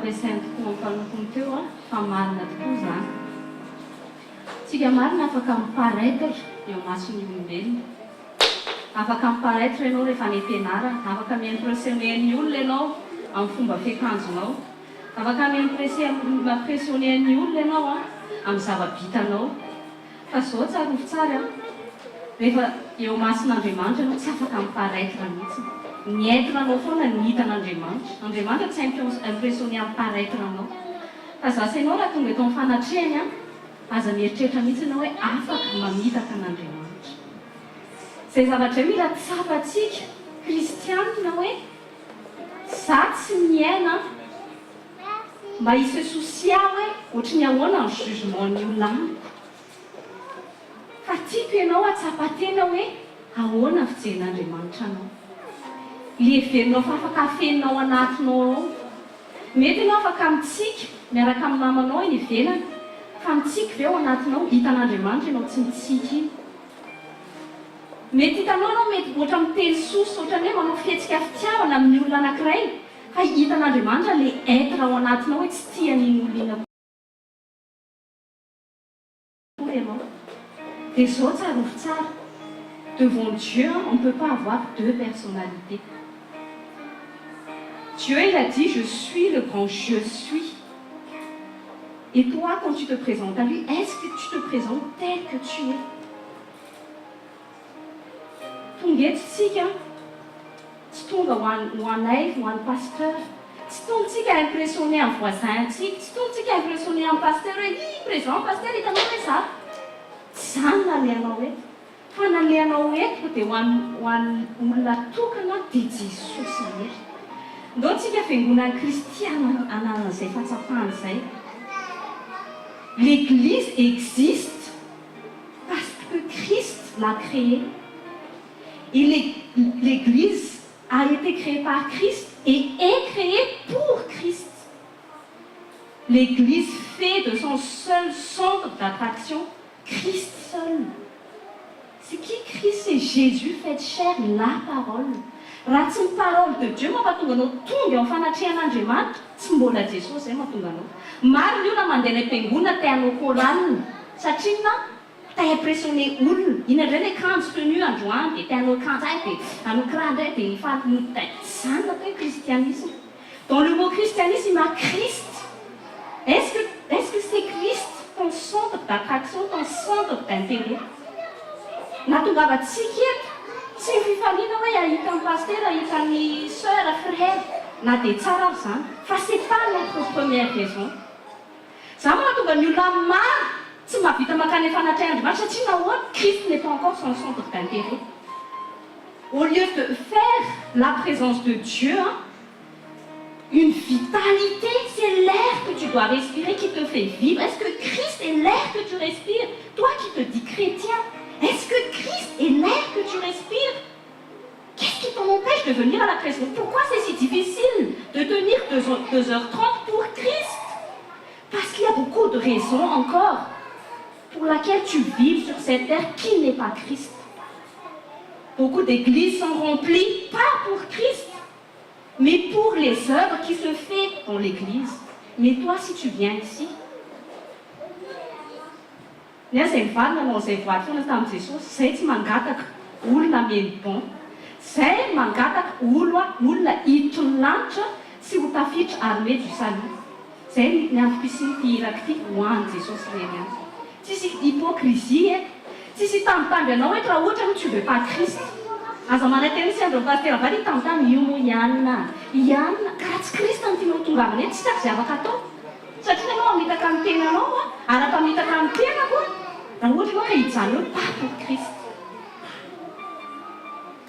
nampiasainy tokoa amin'ny mpanompony teo a, fa marina tokoa izany. Tsika marina afaka mi-paraitre eo imason'ny olombelona. Afaka mi-paraitre ianao rehefa any am-pianarana, afaka mi-impressionner ny olona ianao amin'ny fomba fiakanjonao, afaka mi-impressionner ny olona ianao amin'ny zava-bitanao. Fa izao tsarovy tsara an, rehefa eo imason'Andriamanitra ianao tsy afaka mi-paraitre mihitsy. Ny être anao foana no hitan'Andriamanitra. Andriamanitra tsy impressionner amin'ny paraitre anao. Fa za sy ianao raha tonga eto amin'ny fanatrehany an, aza mieritreritra mihitsy ianao hoe afaka mamitaka an'Andriamanitra. Izay zavatra izay mila tsapantsika kristianina hoe za tsy miaina mba hi se soucier hoe ohatry ny ahoana ny jugement ny olona amiko. Fa tiako ianao hahatsapa tena hoe ahoana ny fijerin'Andriamanitra anao. Ilay heverinao fa afaka afenina ao anatinao ao. Mety ianao afaka mitsiky miaraka amin'ny namanao eny ivelany, fa mitsiky ve ao anatinao? Hitan'Andriamanitra ianao tsy mitsiky iny. Mety hitanao ianao mety ohatra miteny soso, ohatran'ny hoe manao fihetsika fitiavana amin'ny olona anankiray, fa hitan'Andriamanitra ilay être ao anatinao hoe tsy tia an'iny olona iny akory. Akory ianao. Dia izao tsarovy tsara, devant Dieu on ne peut pas avoir deux personnalités. Dieu il a dit je suis le grand je suis. Et toi quand tu te présentes à lui, est-ce que tu te présentes tel que tu es? Tonga eto tsika tsy tonga ho an ho anay ho an'ny pasteur, tsy tonga tsika impressionner ny voisin ntsika, tsy tonga tsika impressionner ny pasteur hoe ii présent pasteur hitanao ve za? Tsy zany nalehanao eto fa nalehanao eto dia ho an ho an'ny olona tokana dia Jesosy irery. Ndao tsika fiangonan'i Kristy hanana an'izay fahatsapana izay. L'église existe parce que Christ l'a créée. Et l'Église a été créée par Christ et est créée pour Christ. L'Église fait de son seul centre d'attraction Christ seul. C'est qui Christ? C'est Jésus fait chair, la parole. Raha tsy ny parole de Dieu mampatonga anao tonga eo amin'ny fanatrehan'Andriamanitra, tsy mbola Jesosy izay mahatonga anao. Maro ny olona mandeha any am-piangonana te hanao chorale, satria inona? Te impressionner olona. Inona indray ny akanjo tenue androany dia te hanao akanjo hay dia hanao kiraro indray dia hifaly mody dia izany no atao hoe christianisme. Dans le mot christianisme il y a Christ. Est-ce que est-ce que c'est Christ ton centre d'attraction, ton centre d'intérêt? Nahatongavantsika eto tsy ny fifaliana hoe hahita ny pasitera, hahita ny soeur, frère, na dia tsara ary izany, fa c'est pas notre première raison. Izany mahatonga ny olona maro tsy mahavita mankany amin'ny fanatrehan'Andriamanitra satria nahoana? Christ n'est pas encore son centre d'intérêt. Au lieu de faire la présence de Dieu une vitalité, c'est l'air que tu dois respirer qui te fait vivre. Est-ce que Christ est l'air que tu respires? Toi qui te dis chrétien, est-ce que Christ est l'air que tu respires? Qu'est-ce qui t'en empêche de venir à la présence? Pourquoi c'est si difficile de tenir 2h30 pour Christ? Parce qu'il y a beaucoup de raisons encore pour laquelle tu vis sur cette terre qui n'est pas Christ. Beaucoup d'églises sont remplies pas pour Christ, mais pour les œuvres qui se fait dans l'église. Mais toi, si tu viens ici, ny ahy izay mivaly nanao izay voady foana tamin'i Jesosy, izay tsy mangataka olona hameno banc, izay mangataka olo olona hiditry ny lanitra sy ho tafiditra armée du salut. Izay ny antom-pisian'ity iraka ity ho an'i Jesosy irery ihany. Tsisy hypocrisie eto. Tsisy hitambitamby anao eto raha ohatra hoe tu veux pas Christ. Aza manantena mihitsy andron'i Pasitera vady hitambitamby io moa i anona a! I anona, ka raha tsy Christ no tianao hotongavana eto tsy hitako izay afaka atao. Satria ianao hamitaka ny tenanao a! Ary raha mpamitaka ny tenako a! Raha ohatra ianao ka hijanona eo pas pour Christ.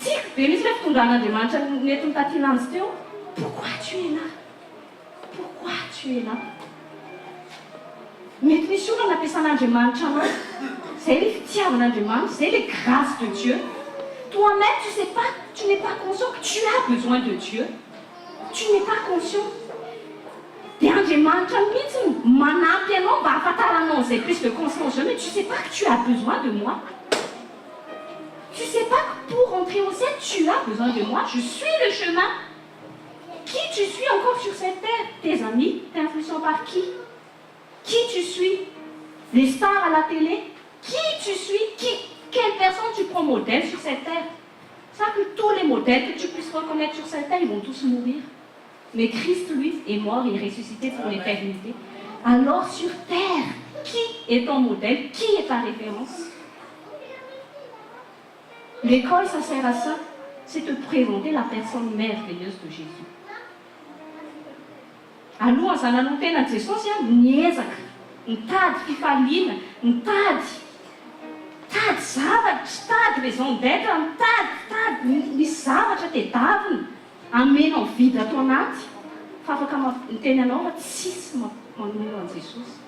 Tiako be mihitsy ilay fitondran'Andriamanitra nentiny taty Lanjy teo. Pourquoi tu es là? Pourquoi tu es là? Mety misy olona nampiasan'Andriamanitra anao. Zay le fitiavan'Andriamanitra, zay le grâce de Dieu. Toi même tu sais pas, tu n'es pas conscient que tu as besoin de Dieu. Tu n'es pas conscient. Dia Andriamanitra mihitsy no manampy anao mba hahafantaranao an'izay prise de conscience zay, mais tu sais pas que tu as besoin de moi. Tu sais pas que pour entrer au ciel, tu as besoin de moi, je suis le chemin. Qui tu suis encore sur cette terre? Tes amis? T'es influencé par qui? Qui tu suis? Les stars à la télé? Qui tu suis? Qui? Quelle personne tu prends modèle sur cette terre? Ça que tous les modèles que tu puisses reconnaître sur cette terre, ils vont tous mourir. Mais Christ, lui, est mort et ressuscité pour l'éternité. Alors sur terre, qui est ton modèle? Qui est ta référence? L'école, ça sert à ça. C'est te présenter la personne merveilleuse de Jésus. Aloha zany nanao tena Jesosy a niezaka nitady fifaliana, nitady tady zavatra, tady raison d'être, nitady tady misy zavatra tedavina amenao vide ato anaty, fa afaka miteny anao fa tsisy manolo an' Jesosy,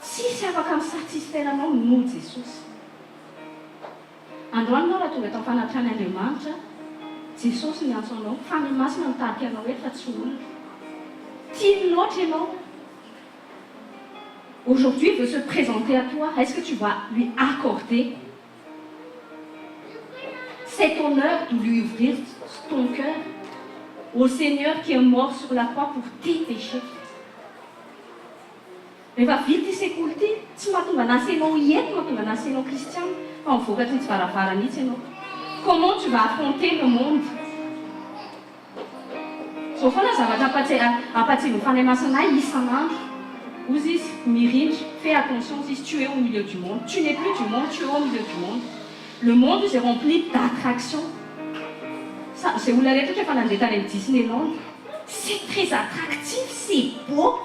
tsisy afaka misatisfaire anao noho Jesosy. Androany nao raha tonga atao fanatrany Andriamanitra, Jesosy ny antso anao, Fanahy Masina mitarika anao eto fa tsy olona tiany loatra ianao. Aujourd'hui, il veut se présenter à toi. Est-ce que tu vas lui accorder cet honneur de lui ouvrir ton cœur au Seigneur qui est mort sur la croix pour tes péchés? Rehefa vita sekoly ty, tsy mahatonga anazy ianao eto, mahatonga anazy ianao kristiana, fa mivokatra ny tsy varavara mihitsy ianao. Comment tu vas affronter le monde zao foana? Zavatra ampatsiahiviny Fanahy Masina isan'andro ozy izy mirindra: fais attention izy, tu es au milieu du monde, tu n'es plus du monde, tu es au milieu du monde. Le monde est rempli d'attractions. Zay olona rehetra ohatra efa nandeha tany amin'ny Disneyland, c'est très attractif, c'est beau.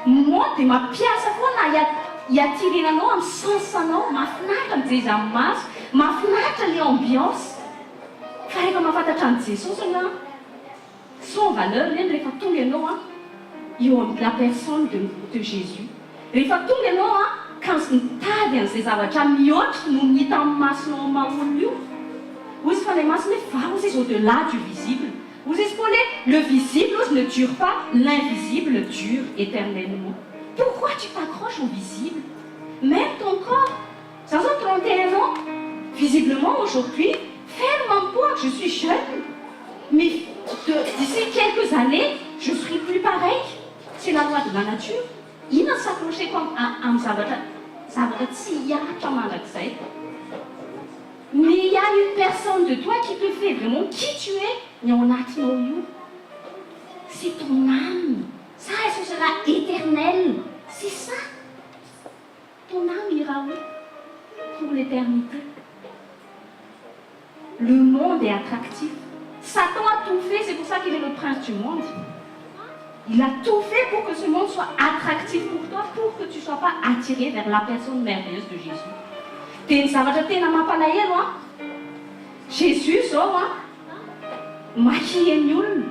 Monde dia mampiasa foana hiattirenanao amin'ny sens anao. Mahafinaritra mijery amin'ny maso, mahafinaritra le ambiance, fa rehefa mahafantatra an' Jesosy ana sans valeur reny. Rehefa tonga ianao a eo amy la personne de Jésus, rehefa tonga ianao a ka mitady an'izay zavatra mihoatra no mihita amin'ny masonao maha-olona io, ozy Fanahy Masina hoe va ozy izy au delà du visible. Ozy izy koa le visible ozy ne dure pas, l'invisible dure éternellement. Pourquoi tu t'accroches au visible? Même ton corps, za zao 31 ans, visiblement aujourd'hui ferme en poids, je suis jeune, mais d'ici quelques années je serai plus pareil. C'est la loi de la nature. Inona s'accrocheko amin'ny zavatra tsy hiaritra mandrakizay? Mais il y a une personne de toi qui te fait vraiment qui tu es. Ny ao anatinao io, c'est ton âme. Ça, ce sera éternel. C'est ça, ton âme ira où pour l'éternité? Le monde est attractif. Satan a tout fait, c'est pour ça qu'il est le prince du monde. Il a tout fait pour que ce monde soit attractif pour toi, pour que tu ne sois pas attiré vers la personne merveilleuse de Jésus. Dia ny zavatra tena mampalahelo a, Jésus zao a maquilleny olona,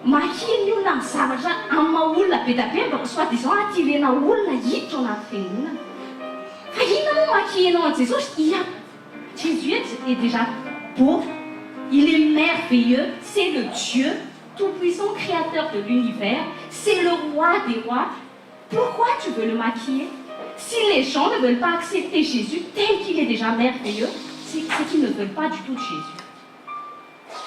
maquilleny olona amin'ny zavatra amin'ny maha olona be da be mba soi-disant attirena olona hiditra ao anaty fiangonana. Fa inona moa maquillenao an Jesosy? Ia, Jésus est déjà beau, il est merveilleux, c'est le Dieu tout-puissant, créateur de l'univers, c'est le roi des rois. Pourquoi tu veux le maquiller? Si les gens ne veulent pas accepter Jésus tel qu'il est déjà merveilleux, c'est qu'ils ne veulent pas du tout de Jésus.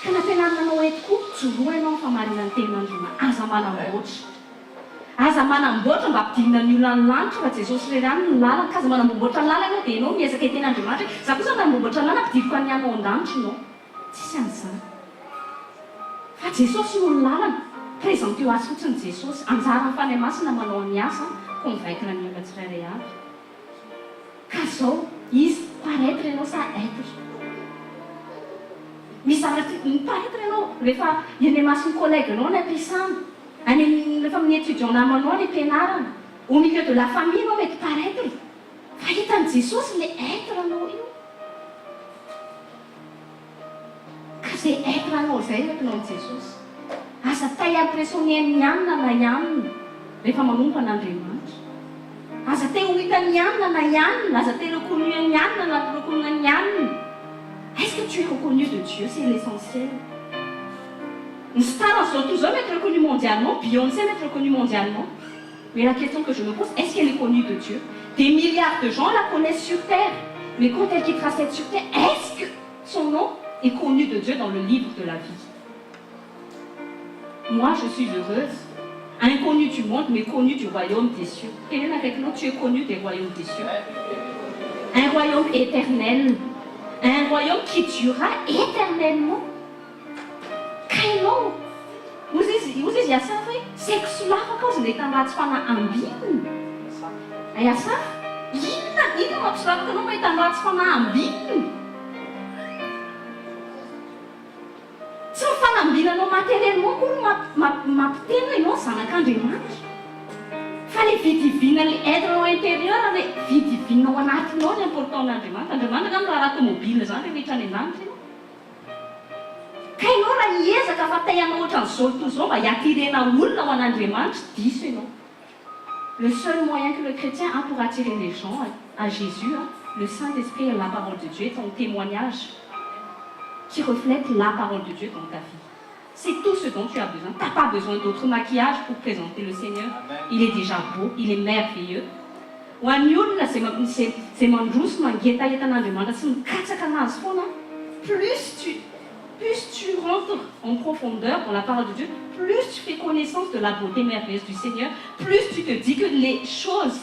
Ka nampianarina anao eto koa, joroa ianao famarinany tenin'Andriamanitra. Aza manamboatra, aza manamboatra mba ampidinina ny olona ny lanitra, fa Jesosy rery any ny lalana. Ka aza manamboamboatra ny lalana ianao dia ianao miezaka iten'Andriamanitra za kosa manamboamboatra ny lalana ampidiriko any anao an-danitra ianao. Tsisy an'izany, fa Jesosy no ny lalana. Présenteo azy fotsiny Jesosy. Anjara ny Fanahy Masina manao ny asa convaincre ny olona tsirairay avy. Ka zao izy, paraître ianao sa être? Misy zavatra miparaître ianao rehefa eny masony collègue anao ny ampiasana any, rehefa amin'ny étudiant namanao ny ampianarana, au milieu de la famille anao mety paraître, fa hitany Jesosy le être anao io. Ka zay être anao zay entinao am Jesosy. Aza tay impressionné ny anina na ianina rehefa manompo an'Andriamanitra. Aza te ho hitany anina na ianina, aza te reconnu ny anina na reconnu ny anina. Est-ce que tu es reconnu de Dieu? C'est l'essentiel. Ny star zao toy zao mety reconnu mondialement, Beyoncé mety reconnu mondialement, mais la question que je me pose, est-ce qu'elle est connue de Dieu? Des milliards de gens la connaissent sur terre, mais quand elle quittera cette sur terre, est-ce que son nom est connu de Dieu dans le livre de la vie? Moi je suis heureuse, inconnue du monde mais connue du royaume des cieux. Teneno akaikinao, tu es connue des royaumes des cieux. Un royaume éternel, un royaume qui durera éternellement. Ka ianao, hozy izy, hozy izy i Asafa hoe, saiko solafaka aho izay nahita ny ratsy fanahy ambinina. Ay Asafa, inona, inona mampisolafaka anao mahita ny ratsy fanahy ambinina? Tsy ny fanambinanao matériellement akory no mampiteny hoe ianao zanak'Andriamanitra. Fa le vie divine, le être nao intérieur, le vie divine ao anatinao no important amin'Andriamanitra. Andriamanitra angamba miraharaha tomobile zany rehefa hiditra any an-danitra ianao. Ka ianao raha hiezaka fa te hanao ohatran'izao toy izao mba hi-attirer-na olona ho an'Andriamanitra, diso ianao. Le seul moyen que le chrétien a pour attirer les gens à Jésus, le Saint-Esprit et la parole de Dieu est ton témoignage qui reflète la parole de Dieu dans ta vie. C'est tout ce dont tu as besoin. Tu n'as pas besoin d'autre maquillage pour présenter le Seigneur. Il est déjà beau, il est merveilleux. Ho an'ny olona izay izay izay mandroso mangetaheta an'Andriamanitra sy mikatsaka anazy foana, plus tu plus tu rentres en profondeur dans la parole de Dieu, plus tu fais connaissance de la beauté merveilleuse du Seigneur, plus tu te dis que les choses,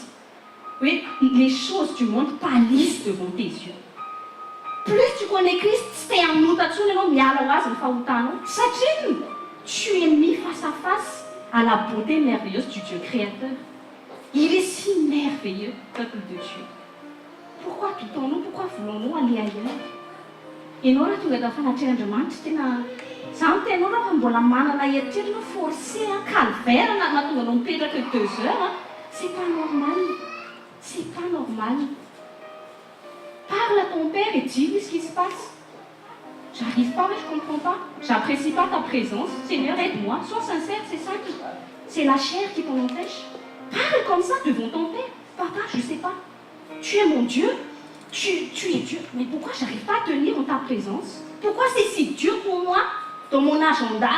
oui, les choses du monde pâlissent devant tes yeux. Plus tu connais Christ, tsy te hanota intsony ianao, miala ho azy ny fahotanao, satria tu es mis face à face à la beauté merveilleuse du Dieu créateur. Il est si merveilleux, peuple de Dieu. Pourquoi doutons-nous? Pourquoi voulons-nous aller ailleurs? Ianao raha tonga tao fanatrehan'Andriamanitra tena za miteny anao raha fa mbola manana eritreritra anao forcé an, calvaire na mahatonga anao mipetraka eo 2 heures an, c'est pas normal, c'est pas normal. Parle à ton père et dis-lui ce qui se passe. J'arrive pas, mais je comprends pas. J'apprécie pas ta présence. Seigneur, aide-moi. Sois sincère, c'est simple. C'est la chair qui t'en empêche. Parle comme ça devant ton père. Papa, je sais pas. Tu es mon Dieu. Tu es Dieu. Mais pourquoi j'arrive pas à tenir en ta présence? Pourquoi c'est si dur pour moi dans mon agenda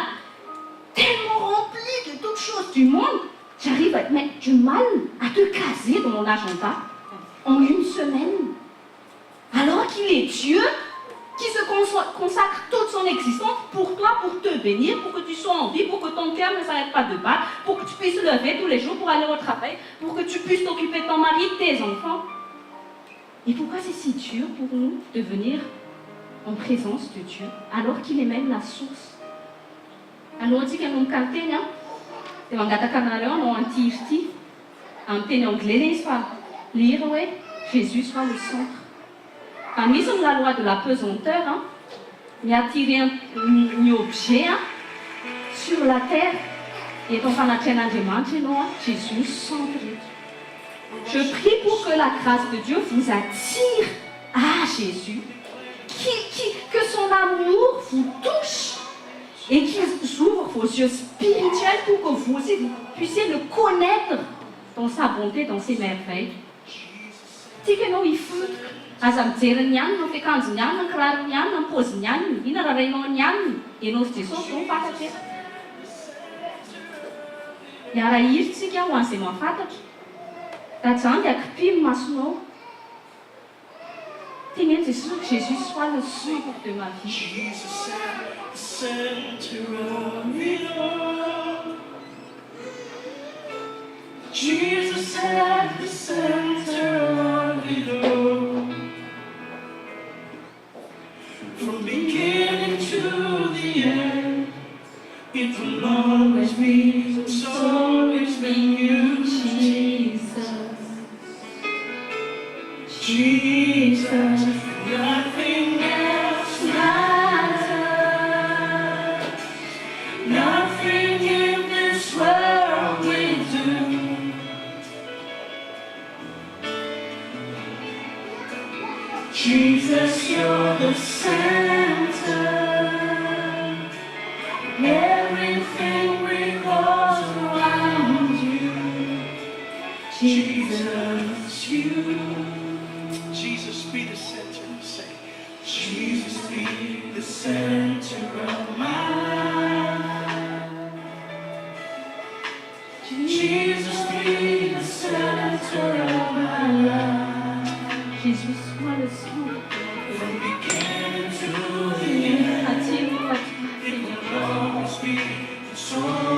tellement rempli de toutes choses du monde? J'arrive à mettre du mal à te caser dans mon agenda en une semaine. Alors qu'il est Dieu qui se consacre toute son existence pour toi, pour te bénir, pour que tu sois en vie, pour que ton cœur ne s'arrête pas de battre, pour que tu puisses lever tous les jours pour aller au travail, pour que tu puisses t'occuper de ton mari, de tes enfants. Et pourquoi c'est si dur pour nous de venir en présence de Dieu, alors qu'il est même la source? Alohantsika hanomboka ny teny a, dia mangataka anareo anao an'ity hira ity amin'ny teny anglais le izy, fa le hira hoe "Jésus soit le centre". Fa misy ny la loi de la pesanteur a, mi-attirer ny objet a sur la terre. Eto am-panatrehan'Andriamanitra ianao a, Jésus centre eto. Je prie pour que la grâce de Dieu vous attire à Jésus, que son amour vous touche et qu'il ouvre vos yeux spirituels pour que vous aussi vous puissiez le connaître dans sa bonté, dans ses merveilles. Tiako ianao hifotoka, aza mijery ny anina, ny fiakanjo ny anina, ny kiraro ny anina, ny paozy ny anina, ina raha rainao ny anina, ianao sy Jesosy no fantatra eto. Hiara-hira tsika ho an'izay mahafantatra. Raha zany dia akipio ny masonao. Teneno Jesosy, Jésus soit le centre de ma vie. Jesus at the center of it all. Jesus at the center of it all. From beginning to the end, it will always be, it's always been you, Jesus. Jesus. Nothing else matters. Nothing in this world will do. Jesus, you're the center. Everything revolves around you. Jesus, you. Jesus, be the center. Say, Jesus, be the center of my life. Jesus, be the center of my life. Jésus soit le centre. From beginning to the end. Attire-nous à toi, It Seigneur. will always be, it's always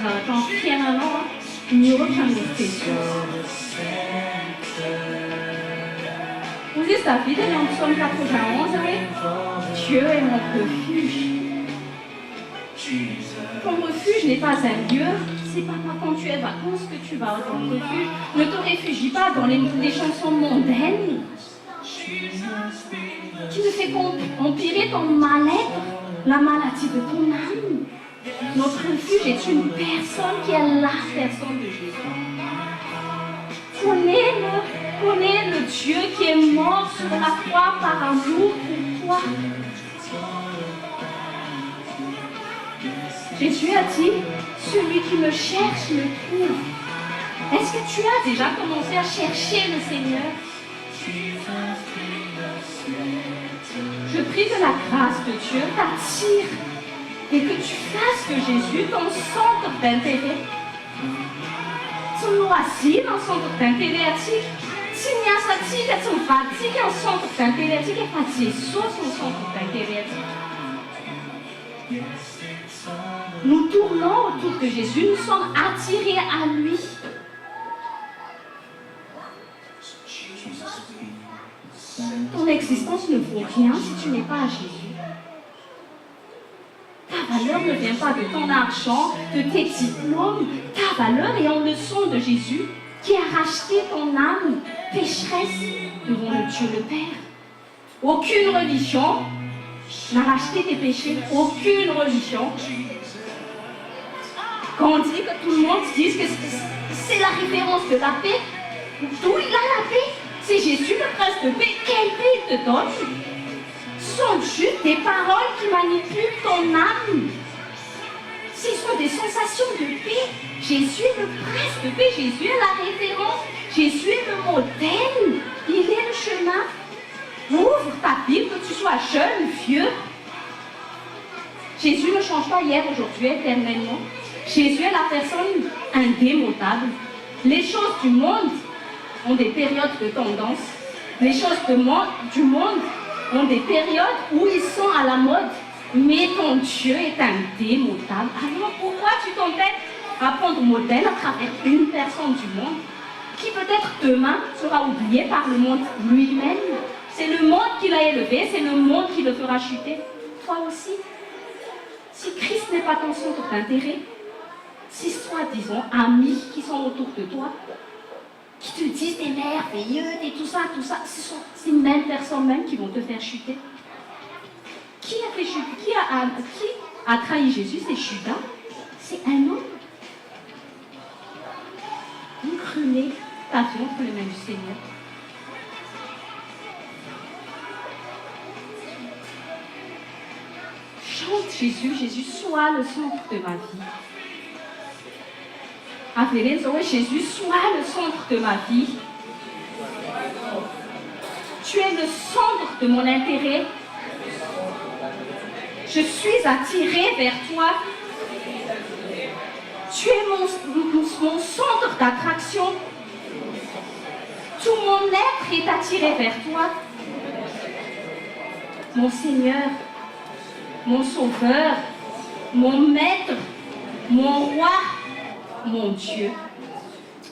zavatra ao amin'ny fiainanao mihoatra noho Jesosy. Hoy izy Davida eny amin'ny Psaume 91 hoe, Dieu est mon refuge. Ton refuge n'est pas un lieu, c'est pas quand tu es vacances que tu vas dans le refuge. Ne te réfugie pas dans les, les chansons mondaines qui ne fait qu'empirer ton mal-être, la maladie de ton âme. Notre refuge est une personne qui est la personne de Jésus. Connais-le, connais le Dieu qui est mort sur la croix par amour pour toi. Jésus a dit, celui qui me cherche me trouve. Est-ce que tu as déjà commencé à chercher le Seigneur? Je prie que la grâce de Dieu t'attire et que tu fasses de Jésus ton centre d'intérêt. Tsy ny loisir ny centre d'intérêt antsika, tsy ny asantsika, tsy ny vadintsika ny centre d'intérêt antsika fa Jesosy no centre d'intérêt antsika. Nous tournons autour de Jésus, nous sommes attirés à lui. Ton existence ne vaut rien si tu n'es pas à Jésus. Ta valeur ne vient pas de ton argent, de tes diplômes. Ta valeur est en le sang de Jésus qui a racheté ton âme pécheresse devant le Dieu le Père. Aucune religion n'a racheté tes péchés. Aucune religion. Quand on dit que tout le monde dise que c'est la référence de la paix, d'où il a la paix? C'est Jésus le prince de paix. Quelle paix il te donne? Ce sont juste des paroles qui manipulent ton âme. Ce sont des sensations de paix. Jésus est le prince de paix. Jésus est la référence. Jésus est le modèle. Il est le chemin. Ouvre ta Bible, que tu sois jeune, vieux. Jésus ne change pas hier, aujourd'hui, éternellement. Jésus est la personne indémodable. Les choses du monde ont des périodes de tendance. Les choses de du monde ont des périodes où ils sont à la mode. Mais ton Dieu est indémodable. Alors pourquoi tu t'entêtes à prendre modèle à travers une personne du monde qui peut-être demain sera oubliée par le monde lui-même? C'est le monde qui l'a élevé, c'est le monde qui le fera chuter. Toi aussi, si Christ n'est pas ton centre d'intérêt, si soi-disant amis qui sont autour de toi, qui te disent t'es merveilleux, t'es tout ça, tout ça, ce sont ces mêmes personnes même qui vont te faire chuter. Qui a fait chuter? Qui a trahi Jésus? C'est Judas. C'est un homme. Donc remets ta vie entre les mains du Seigneur. Chante Jésus, Jésus, sois le centre de ma vie. Avereno zao hoe, Jésus, sois le centre de ma vie. Tu es le centre de mon intérêt. Je suis attiré vers toi. Tu es mon, mon centre d'attraction. Tout mon être est attiré vers toi. Mon Seigneur, mon Sauveur, mon Maître, mon Roi, mon Dieu.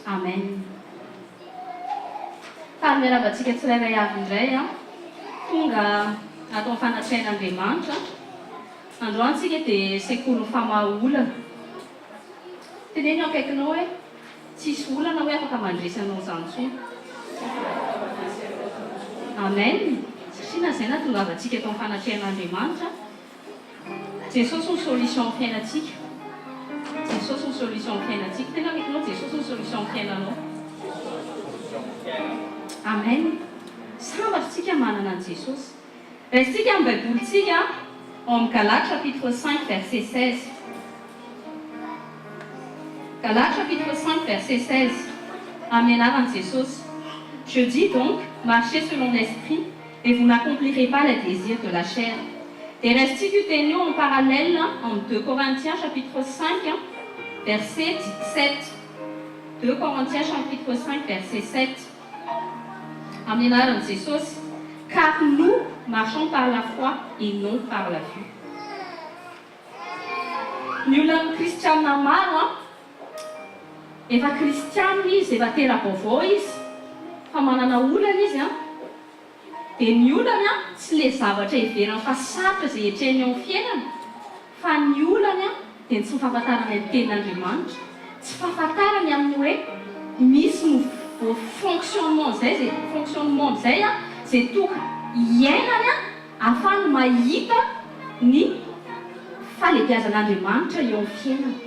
Amen. Faly miarahaba antsika tsirairay avy indray an. Tonga ato amin'ny fanatrehan'Andriamanitra. Androany tsika dia sekolin'ny famaha-olana. Teneno eo akaikinao hoe tsisy olana hoe afaka mandresy anao izany intsony. Amen. Satria na izay nahatongavantsika eto amin'ny fanatrehan'Andriamanitra, Jesosy no solution amin'ny fiainantsika. Jesosy no solution amin'ny fiainantsika. Tena akaikinao Jesosy no solution amin'ny fiainanao. Amen. Sambatra tsika manana an'i Jesosy. Raisintsika amin'ny Baibolintsika ao amin'ny Galates chapitre 5 verset 16. Galates chapitre 5 verset 16. Amin'ny anaran'i Jesosy. Je dis donc, marchez selon l'esprit et vous n'accomplirez pas les désirs de la chair. Dia raisintsika io teny io en parallèle amin'ny 2 Corinthiens chapitre 5 verset 7. 2 Corinthiens chapitre 5 verset 7. Amin'ny anaran'i Jesosy. Car nous marchons par la foi et non par la vue. Ny olona kristiana maro an. Efa kristianina izy, efa tera-baovao izy, fa manana olana izy an. Dia ny olany an, tsy le zavatra heveriny fa sarotra izay hetrehiny eo amin'ny fiainana, fa ny olany an, dia ny tsy fahafantarany ny tenin'Andriamanitra, tsy fahafantarany amin'ny hoe misy nouveau fonctionnement izay, izay fonctionnement izay an, izay tokony hiainany an, ahafahany mahita ny fahalebiazan'Andriamanitra eo amin'ny fiainany.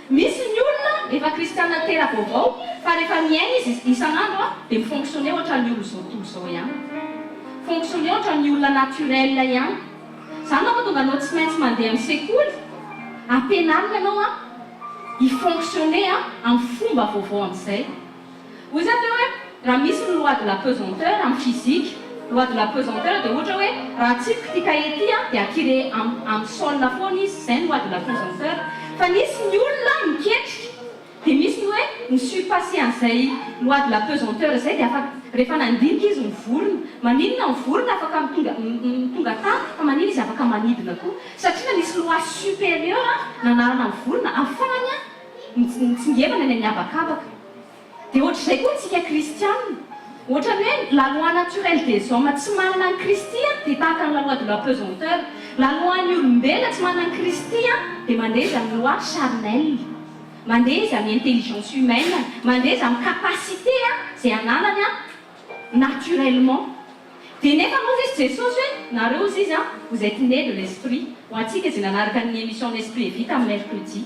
Misy ny olona efa kristiana tera-baovao fa rehefa miaina izy isan'andro dia mi-fonctionner ohatran'ny olona izao tontolo izao ihany. Fonctionner ohatran'ny olona naturel ihany. Izany no mahatonga anao tsy maintsy mandeha amin'ny sekoly, ampianarina ianao hi-fonctionner amin'ny fomba vaovao amin'izay. Hoy za teo hoe raha misy ny loi de la pesanteur amin'ny physique, loi de la pesanteur dia ohatra hoe raha atsipiko ity cahier ity an dia attirer am amin'ny sol foana izy, izay ny loi de la pesanteur. Fa nisy ny olona niketrika dia misy ny hoe ni-surpasser an'izay loi de la pesanteur izay dia afaka rehefa nandinika izy ny vorona, maninona ny vorona afaka mitonga mitonga tany fa maninona izy afaka manidina koa? Satria nanisy loi supérieure nanarana ny vorona afahany mitsingevana eny amin'ny habakabaka. Dia ohatr'izay koa antsika kristiana. Ohatran'ny hoe la loi naturelle des hommes tsy manana an'i Kristy dia tahaka ny la loi de la pesanteur. La loi ny olombelona tsy manana an'i Kristy dia mandeha izy amin'ny loi charnelle. Mandeha izy amin'ny intelligence humaine. Mandeha izy amin'ny capacité izay ananany naturellement. Dia nefa moa izy Jesosy hoe nareo ozy izy an, vous etes né de l'esprit. Ho antsika izay nanaraka ny émission l'esprit est vie tamin'ny mercredi.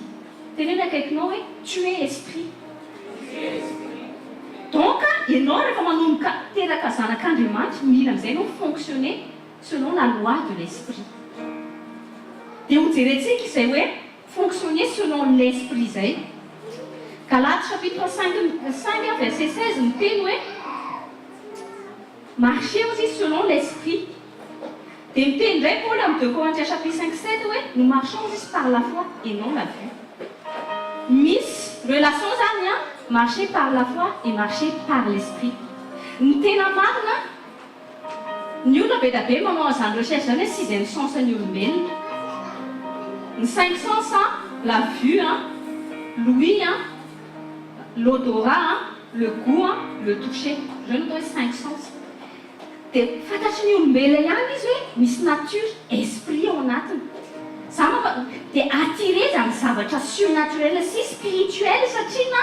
Teneno akaikinao hoe tu es esprit. Donc ianao rehefa manomboka teraka zanak'Andriamanitra mila amin'izay ianao mi-fonctionner selon la loi de l'esprit. Dia ho jerentsika izay hoe fonctionner selon l'esprit izay. Galates chapitre 5 verset 16 miteny hoe. Marcher ozy izy selon l'esprit. Dia miteny indray Paoly amin'ny 2 Corinthiens chapitre 5 7 hoe nous marchons ozy izy par la foi et non la vue. Misy relation zany an, marcher par la foi et marcher par l'esprit. Ny tena marina, ny olona be dia be manao an'izany recherche izany hoe sixième sens ny olombelona. Ny cinq sens an, la vue an, l'ouïe an, l'odorat an, le gout an, le toucher. Ireo no atao hoe cinq sens. Dia fantatry ny olombelona ihany izy hoe misy nature, esprit ao anatiny. Za manko dia attiré izany zavatra surnaturel sy spirituel satria na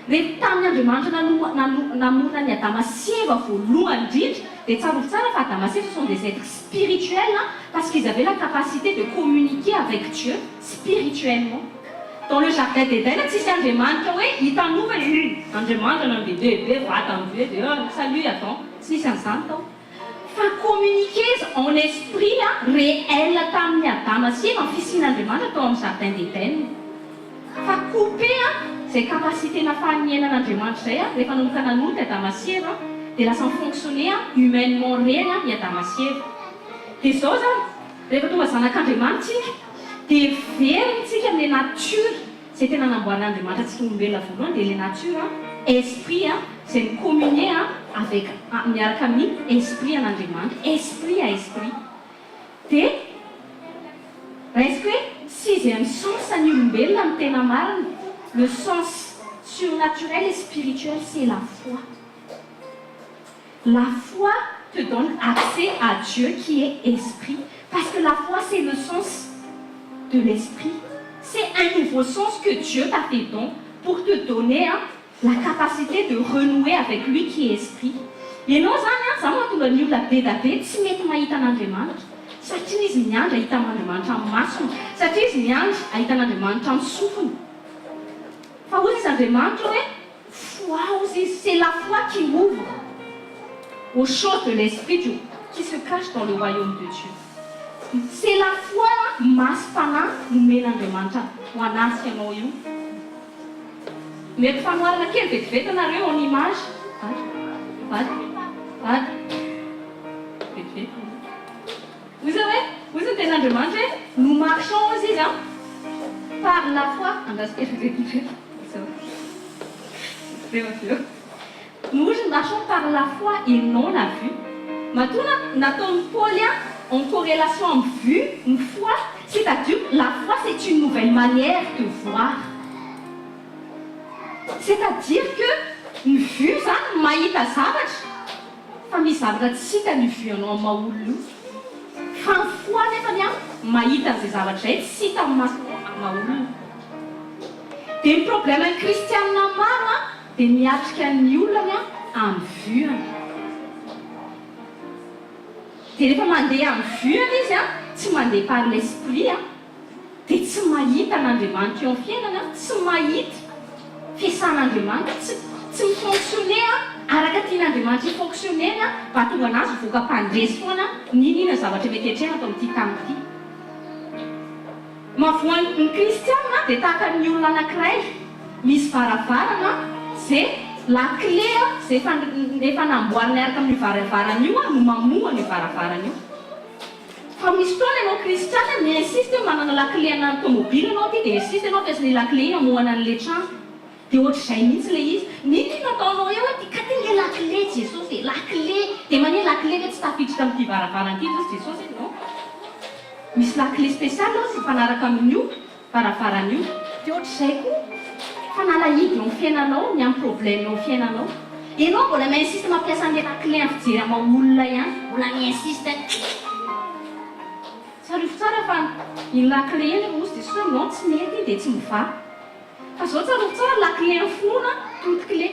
rehefa tamin'ny Andriamanitra nano namorona an'i Adama sy Eva voalohany indrindra dia tsarovy tsara fa Adama sy Eva ce sont des êtres spirituels parce qu'ils avaient la capacité de communiquer avec Dieu spirituellement. Dans le jardin d'Eden tsisy Andriamanitra hoe hitanova e! Andriamanitra nandeha be vatany be dia oh salut Adam, tsy nisy an'izany tao. Fa communiquer en esprit réel tamin'i Adama sy Eva ny fisian'Andriamanitra tao amin'ny jardin d'Eden. Fa couper izay capacité nafahany niaina an'Andriamanitra izay rehefa nanomboka nanota i Adama sy Eva dia lasa mi-fonctionner humainement irery i Adama sy Eva. Dia izao izany, rehefa tonga zanak'Andriamanitra isika, Dia heveriny tsika le nature izay tena namboarin'Andriamanitra antsika olombelona voalohany dia le nature esprit izay mi communier avec miaraka amin'ny esprit an'Andriamanitra, esprit à esprit. Dia raisiko hoe sixième sens an'ny olombelona no tena marina, le sens surnaturel et spirituel c'est la foi. La foi te donne accès à Dieu qui est esprit parce que la foi c'est le sens de l'esprit c'est un nouveau sens que Dieu t'a fait don pour te donner la capacité de renouer avec lui qui est esprit. Ianao zany an, zany mahatonga ny olona be da be tsy mety mahita an'Andriamanitra satria izy miandry hahita an'Andriamanitra amin'ny masony, satria izy miandry hahita an'Andriamanitra amin'ny sofiny. Fa hoy izy Andriamanitra hoe Foi ozy izy, c'est la foi qui ouvre aux choses de l'esprit du qui se cache dans le royaume de Dieu. C'est la foi masom-panahy nomen'Andriamanitra ho an'azy sy anao io. Mety fanoharana kely vetivety nareo en image. Vady, vady, vady. Vetivety. Hoy izy hoe, hoy izy ny tenin'Andriamanitra hoe, nous marchons hozy izy an, par la foi, andraso kely vetivety, izao, jereo avy eo, nous marchons par la foi et non la vue, matoa nataon'i Paoly an, en corrélation amin'ny vue ny foi, c'est à dire la foi c'est une nouvelle manière de voir. C'est à dire que ny vue zany mahita zavatra fa misy zavatra tsy hita ny vue anao amin'ny maha olona io. Fa ny foi nefany an mahita an'izay zavatra izay tsy hita amin'ny masonao amin'ny maha olona. Dia ny problème ny kristianina maro an dia miatrika ny olany an amin'ny vue-ny. Dia rehefa mandeha amin'ny vue-ny izy an, tsy mandeha par l'esprit an, dia tsy mahita an'Andriamanitra eo amin'ny fiainany an, tsy mahita fiasan'Andriamanitra, tsy tsy mi-fonctionner an araka tian'Andriamanitra hi-fonctionner-ny an, mba hahatonga an'azy ho voka mpandresy foana n'inon'inona zavatra mety hiatrehana ato amin'ity tany ity. Mahavoa ny kristiana dia tahaka ny olona anankiray misy varavarana ze lakile ze efa efa namboarina miaraka amin'io varavarana io no mamoha an'io varavarana io. Fa misy fotoana ianao kristiana mi-insiste hoe manana lakile ana tomobile ianao aty dia insiste ianao ampiasa an'iny lakile iny hamohana an'ilay trano. Dia ohatr'izay mihitsy ilay izy. N'inon'inona ataonao eo hoe ka ty nge lakile Jesosy e, lakile, dia manie lakile ve tsy tafiditra amin'ity varavarana ity hozy Jesosy e, non. Misy lakile spécial hozy mifanaraka amin'io varavarana io. Dia ohatr'izay koa fanalahidy eo amin'ny fiainanao, ny amin'ny problème eo amin'ny fiainanao. Ianao mbola mi-insiste mampiasa an'ilay lakile amin'ny fijery amin'ny maha olona ihany, mbola mi-insiste. Tsarovy tsara fa iny lakile iny hozy Jesosy hoe non tsy mety iny dia tsy mivaha. Fa zao tsarovy tsara lakile ny finoana toute clé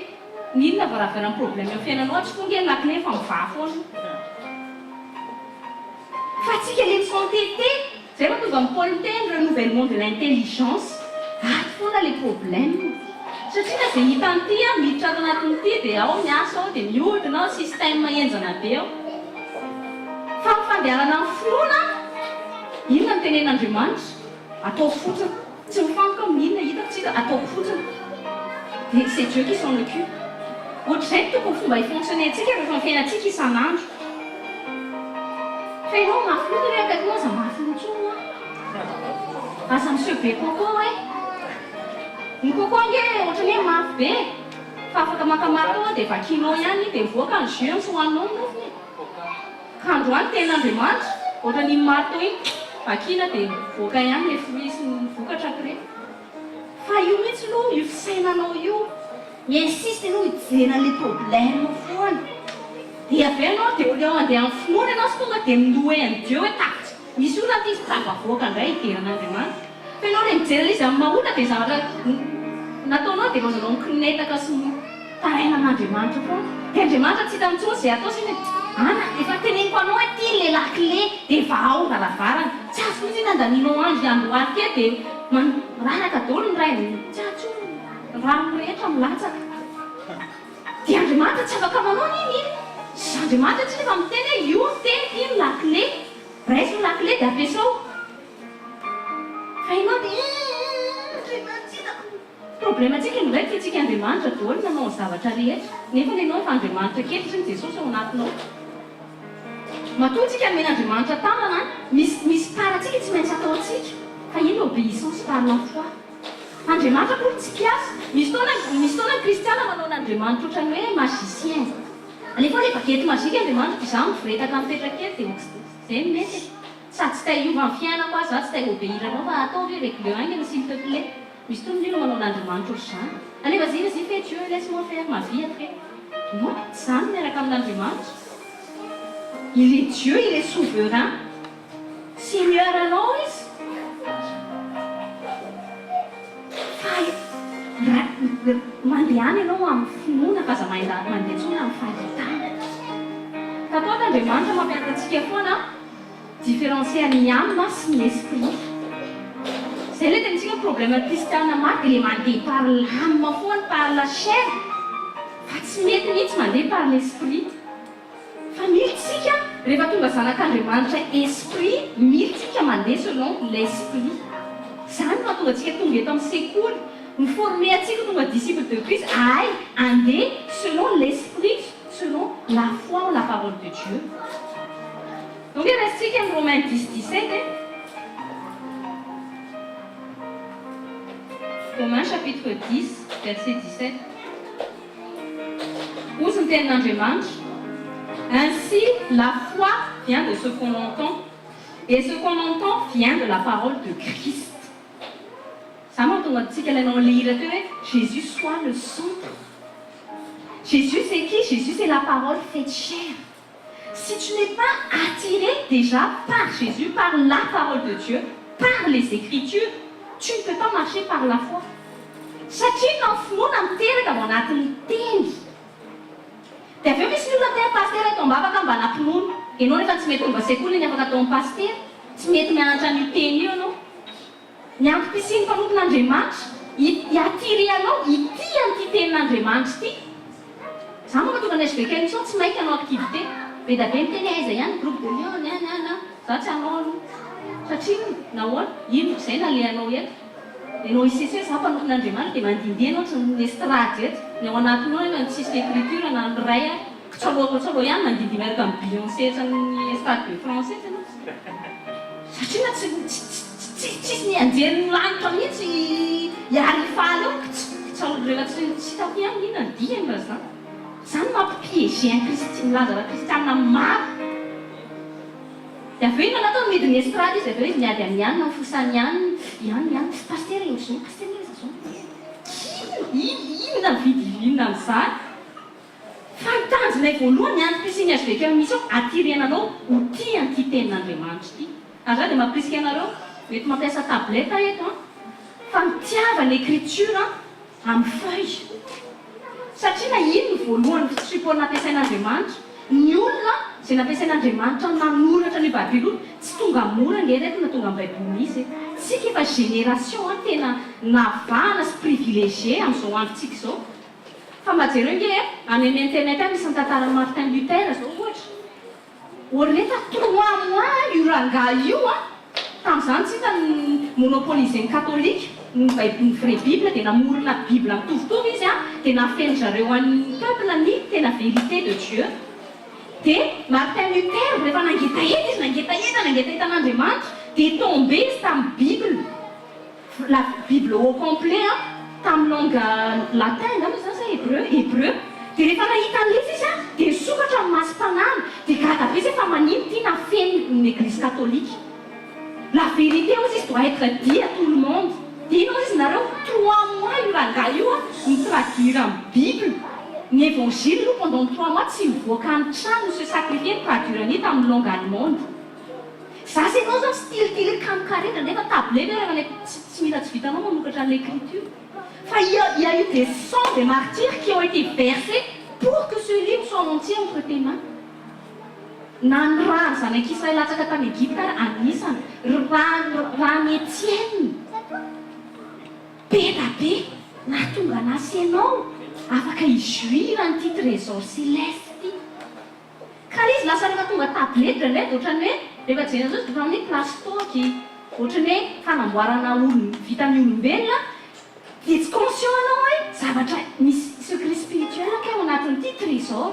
n'inona varavara ny problème eo fiainanao atsy koa nge ny lakile efa mivaha foana io fa tsika le mi-s'entêter zay mahatonga an'i Paul miteny renouvellement de l'intelligence ato foana le problème satria na ze hita an'ity an miditra ato anatin'ity de ao miasa ao de mihodina ao système henjana be ao fa ny fandehanana amin'ny finoana inona no tenen'Andriamanitra ataovy fotsiny Tsy mifantoka amin'ny inona hitako tsy hita, ataoko fotsiny dia c'est Dieu qui s'en occupe. Ohatr'izay no tokony fomba hi-fonctionner-ntsika rehefa amin'ny fiainantsika isan'andro. Fa ianao mafy loha ve akaikinao aza mafy loha intsony hoa. Aza miseho be coco eh. Ny coco ange ohatran'ny hoe mafy be fa afaka maka marteau dia vakianao ihany iny dia mivoaka ny jus sy hohaninao ny nofony e. Ka androany tenin'Andriamanitra, ohatran'iny marteau iny, vakiana dia mivoaka ihany ilay fruit sy ny vokatra après. Fa io mihitsy aloha, io fisainanao io, mi-insiste ianao hijery an'ilay problème foana. Dia avy eo ianao dia au lieu handeha amin'ny finoana ianao tsy tonga dia mi-louer an'i Dieu hoe tafitsy, misy olona aty izy tafavoaka indray hidera an'Andriamanitra. Fa ianao ilay mijery an'ilay izy amin'ny maha olona dia zavatra nataonao dia laozanao mikonetaka sy mitaraina an'Andriamanitra foana. Dia Andriamanitra tsy hitany intsony izay atao satria hoe ana efa teneniko anao hoe ity ilay lakile dia vahao ny varavarana. Tsy azoko mihitsy iny andanianao andro hiandohalika eo dia miraraka daholo ny ray tsy azo intsony ny rano rehetra milatsaka. Dia Andriamanitra tsy afaka manao n'inon'inona. Andriamanitra tsy efa miteny hoe io ny teniko, io ny lakile. Raiso ny lakile dia ampiasao. Fa ianao dia eeh Andriamanitra tsy hitako. Problème tsika indray tiantsika Andriamanitra daholo nanao ny zavatra rehetra nefa ianao efa Andriamanitra kely satria Jesosy ao anatinao. Matoa tsika nomen'Andriamanitra tanana misy misy part tsika tsy maintsy ataontsika fa iny obéissance par la foi. Andriamanitra akory tsy mpiasa. Misy fotoana misy fotoana ny kristiana manao an'Andriamanitra ohatran'ny hoe magicien. Alefa ilay baguette magique Andriamanitra dia izaho mivoretaka mipetraka eto dia ok zay no mety e. Sady tsy te hiova ny fiainako aho, za tsy te hi-obéir anao fa ataovy hoe régleo haingana s'il te plait. Misy toa ny olona manao an'Andriamanitra ohatr'izany. Allez vas-y, vas-y fais Dieu, laisse moi faire ma vie après. Non, tsy izany ny miaraka amin'Andriamanitra. Il est Dieu, il est souverain. Seigneur anao Izy. Fa raha mandehana ianao amin'ny finoana fa aza mandeha intsony amin'ny fahitana. Tatoato Andriamanitra mampianatra antsika foana. Différencier ny âme sy ny esprit. Zay le tenintsika problème kristiana maro de le mandeha par l'âme foana, par la chair fa tsy mety mihitsy mandeha par l'esprit. Fa mila tsika rehefa tonga zanak'Andriamanitra esprit mila tsika mandeha selon l'esprit. Zany no mahatonga antsika tonga eto amin'ny sekoly, mi-former antsika ho tonga disciple de Christ ahay handeha selon l'esprit. Selon la foi en la parole de Dieu. Donc raisintsika ny Romains 10, 17 e. Romains chapitre 10 verset 17. Hozy ny tenin'Andriamanitra, Ainsi la foi vient de ce qu'on entend, et ce qu'on entend vient de la parole de Christ. Izany no ataontsika. mahatonga antsika ilay nanao ilay hira teo hoe Jésus soit le centre. Jésus c'est qui? Jésus c'est la parole faite chair. Si tu n'es pas attiré déjà par Jésus, par la parole de Dieu, par les Écritures, tu ne peux pas marcher par la foi. Satria na ny finoana miteraka ao anatin'ny teny. Dia avy eo misy ny olona miteny pasitera eto am-bavaka mba nampinono. Ianao nefa tsy mety tonga sekoly ny afaka atao amin'ny pasitera. Tsy mety mianatra an'io teny io ianao. Ny antom-pisian'ny mpanompon'Andriamanitra, hi-attirer anao hitia an'ity tenin'Andriamanitra ity. Za manko tonga any HVK mission tsy maika hanao activité. Be da be miteny hoe aiza ihany ny groupe de Lyon any any an. Za tsy hanao aloha. Satria inona? Nahoana? Inona izay nalehanao eto? Ianao hisesy hoe za mpanompon'Andriamanitra dia mandihindihy ianao ohatry ny estrade eto. Ny ao anatinao nefa tsisy écriture na ny iray ary. Kitsoloha kitsoloha ihany mandihindihy miaraka amin'i Beyoncé etsy amin'ny stade de France etsy ianao. Satria na tsy tsy tsisy ny anjelin'ny lanitra mihitsy hiary hifaly eo rehefa tsy tsy hitako ihany inona ny dikany raha izany. Izany mampi-piéger an'i Kristy milaza raha kristianina maro. Dia avy eo inona nataony midina estrade izy avy eo izy miady amin'i anona mifosa an'i anona i anona i anona pasitera eo zao pasitera eo zao. Inona inona ny vie divine amin'izany? Fa ny tanjonay voalohany, ny antom-pisian'ny HVK Mission, attirena anao ho tia an'ity tenin'Andriamanitra ity. Ary za dia mampirisika anareo, mety mampiasa tablette aho eto an, fa mitiava ny écriture amin'ny feuille. Satria na iny no voalohany support nampiasain'Andriamanitra. Ny olona izay nampiasain'Andriamanitra nanoratra an'io Baiboly io, tsy tonga mora ange reto no nahatonga ny Baiboly nisy e. Tsika efa génération tena navahana sy privilégié amin'izao androntsika izao. Fa mba jereo nge e, any amin'ny internet any misy ny tantaran'i Martin Luther zao ohatra. Orneta trois mois io rangahy io an, tamin'izany tsy hita ny monopoliser-n'ny katolika ny baiboly ny vraie bible dia namorona bible mitovitovy izy an, dia nafenin-dry zareo an'ny peuple ny tena vérité de Dieu. Dia Martin Luther rehefa nangetaheta izy, nangetaheta, nangetaheta an'Andriamanitra dia tombé izy tamin'ny bible. La bible au complet an, tamin'ny langue latin angamba izany sa hebreu, hebreu. Dia rehefa nahita an'ilay izy izy an, dia nisokatra ny masom-panahiny, dia gaga be izy hoe fa manino ity nafeniny ny eglise katolika. La vérité hozy izy doit être dit à tout le monde. Dia inona hozy izy nareo, trois mois io rangahy io an, ni-traduire ny bible, ny évangile aloha pendant trois mois tsy nivoaka ny trano, ni-se sacrifier ni-traduire an'io tamin'ny langue allemande. Za sy enao zao style tily kamokarendra nefa tablette io refa tsy tsy mila tsy vitanao manokatra ny l'écriture fa il y a eu des sangs des martyrs qui ont été versés pour que ce livre soit en entier entre tes mains na ny rà ny zanak'Israël latsaka tany Egypte ary anisany rà rà ny Etienne be da be nahatonga anà sy enao afaka hi-jouir an'ity trésor céleste ity. Ka le izy lasa rehefa tonga tablette indraindray dia ohatran'ny hoe rehefa jerena zao izy dia ohatran'ny hoe plastoky, ohatran'ny hoe fanamboarana olon vitan'ny olombelona dia tsy conscient anao hoe zavatra misy secret spirituel kay ao anatin'ity trésor.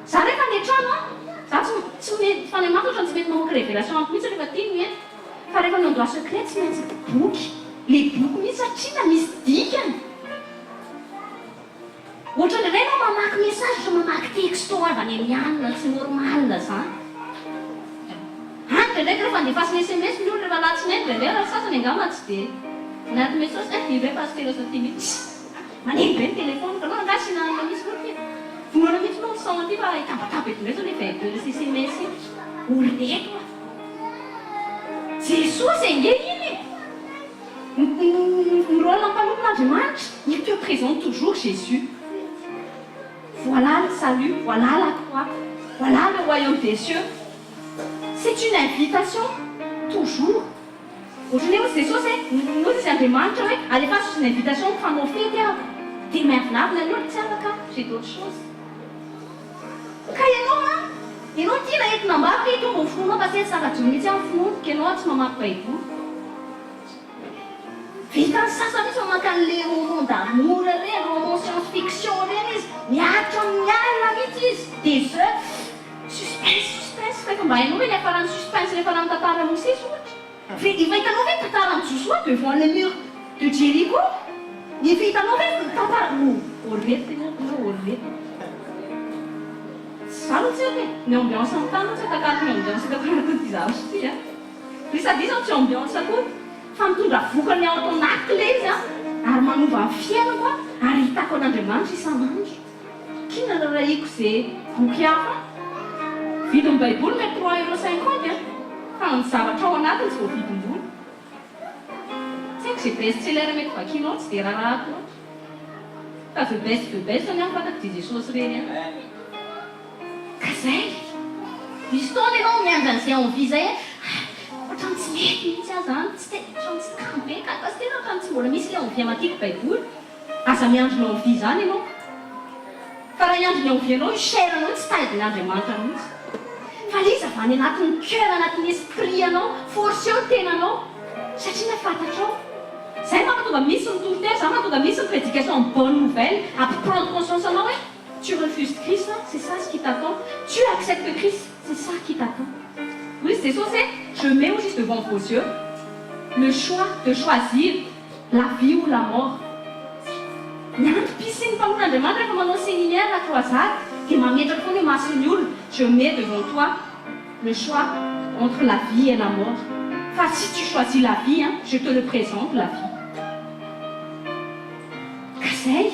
Za rehefa any an-trano an, za tsy tsy mety fa ny anahy ohatran'ny tsy mety mamoaka révélation amiko mihitsy rehefa tiany ny eto fa rehefa ny endroit secret tsy maintsy boky, le boky mihitsy satria na misy dikany. Ohatran'ny indray ianao mamaky message ohatran'ny mamaky texto avy any amin'ny alina, tsy normal zany. Any indraindray rehefa andefasana sms ny olona rehefa alatsinainy indraindray raha ny sasany angamba tsy dia anaty message eh indray pasitera sao tia mihitsy maneno be ny téléphone-ko aleo rangahy asiana anona mihitsy aloha ity e. Vonoina mihitsy aloha ny son ity fa hitabataba eto indray zao ilay veille de sms iny. Olona eto ah. Jesosy ange iny e. Ny rôle mpanompon'Andriamanitra, il te présente toujours Jésus. Voilà le salut, voilà la croix, voilà le royaume des cieux. C'est une invitation toujours. Ohatran'ny hoe hozy Jesosy hoe, hozy izy Andriamanitra hoe alefaso une invitation mifanao fety aho. Dia miavonavona ny olona, tsy afaka aho, j'ai d'autres choses. Ka ianao an, ianao tiana entina am-bavaka hitombo ny finoanao fa tsy zava-droa mihitsy amin'ny finoana, ka ianao tsy mamaky baiboly. Vitan'ny sasany mihitsy mamaky an'le roman d'amour ireny, roman science fiction ireny izy, miaritra amin'ny alina mihitsy izy, des heures, suspense, suspense, fa efa mba hainao ve ny hiafaran'ny suspense rehefa raha ny tantaran'i Mosesy ohatra? Ve efa hitanao ve ny tantaran'i Josoa devant le mur de Jericho? Efa hitanao ve ny tantara, oh, orety tena orety. Za aloha tsy haiko e, ny ambiance amin'ny tany aloha tsy atakariko ny ambiance hitako anatin'ity zavatra ity a. Ny sady izy tsy ambiance akory fa mitondra vokany ao ato anaty ilay izy an. Ary manova ny fiainako aho ary hitako an'Andriamanitra isan'andro. K'inona rarahiko ze boky hafa? Vidin'ny baiboly mety 3 euros 50 an! Fa ny zavatra ao anatiny tsy voavidim-bola. Tsy haiko ze best seller mety vakianao tsy dia rarahako loatra. Fa the best the best ny ahy fantako dia Jesosy irery ihany. Ka zay! Misy fotoana ianao miandry an'izay envie zay hoe ah! Ohatran'ny tsy mety mihitsy aho zany, tsy te, ohatran'ny tsy kamo be ka, pasitera ohatran'ny tsy mbola misy ilay envie hamakiako baiboly. Aza miandry ny envie izany ianao. Fa raha hiandry ny envie anao io chair anao io tsy tadidin'Andriamanitra mihitsy. Fa ilay izy avy any anatin'ny coeur, anatin'ny esprit anao, forceo ny tenanao satria na fantatrao. Izay mahatonga misy ny toriteny, izany mahatonga misy ny prédication ny bonne nouvelle, hampi prendre conscience anao hoe tu refuses Christ, c'est ça ce qui t'attend, tu acceptes Christ, c'est ça qui t'attend. Hoy izy Jesosy hoe je mets aussi devant vos yeux le choix de choisir La vie ou la mort. Ny antom-pisian'ny mpanompon'Andriamanitra rehefa manao séminaire na croisade dia mametraka foana eo imason'ny olona, je mets devant toi le choix entre la vie et la mort, fa si tu choisis la vie hein, je te le présente la vie. Ka zay.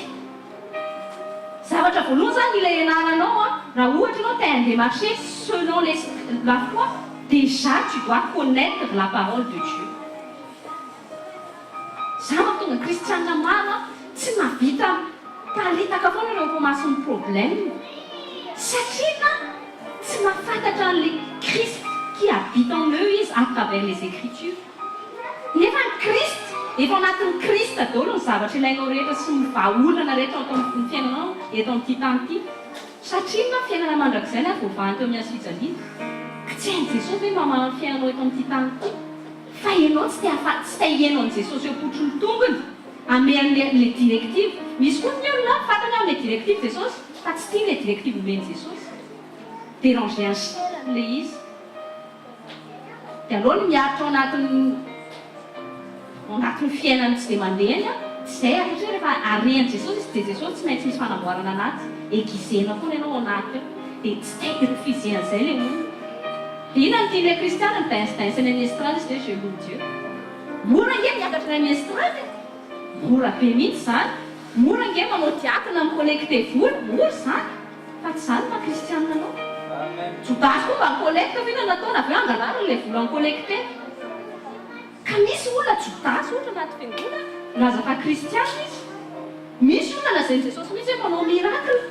Zavatra voalohany zany mila ianaranao an, raha ohatra ianao te handeha marcher selon l'esprit, la foi, déjà tu dois connaitre la parole de Dieu. Za mahatonga kristianina maro an tsy mahavita miparitaka foana ireo information ny problème satria na tsy mahafantatra anle Christ qui habite en eux izy à travers les écritures nefa ny Christ efa ao anatin'ny Christ daholo ny zavatra ilainao rehetra sy ny vahaolana rehetra ato amin'ny fiainanao eto amin'ity tany ity satria na fiainana mandrakizay na voavahany teo amin'ny hazo fijaliana ka tsy hain'i Jesosy ve mamaha ny fiainanao eto amin'ity tany ity Fa ianao tsy te hafa tsy te hihaino an'i Jesosy eo am-potry ny tongony ame an'le le directive. Misy koa ny olona fantany hoe ame directive Jesosy fa tsy tiany le directive omen'i Jesosy. Déranger an'i chair le izy. Dia aleony miaritra ao anatin'ny ao anatin'ny fiainany tsy dia mandeha eny an, tsy izay ary satria rehefa arehan'i Jesosy izy dia Jesosy tsy maintsy misy fanamboarana anaty, aiguiser-na foana ianao ao anaty ao. Dia tsy te hi-refuser an'izay le olona. Dia inona no tian'ilay kristiana? Mi-dance dance any amin'ny estrade izy dia je loue Dieu. Mora ange miakatra any amin'ny estrade e! Mora be mihitsy izany. Mora ange manao diakona mi-collecter vola, mora izany. Fa tsy izany no maha kristianina anao. Jodasy koa mba ni-collecte fa inona no nataony? Avy eo angalariny ilay vola ni-collecter. Ka misy olona Jodasy ohatra anaty fiangonana milaza fa kristianina izy. Misy olona lazain'i Jesosy mihitsy hoe manao miracle.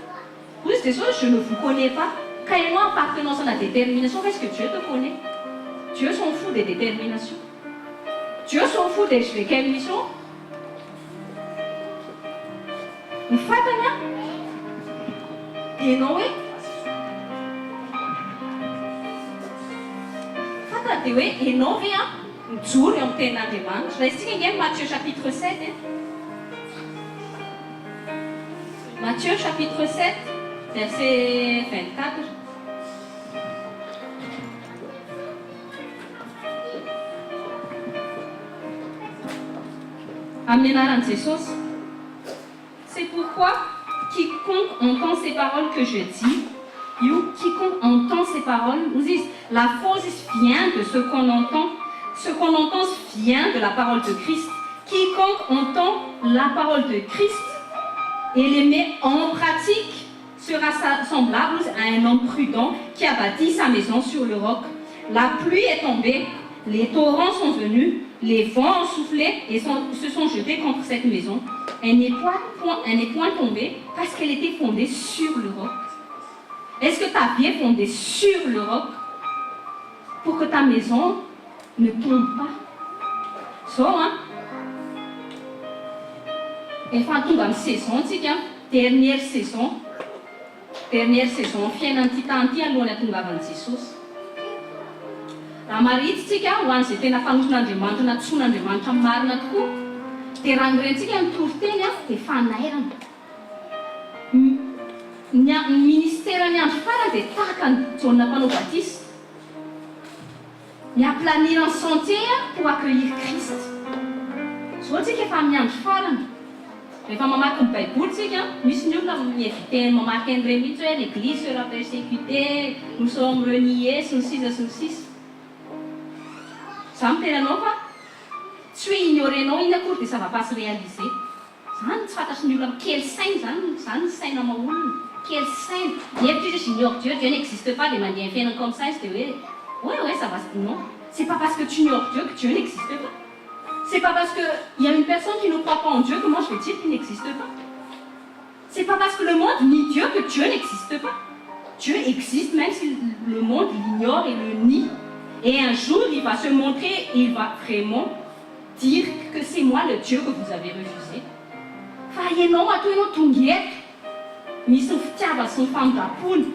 Hoy izy Jesosy, je ne vous connais pas. Ka ianao appartenance ana détermination fa est-ce que Dieu te connait? Dieu s'en fout des déterminations. Dieu s'en fout des je vais quelle mission? Ny fantany an, dia ianao hoe fantany dia hoe ianao ve an mijoro eo amin'ny tenin'Andriamanitra. Raisintsika ange ny Matthieu chapitre 7 e. Matthieu chapitre 7 verset 24. Amin'ny anaran'i Jesosy. C'est pourquoi quiconque entend ces paroles que je dis, io quiconque entend ces paroles, hozy izy, la foi vient de ce qu'on entend, ce qu'on entend vient de la parole de Christ, quiconque entend la parole de Christ et les met en pratique sera semblable à un homme prudent qui a bâti sa maison sur le roc. La pluie est tombée, les torrents sont venus, les vents ont soufflé et se sont jetés contre cette maison. Elle n'est point tombée parce qu'elle était fondée sur le roc. Est-ce que ta vie est fondée sur le roc pour que ta maison ne tombe pas? Zao an, efa tonga amin'ny saison tsika, dernière saison, dernière saison fiainan'ity tany ity alohan'ny hatongavan'i Jesosy. Raha marihitsy tsika ho an'izay tena mpanompon'Andriamanitra nantsoin'Andriamanitra marina tokoa, dia raha ny rentsika ny toriteny an, dia fanairana. Ny ministeran'ny andro farany dia tahaka an'i Jaona mpanao batisa. Mi-aplanir ny sentier pour accueillir Christ. Zao tsika efa amin'ny andro farany. Rehefa mamaky ny baiboly tsika, misy ny olona mi-eviter mamaky an'ireny mihitsy hoe l'église sera persécutée, nous serons reniés sy ny sisa sy ny sisa. Za miteny anao fa tsy hoe ignorer-nao iny akory dia ça va pas se réaliser. Zany tsy fantatry ny olona kely saina zany, zany ny saina maha olona, kely saina, mihevitra izy hoe j'ignore Dieu, Dieu n'existe pas dia mandeha ny fiainany comme ça izy dia hoe ouais ouais ça va non, c'est pas parce que tu ignores Dieu que Dieu n'existe pas, c'est pas parce que il y a une personne qui ne croit pas en Dieu que moi je vais dire qu'il n'existe pas, c'est pas parce que le monde nie Dieu que Dieu n'existe pas, Dieu existe même si le monde l'ignore et le nie et un jour il va se montrer et il va vraiment dire que c'est moi le Dieu que vous avez refusé. Fa ianao matoa ianao tonga eto, misy ny fitiavany sy ny famindrampony,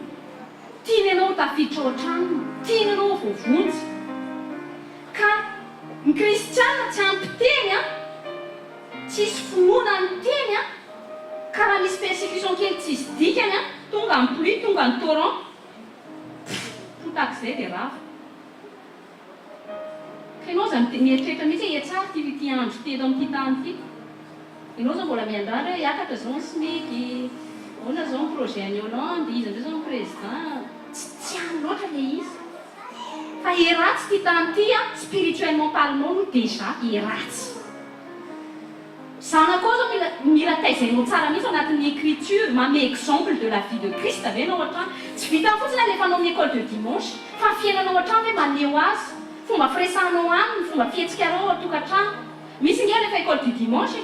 tiany ianao ho tafiditra ao an-tranony, tiany ianao ho voavonjy. Ka ny kristiana tsy ampy teny an, tsisy finoana ny teny an, ka raha misy persecution kely tsisy dikany an, tonga ny pluie, tonga ny torrent, pff, potak'izay dia rava. Ka ianao aza mieritreritra mihitsy hoe hiatsara ity ity andro ity eto amin'ity tany ity. Ianao izao mbola miandrandra hoe hiakatra izao ny SMIC, ahoana izao ny projet any Hollande, iza indray izao ny président. Tsy tsy any loatra ilay izy. Fa heratsy ity tany ity an, spirituellement parlant aloha déjà heratsy. Zanakao zao mila mila taizainao tsara mihitsy ao anatin'ny écriture, manome exemple de la vie de Christ ve ianao hatrany? Tsy vitan'ny fotsiny alefanao amin'ny école de dimanche fa ny fiainanao hatrany ve maneho azy? Fomba firesahanao aminy, fomba fihetsikareo ao an-tokantrano. Misy nge alefa école du dimanche e!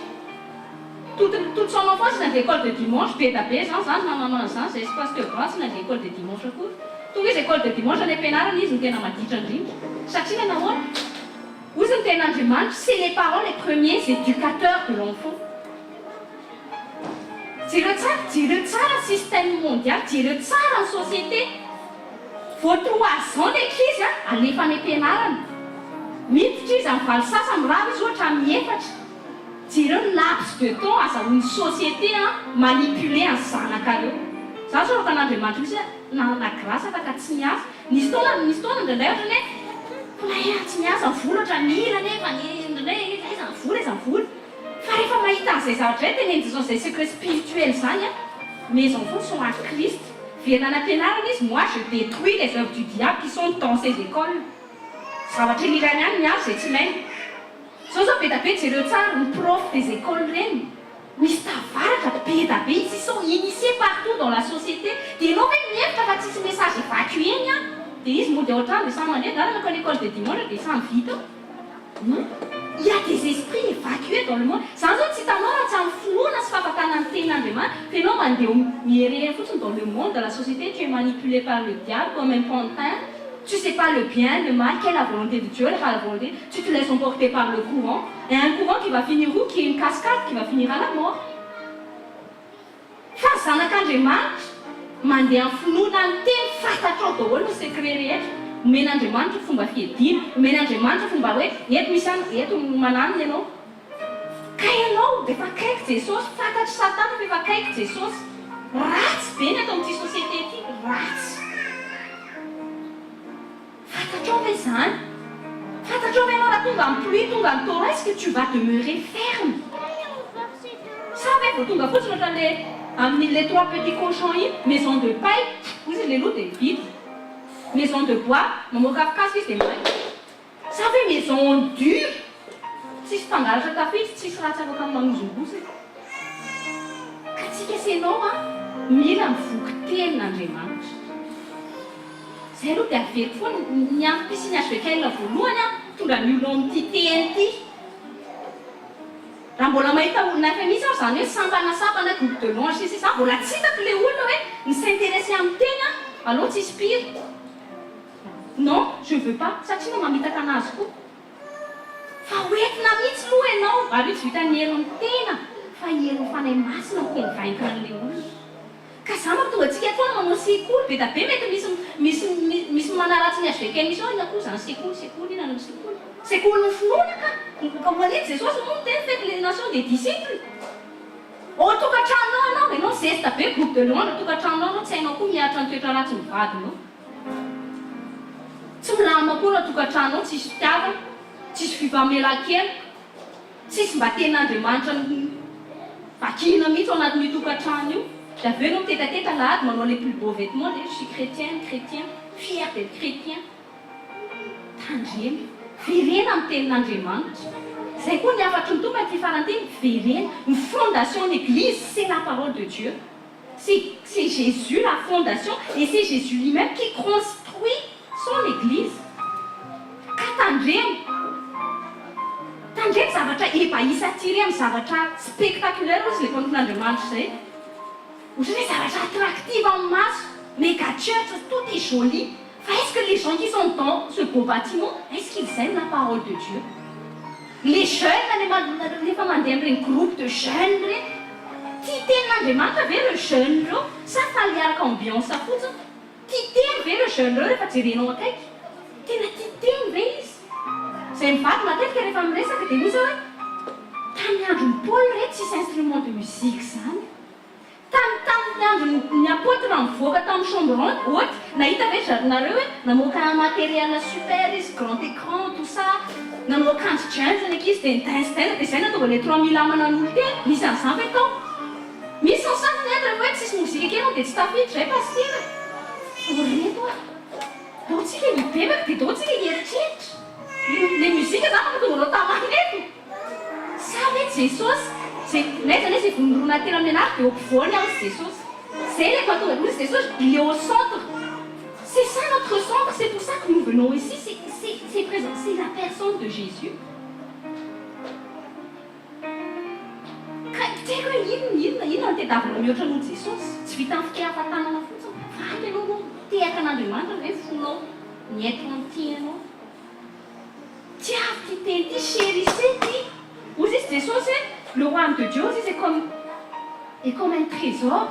Toute toute son enfance izy nandeha école de dimanche, be da be zany zany namana zany zay sy pasteur Branch nandeha école de dimanche akory. Tonga izy école de dimanche any am-pianarana izy no tena maditra indrindra. Satria nahoana? Hoy ny tenin'Andriamanitra, c'est les parents les premiers éducateurs de l'enfant. Jereo tsara, jereo tsara ny système mondial, jereo tsara ny société. Vao trois ans ny ankizy a, alefa any am-pianarana. Miditra izy amin'ny valo sasany, mirava izy ohatra amin'ny efatra. Jereo ny laps de temps azahoan'ny société a manipuler ny zanakareo. Za zao efa an'Andriamanitra mihitsy hoe nanana grâce fa ka tsy miasa. Nisy fotoana, nisy fotoana indraindray ohatran'ny hoe fa eh tsy miasa ny vola ohatran'ny mila nefa ny indraindray eh aiza ny vola, aiza ny vola. Fa rehefa mahita an'izay zavatra izay tenenin'i Jesosy izay secret spirituel izany an, mes enfants sont à Christ, verina any am-pianarana izy, moi je détruis les œuvres du diable qui sont dans ces écoles. Zavatra ilirany any ny azy izay tsy ilaina. Zao zao be da be jereo tsara ny prof des écoles ireny misy tavaratra be da be ils sont initiés partout dans la société dia ianao ve mihevitra fa tsisy message évacué ny any dia izy mody ao an-trano dia samy mandeha dada mankany école de dimanche dia samy vita ao non il y a des esprits évacués dans le monde zany zao tsy hitanao raha tsy amin'ny finoana sy fahafatana ny tenin'Andriamanitra fa ianao mandeha miherehery fotsiny dans le monde dans la société tu es manipulé par le diable comme un pantin tu sais pas le bien le mal quelle la volonté de Dieu la volonté tu te laisses emporter par le courant et un courant qui va finir où qui est une cascade qui va finir à la mort fa zanak'Andriamanitra mandeha amin'ny finoana ny teny fantatrao daholo ny secret rehetra omen'Andriamanitra fomba fiadiana omen'Andriamanitra fomba hoe eto misy any eto mananona ianao ka ianao dia efa akaiky Jesosy fantatry Satana fa efa akaiky Jesosy ratsy be ny ato amin'ity société ity ratsy Fantatrao ve izany? Fantatrao ve ianao raha tonga ny pluie, tonga ny torrent, est-ce que tu vas demeurer ferme? Sa ve vao tonga fotsiny ohatran'le amin'ny les trois petits cochons iny, maison de paille, hoy izy le loup dia vide, maison de bois, mamoaka afokasika izy dia may. Sa ve maison en dur, tsisy mpangalatra tafiditra, tsisy ratsy afaka manozongozona. Ka tsika sy ianao an, mila mivoky tenin'Andriamanitra. Zay aloha dia averiko foana ny antom-pisian'ny HVKL voalohany an, mitondra ny olona ao amin'ity teny ity. Raha mbola mahita olona FMI aho izany hoe sampana sampana, groupe de louange sy ny sisa mbola tsy hitako ilay olona hoe mi-s'intéresser amin'ny teny an, aleo tsisy pire. Non, je veux pas, satria mba mamitaka anazy koa. Fa ho entina mihitsy aloha ianao, ary io tsy vitan'ny herin'ny tena fa herin'ny Fanahy Masina mi-convaincre an'ilay olona. Ka za mahatonga antsika etoana manao sekoly be da be mety misy misy misy manaratsy ny HVKM misy hoe inona koa zany sekoly sekoly inona no sekoly sekolin'ny finoana ka ka manino Jesosy moa miteny faites les nations des disciples ao an-tokantranonao ianao ianao zesta be groupe de louange an-tokantranonao ianao tsy hainao koa miaritra ny toetra ratsy ny vadinao tsy milamina koa ny an-tokantranonao tsisy fitiavana tsisy fifamelan-keloka Tsisy mba tenin'Andriamanitra vakiana mihitsy ao anatin'io tokantrano io. Dia avy eo ianao mitetateta alahady manao les plus beaux vêtements dia je suis chrétienne, chrétien, fier d'être chrétien. Tandremo. Verena amin'ny tenin'Andriamanitra. Izay koa ny hafatry ny Tompo amin'ity farany ity, miverena. Ny fondation ny Eglise, c'est la parole de Dieu. C'est c'est Jésus la fondation et c'est Jésus lui-même qui construit son Eglise. Ka tandremo. Tandremo zavatra ébahis attirer amin'ny zavatra spectaculaire hozy ilay mpanompon'Andriamanitra izay. Ohatran'ny hoe zavatra attractive amin'ny maso, mega church, tout est joli. Fa est-ce que les gens qui sont dans ce beau bâtiment, est-ce qu'ils aiment la parole de Dieu? Les jeunes rehefa mandeha amin'ireny groupe de jeunes ireny, tia tenin'Andriamanitra ve ireo jeunes ireo sa faly hiaraka ambiance fotsiny? Tia teny ve ireo jeunes ireo rehefa jerenao akaiky? Tena tia teny ve izy? Izay mivady matetika rehefa miresaka dia hoy zao hoe, tamin'ny andron'i Paoly re tsisy instrument de musique izany. Tany tamin'ny andron ny apotre nivoaka tamin'ny chambre haute, nahita ve ry nareo hoe namoaka un materiel super izy, grand écran, tout ça, nanao akanjo jeans ny ankizy dia ni-dance dance dia izay nahatonga ilay 3000 âmes nanolo-tena, nisy an'izany ve tao? Misy ny sasany eto rehefa hoe tsisy mozika kely hono dia tsy tafiditra izay pasitera. Ô reto a! Dao tsika hibebaka dia dao tsika hieritreritra. Le musique zany mahatonga anao tamana eto? Sa ve Jesosy zay n'aiza n'aiza ivondrona tena amin'ny anarako dia eo ampovoany aho sy Jesosy. Zay ilay mahatonga hoy Jesosy il est au centre. C'est ça notre centre, c'est pour ça que nous venons ici, c'est c'est c'est présent, c'est la personne de Jésus. Ka tsy haiko hoe inona inona inona no tadiavinao mihoatra noho Jesosy. Tsy vitan'ny fitehafa-tanana fotsiny fa ampy ianao no mitehaka an'Andriamanitra ve fonao ny être entier anao. Tiavo ty teny ty chérissez ty. Hozy izy Jesosy hoe le royaume de Dieu hozy izy est comme est comme un trésor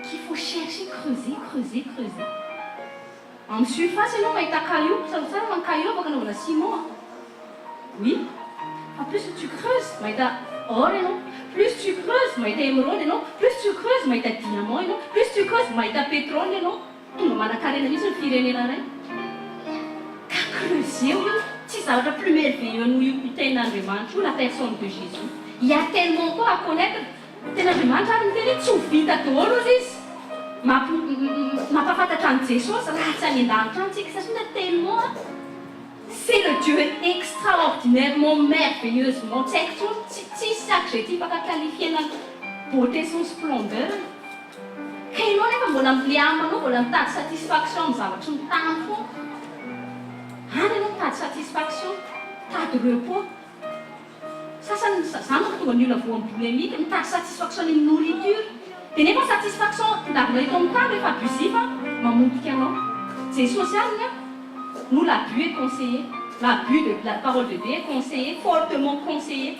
qu'il faut chercher creuser creuser creuser. Amin'ny surface ianao mahita caillou, tsarotsara fa ny caillou afaka anaovana ciment an. Oui. Fa plus tu creuses mahita or ianao, plus tu creuses mahita émeraude ianao, plus tu creuses mahita diamant ianao, plus tu creuses mahita pétrole ianao. Tonga manankarena mihitsy ny firenena iray. Ka creuser-o io, tsisy zavatra plus merveilleux noho io io tenin'Andriamanitra io, la personne de Jésus. Il y a tellement encore à connaître. Tenin'Andriamanitra ary miteny hoe tsy ho vita daholo hozy izy mampahafantatra an'i Jesosy raha tsy any an-danitra any tsika satria tellement an, c'est le Dieu extraordinairement merveilleusement tsy haiko intsony, tsisy adjectif afaka qualifier-na ny beauté sy ny splendeur-ny. Ka ianao nefa mbola le âme anao mbola mitady satisfaction amin'ny zavatry ny tany foana. Any ianao mitady satisfaction, mitady repos. Sasany, zany mahatonga ny olona voan'ny boulimique, mitady satisfaction any amin'ny nourriture. Dia nefa satisfaction tadiavinao eto amin'ny tany rehefa abusif mamotika anao. Jesosy ihany an no l'abus est conseillé, l'abus de la parole de Dieu est conseillé, fortement conseillé.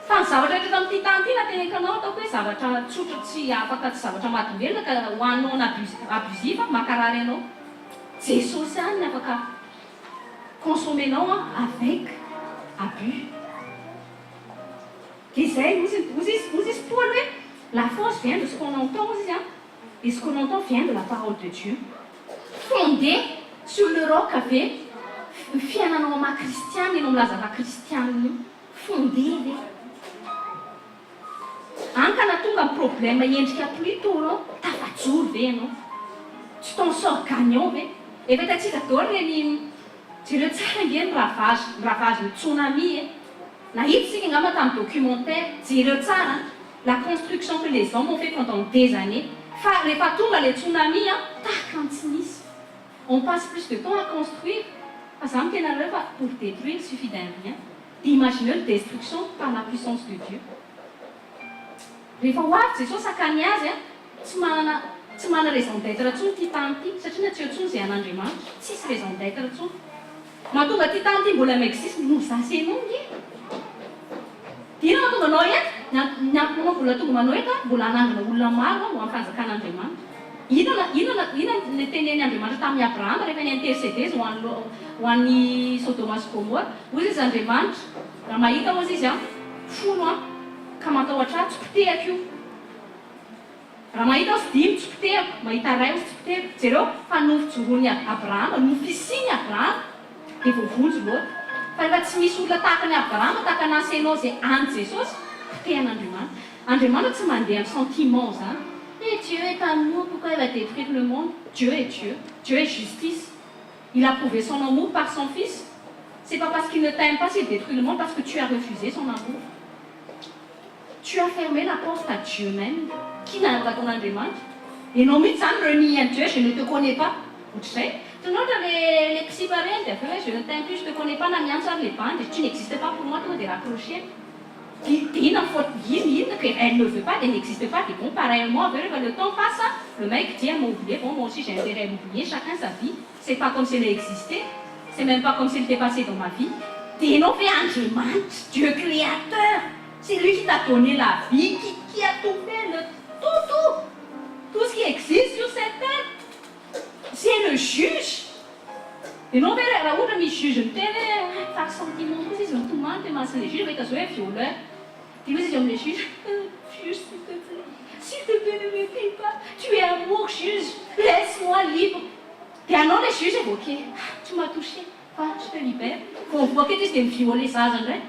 Fa ny zavatra rehetra eto amin'ity tany ity na teneniko anao ataoko hoe zavatra tsotra tsy afaka tsy zavatra mahadomelina ka ho an'ny non abusif mankarary anao. Jesosy ihany ny afaka consommer-nao avec abus. Dia izay hozy hozy izy hozy izy Paoly hoe la force vient de ce qu'on entend hozy izy an, et ce qu'on entend vient de la parole de Dieu. Fondé sur le roc ve ny fiainanao amin'ny maha kristiana ianao milaza fa kristiana io? Fondé ve? Any ka na tonga ny problème endrika pluie torrent, tafajoro ve ianao? Tu t'en sors gagnant ve? Efa hitantsika daholo ireny, jereo tsara ange ny ravage, ny ravage ny tsunami e! Nahita isika angamba tamin'ny documentaire, jereo tsara an, la construction que les hommes ont fait pendant des années, fa rehefa tonga ilay tsunami an, tahaka ny tsy nisy. On passe plus de temps à construire, fa za miteny anareo fa pour détruire il suffit d'un rien. Dia imagineo ny destruction par la puissance de Dieu. Rehefa ho avy Jesosy haka ny azy an, tsy manana tsy manana raison d'etre intsony ity tany ity, satria na tsy eo intsony izay an'Andriamanitra, tsisy raison d'etre intsony. Mahatonga ity tany ity mbola mi-existe noho za sy enao nge. Dia inona mahatonga anao eto? Ny ny antony manao mbola tonga manao eto an, mbola hanangana olona maro aho ho amin'ny fanjakan'Andriamanitra. Inona inona inona no tenenin' Andriamanitra tamin'i Abrahama rehefa ni-interceder izy ho an'i ho an'i Sodoma sy Gomora? Hoy izy Andriamanitra, raha mahita hozy izy an, folo an, ka matahotra ahy, tsy potehako io. Raha mahita hozy dimy, tsy potehako, mahita iray hozy tsy potehako. Jereo fa noho fijoroan'i Abrahama, noho fisian'i Abrahama, dia voavonjy Lota. Fa rehefa tsy misy olona tahaka an'i Abrahama, tahaka an'i Asenao izay an'i Jesosy, potehan'Andriamanitra. Andriamanitra tsy mandeha amin'ny sentiment zany. Eh Dieu est amour, pourquoi il va détruire le monde? Dieu est Dieu, Dieu est justice. Il a prouvé son amour par son fils. C'est pas parce qu'il ne t'aime pas s'il détruit le monde, parce que tu as refusé son amour. Tu as fermé la porte à Dieu même. Qui n'a pas ton Andriamanitra? Ianao mihitsy zany renier an'i Dieu, je ne te connais pas. Ohatr'izay. Hitanao ohatra le le mpisipa reny dia avy eo hoe je ne t'aime plus, je te connais pas na miantso ary le bandy, tu n'existes pas pour moi tonga dia raccrocher. Dia dia inona ny faute inona inona que elle ne veut pas dia n'existe pas dia bon pareillement avy eo rehefa le temps passe le mec dit elle m'a oublié bon moi aussi j'ai intérêt à l'oublier chacun sa vie c'est pas comme si elle existait c'est même pas comme si elle était passée dans ma vie dia ianao ve Andriamanitra Dieu créateur c'est lui qui t'a donné la vie qui qui a tout fait le tout tout tout ce qui existe sur cette terre c'est le juge ianao ve raha ohatra misy juge miteny hoe ah, par sentiment kosa izy mitomany te mason'le juge mahita zao hoe violeur dia hoy izy amin'le juge, juge s'il te plaît s'il te plaît ne me tue pas tu es amour juge laisse-moi libre dia anao le juge ok tu m'as touché fa je te libère vao mivoaka eto izy dia mi-violer zaza indray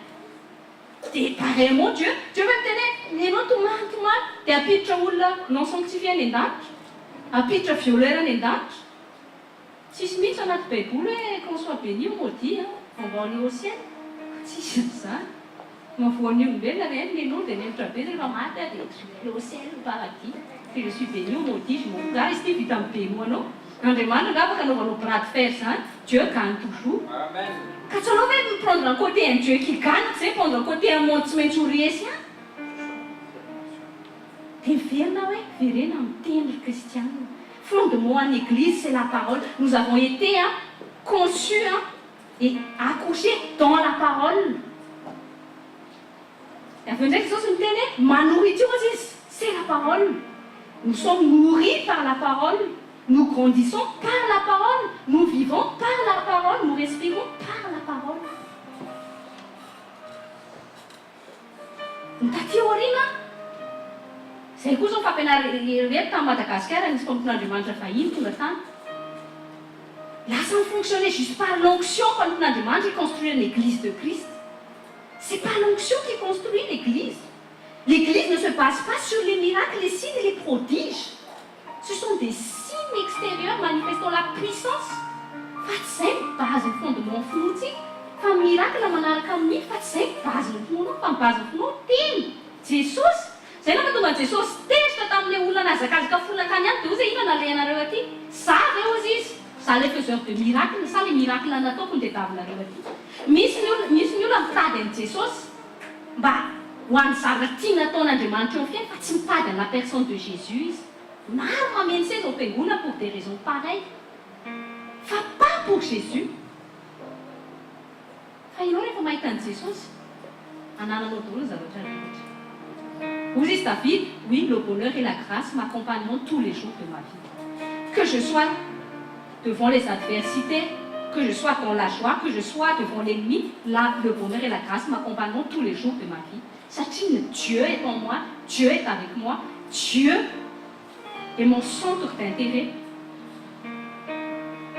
dia pareillement Dieu Dieu ve miteny hoe ianao tomany tomany dia hampiditra olona non sanctifié any an-danitra hampiditra violeur any an-danitra tsisy mihitsy anaty baiboly hoe qu'on soit béni ou maudit hein on va aller au ciel tsisy an'izany mahavoan'ny olombelona reny ny an'olo dia mihemotra be rehefa maty aho dia je vais aller au ciel au paradis que je suis béni ou maudit je m'en fous nga izy ity vita amin'ny bemo anao Andriamanitra nga afaka anaovanao bras de fer zany Dieu gagne toujours ka tsy anao ve mi-prendre un côté un Dieu qui gagne tsy zay prendre un côté un monde tsy maintsy ho resy ihany dia miverina hoe verena amin'ny teny ry kristianina fondement an'ny église c'est la parole nous avons été hein, conçus hein, et accouchés dans la parole dia avy eo ndraiky Jesosy miteny hoe ma nourriture ozy izy c'est la parole nous sommes nourris par la parole nous grandissons par la parole nous vivons par la parole nous respirons par la parole ny taty aoriana izay koa izao fampianarana tany Madagasikara nisy mpanompon'Andriamanitra vahiny tonga tany lasa mi-fonctionner juste par l'onction mpanompon'Andriamanitra hi-construire l'église de Christ c'est pas l'onction qui construit l'église l'église ne se base pas sur les miracles les signes et les prodiges ce sont des signes extérieurs manifestant la puissance fa tsy izay ny base ny fondement finoantsika fa miracle manaraka amin'ny fa tsy izay ny base ny finoanao fa ny base ny finoanao teny Jesosy zay no mahatonga an'i Jesosy tezitra tamin'ilay olona nahazakazaka fo nankany aminy dia hoy izy hoe inona nalehanareo aty za ve hozy izy za le faiseur de miracle sa le miracle nataoko no tediavinareo aty misy ny olona misy ny olona mitady an'i Jesosy mba ho an'ny zavatra tiany hataon'Andriamanitra eo amin'ny fiainany fa tsy mitady an'i la personne de Jésus izy maro mameno seza ao am-piangonana pour des raisons pareilles fa pas pour Jésus fa ianao rehefa mahita an'i Jesosy anananao daholo ny zavatra rehetra hozy izy David oui le bonheur et la grâce m'accompagneront tous les jours de ma vie que je sois devant les adversités que je sois dans la joie que je sois devant l'ennemi là le bonheur et la grâce m'accompagneront tous les jours de ma vie satria Dieu est en moi Dieu est avec moi Dieu est mon centre d'intérêt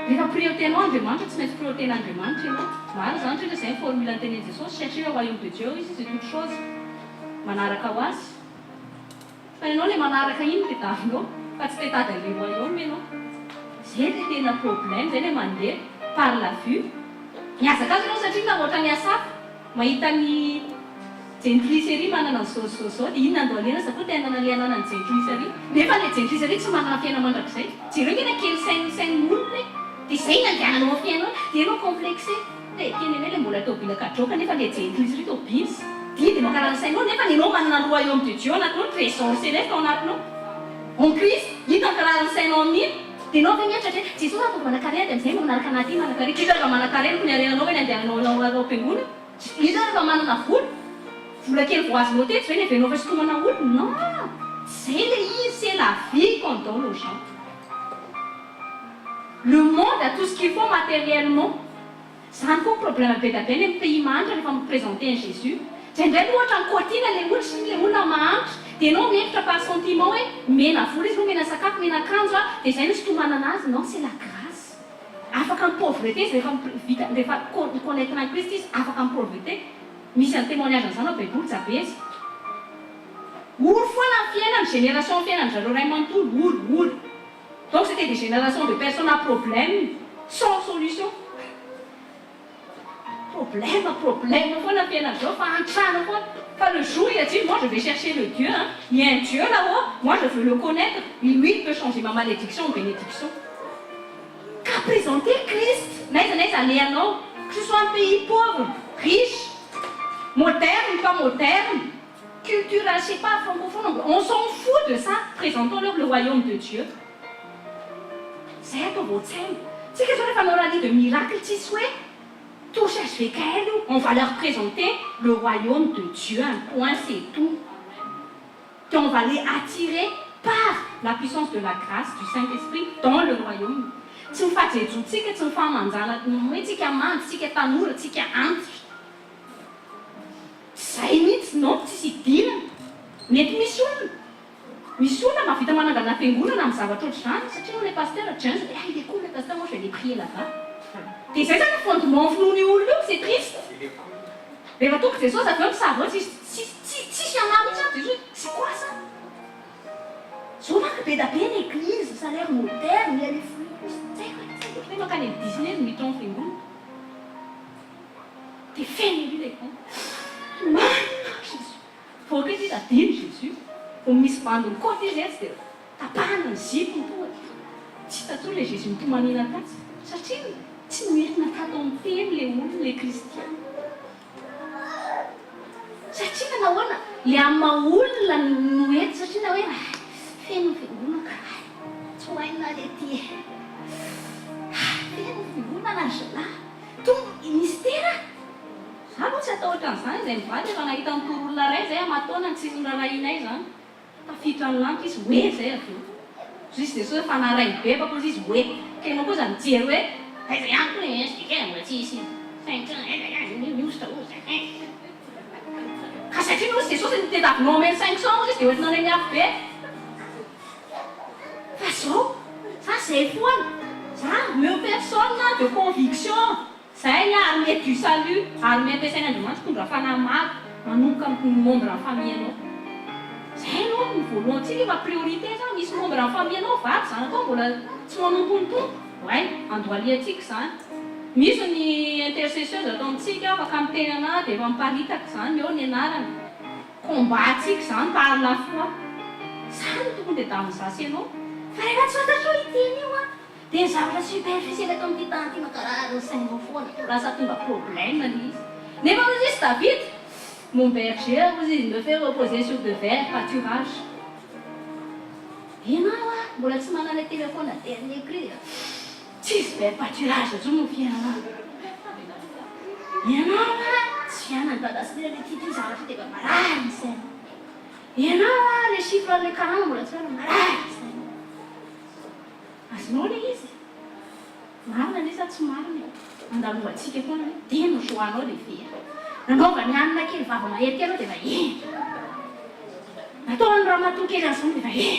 rehefa priorité-nao Andriamanitra tsy maintsy priorité-n'Andriamanitra ianao marina zany satria zay ny formule nitenen'i Jesosy cherchez le royaume de Dieu izy c'est toute chose manaraka ho azy fa ianao le manaraka iny tediavinao fa tsy tetady an'le royaume ianao zay le tena problème zay le mandeha par la vue miazakaza ianao satria na ohatra ny Asafa mahita ny Jentilisa ery manana an'izao zao zao dia inona no alena za koa te hanana le ananan'ny Jentilisa ery nefa le Jentilisa ery tsy manana fiaina mandrakizay jereo nge na kely sain'ny sain'olona e dia zay no andehananao amin'ny fiainanao dia ianao complexé te teny anie le mbola tôbila kadroka nefa le Jentilisa ery tô bins dia dia mankarary ny sainao nefa ianao manana ny royaume de Dieu anatinao trésor céleste ao anatinao en Christ hita ny karary ny sainao amin'iny dia ianao ve mieritreritra hoe Jesosy ataovy manankarena dia amin'izay mba manaraka anah aty manankarena iza raha manankarena ko ny harenanao ve ny andehananao ao am-piangonana Iza ary efa manana vola? Vola kely vao azonao teto ve ny hevenao fa sintomana olona? Non! Tsy zay le izy, c'est la vie qu'on donne aux gens. Le monde a tout ce qu'il faut matériellement. Zany koa problème be da be any amin'ny pays mahantra rehefa mi-presenter an'i Jésus. Indraindray aloha ohatra ny kotiana le olona sy le olona mahantra dia ianao mihevitra par sentiment hoe mena vola izy, omena sakafo, omena akanjo a, dia zay no sintomanana azy. Non, c'est la grâce. Afaka amin'ny pauvreté izy rehefa vita rehefa mi-connaitre an'i Kristy izy afaka amin'ny pauvreté. Misy an'ny témoignage an'izany ao baiboly Jabeza. Ory foana ny fiainany, génération ny fiainany zareo ray manontolo ory ory. Donc c'était des générations de personnes à problème sans solution. Problème, problème foana fiainana zao, fahantrana foana. Fa le jour il a dit: moi, je vais chercher le Dieu, hein. Il y a un Dieu là-haut, moi, je veux le connaître, lui, il peut changer ma malédiction en bénédiction. Ka présenter Christ n'aiza n'aiza alehanao, que ce soit un pays pauvre, riche, moderne, pas moderne, culture, je sais pas, francophone, on s'en fout de ça. Présentons-leur le royaume de Dieu. Zay atao voatsaina tsika zao. Rehefa anao rallye de miracle, tsisy hoe touche HVKL io. On va leur présenter le royaume de Dieu, un point, c'est tout. Et on va les attirer par la puissance de la grâce du Saint-Esprit dans le royaume. Tsy mifajejotsika, tsy mifamanjana hoe tsika mandry, tsika tanora, tsika antitra zay mihitsy. Non, tsisy idirana. Mety misy olona mahavita manangana fiangonana amin'ny zavatra ohatr' zany, satria no le pasteur James, ah, il est cool, le pasteur, moi, je vais aller prier là-bas. De zay zany fondement finoany olona io. C'est triste. Rehefa tonga Jesosy avy eo, misava eo, tsisy ana mihitsy any Jesosy. C'est quoi ça? Zao manko be da be ny église, ça a l'air moderne, il y a les fruits, tsy haiko, tsy haiko hoe mankany amin'ny Disney no miditra ao amin'ny fiangonana, de feno ery le con. Jésus voaka izy, izy adino Jésus vo misy bandiny koty izy etsy, de tapahana ny zipony, tonga tsy hita tso le Jésus mitomanina tatsy, satria tsy noentina tato amin'ny teny le olona, le kristiana. Satria nanahoana le amy maha olona no ety, satria na hoe feno fiangonana, tsy hoaina le ty, feno fiangonana zalahy, tonga misy tera. Za aloha tsy atao ohatran'izany. Zay mivady efa nahita ny toro olona ray zay amataona tsisy nrarahinay zany, tafiditra ny lanitra izy hoe zay avy eo izy de so efa naray bebaka ozy izy hoe ka ianao koa zany mijery hoe aiza ihany koa e, mbola tsisy 5 ans, aiza ihany miositra ozy ka, satria nosy Jesosy nitetavinao ameny 500 ozy izy de oentinao any afo be. Fa zao za zay foana, za me personne de conviction zay ny armée du salut, armée ampiasain'Andriamanitra tondra fanahy maro, manomboka amin'ny membre ny famille anao. Zay no ny voalohantsika efa priorité. Zany misy membre ny famille anao, vady, zanakao, mbola tsy manompo ny Tompo ay, andoaliantsika zany. Misy ny intercesseuse atao amintsika, afaka miteny ana de efa miparitaka zany eo ny anarana. Combat-tsika zany par la foi zany tokony de damin'zasy ianao. Fa rehefa tsy fantatrao iteny io a, de ny zavatra superficiel atao amin'ity tany ty makarary ny sainao foana, lasa tonga problème ny izy. Nefa ozy izy David: mon berger, ozy izy, me fait reposer sur de verts pâturages. Ianao a mbola tsy manana téléphone dernier cri, tsisy vert pâturage zao no fiainana ianao a, tsy fiainany dadasy le ty zavatra ty, de marary ny saina ianao a, le chiffre, le karama mbola tsy ara, marary ny saina azonao le izy. Marina le sa tsy marina? Andalovantsika foana hoe de no joanao le vera nanaovany anina kely, vava mahery kely anao, de efa e nataony ramatoa kely an'izany, de efa e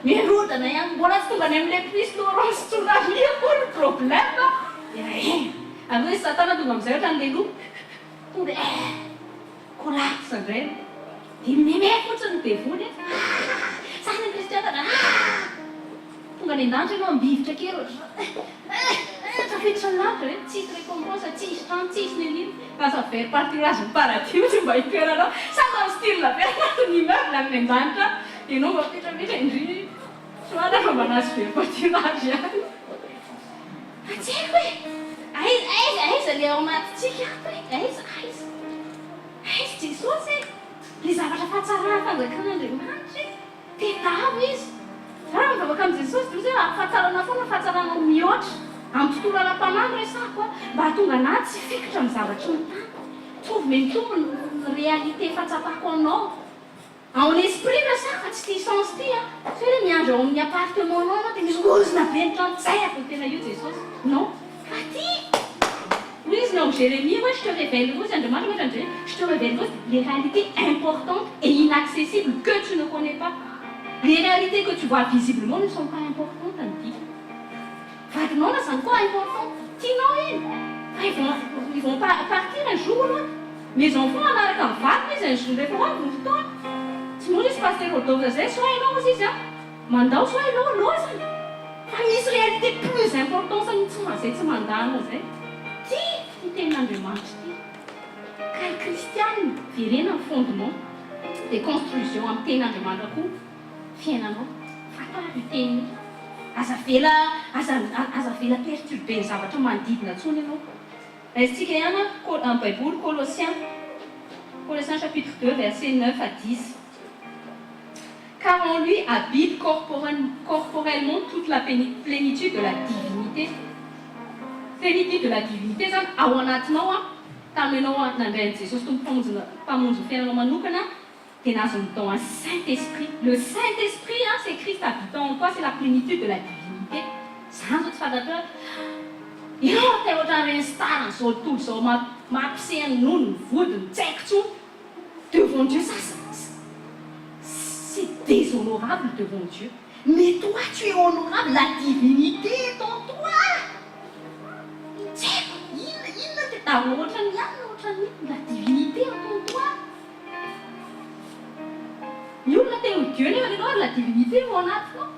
mirodana ihany, mbola tsy tonga any am'le plus Laurence tsunami akory ny problème, efa e avy hoe Satana tonga am'izay ohatra ny leloha, tonga de collapse indray, de meme fotsiny ny devoly e zany ny kristianana. Tonga any an-danitra ianao, ambivitra kely ohatra tafiditra ny lanitra hoe tsisy récompense, tsisy trano, tsisy nenino, lasa vert pâturage ny paradis tsy mba hitoeranao, sady amy style be anatin'ny immeuble any an-danitra ianao mba mipetrapetra indri soana fa mba nahazo vert pâturage ihany. Fa tsy haiko hoe aiza, aiza, aiza le ao anatintsika ato hoe aiza, aiza, aiza Jesosy e, le zavatra fahatsarana fanjakan'Andriamanitra e, tedavo izy. Za raha mivavaka amin'i Jesosy de ozy hoe fahatsarana foana, fahatsarana mihoatra amin'ny tontolo ara-panahy no resako a, mba hahatonga anahy tsy fikitra amin'ny zavatry ny tany. Tovy mitombo ny réalité fahatsapako anao en esprit resako, fa tsy ty sens ty a, tsy hoe miandry ao amin'ny appartement anao anao de misy ozona be ny trano, zay avy tena io Jesosy, non, fa ty hoy izy no amin'ny Jérémie hoe je te révèle, ozy Andriamanitra ohatra andre, je te révèle les réalités importantes et inaccessibles que tu ne connais pas. Les réalités que tu vois visiblement ne sont pas importantes. Ny dika vadinao na zany koa important, tianao iny, fa ils vont partir un jour ou l'autre. Mes enfants anaraka mivadina izy un jour rehefa ho avy ny fotoana. Tsy moa izy pasteur Rodolphe zay, soit ianao ozy izy a mandao, soit ianao lozany, fa misy réalité plus importance ny tsy zay tsy mandana zay ty. ity tenin'Andriamanitra ity. Ka ry kristianina, verena ny fondement, dia construisez amin'ny tenin'Andriamanitra koa fiainanao. Fantaro io teny io. Aza avela, aza, aza avela perturber ny zavatra manodidina intsony ianao. Raisintsika ihany an, baiboly Colossiens, Colossiens chapitre 2 verset 9 à 10. Car en lui habite corporellement toute la plénitude de la divinité. Plénitude de la divinité zany ao anatinao an, tamin'ianao nandray an'i Jesosy Tompo Mpamonjy ny fiainanao manokana dia nahazo ny don an'ny Saint Esprit. Le Saint Esprit an, c'est Christ habitant en toi, c'est la plénitude de la divinité. Zany zao tsy fantatrao hoe ianao te ohatran'ireny star an'izao tontolo izao mampiseho ny nono, ny vodiny, tsy haiko intsony. Devant Dieu ça c'est déshonorable devant Dieu. Mais toi tu es honorable, la divinité est en toi. Tsy haiko inona inona te tavy ohatran'ny anona ohatran'ny inona, la divinité est en toi. Ny olona te ho Dieu nefa ianao ary la divinité ao anatinao.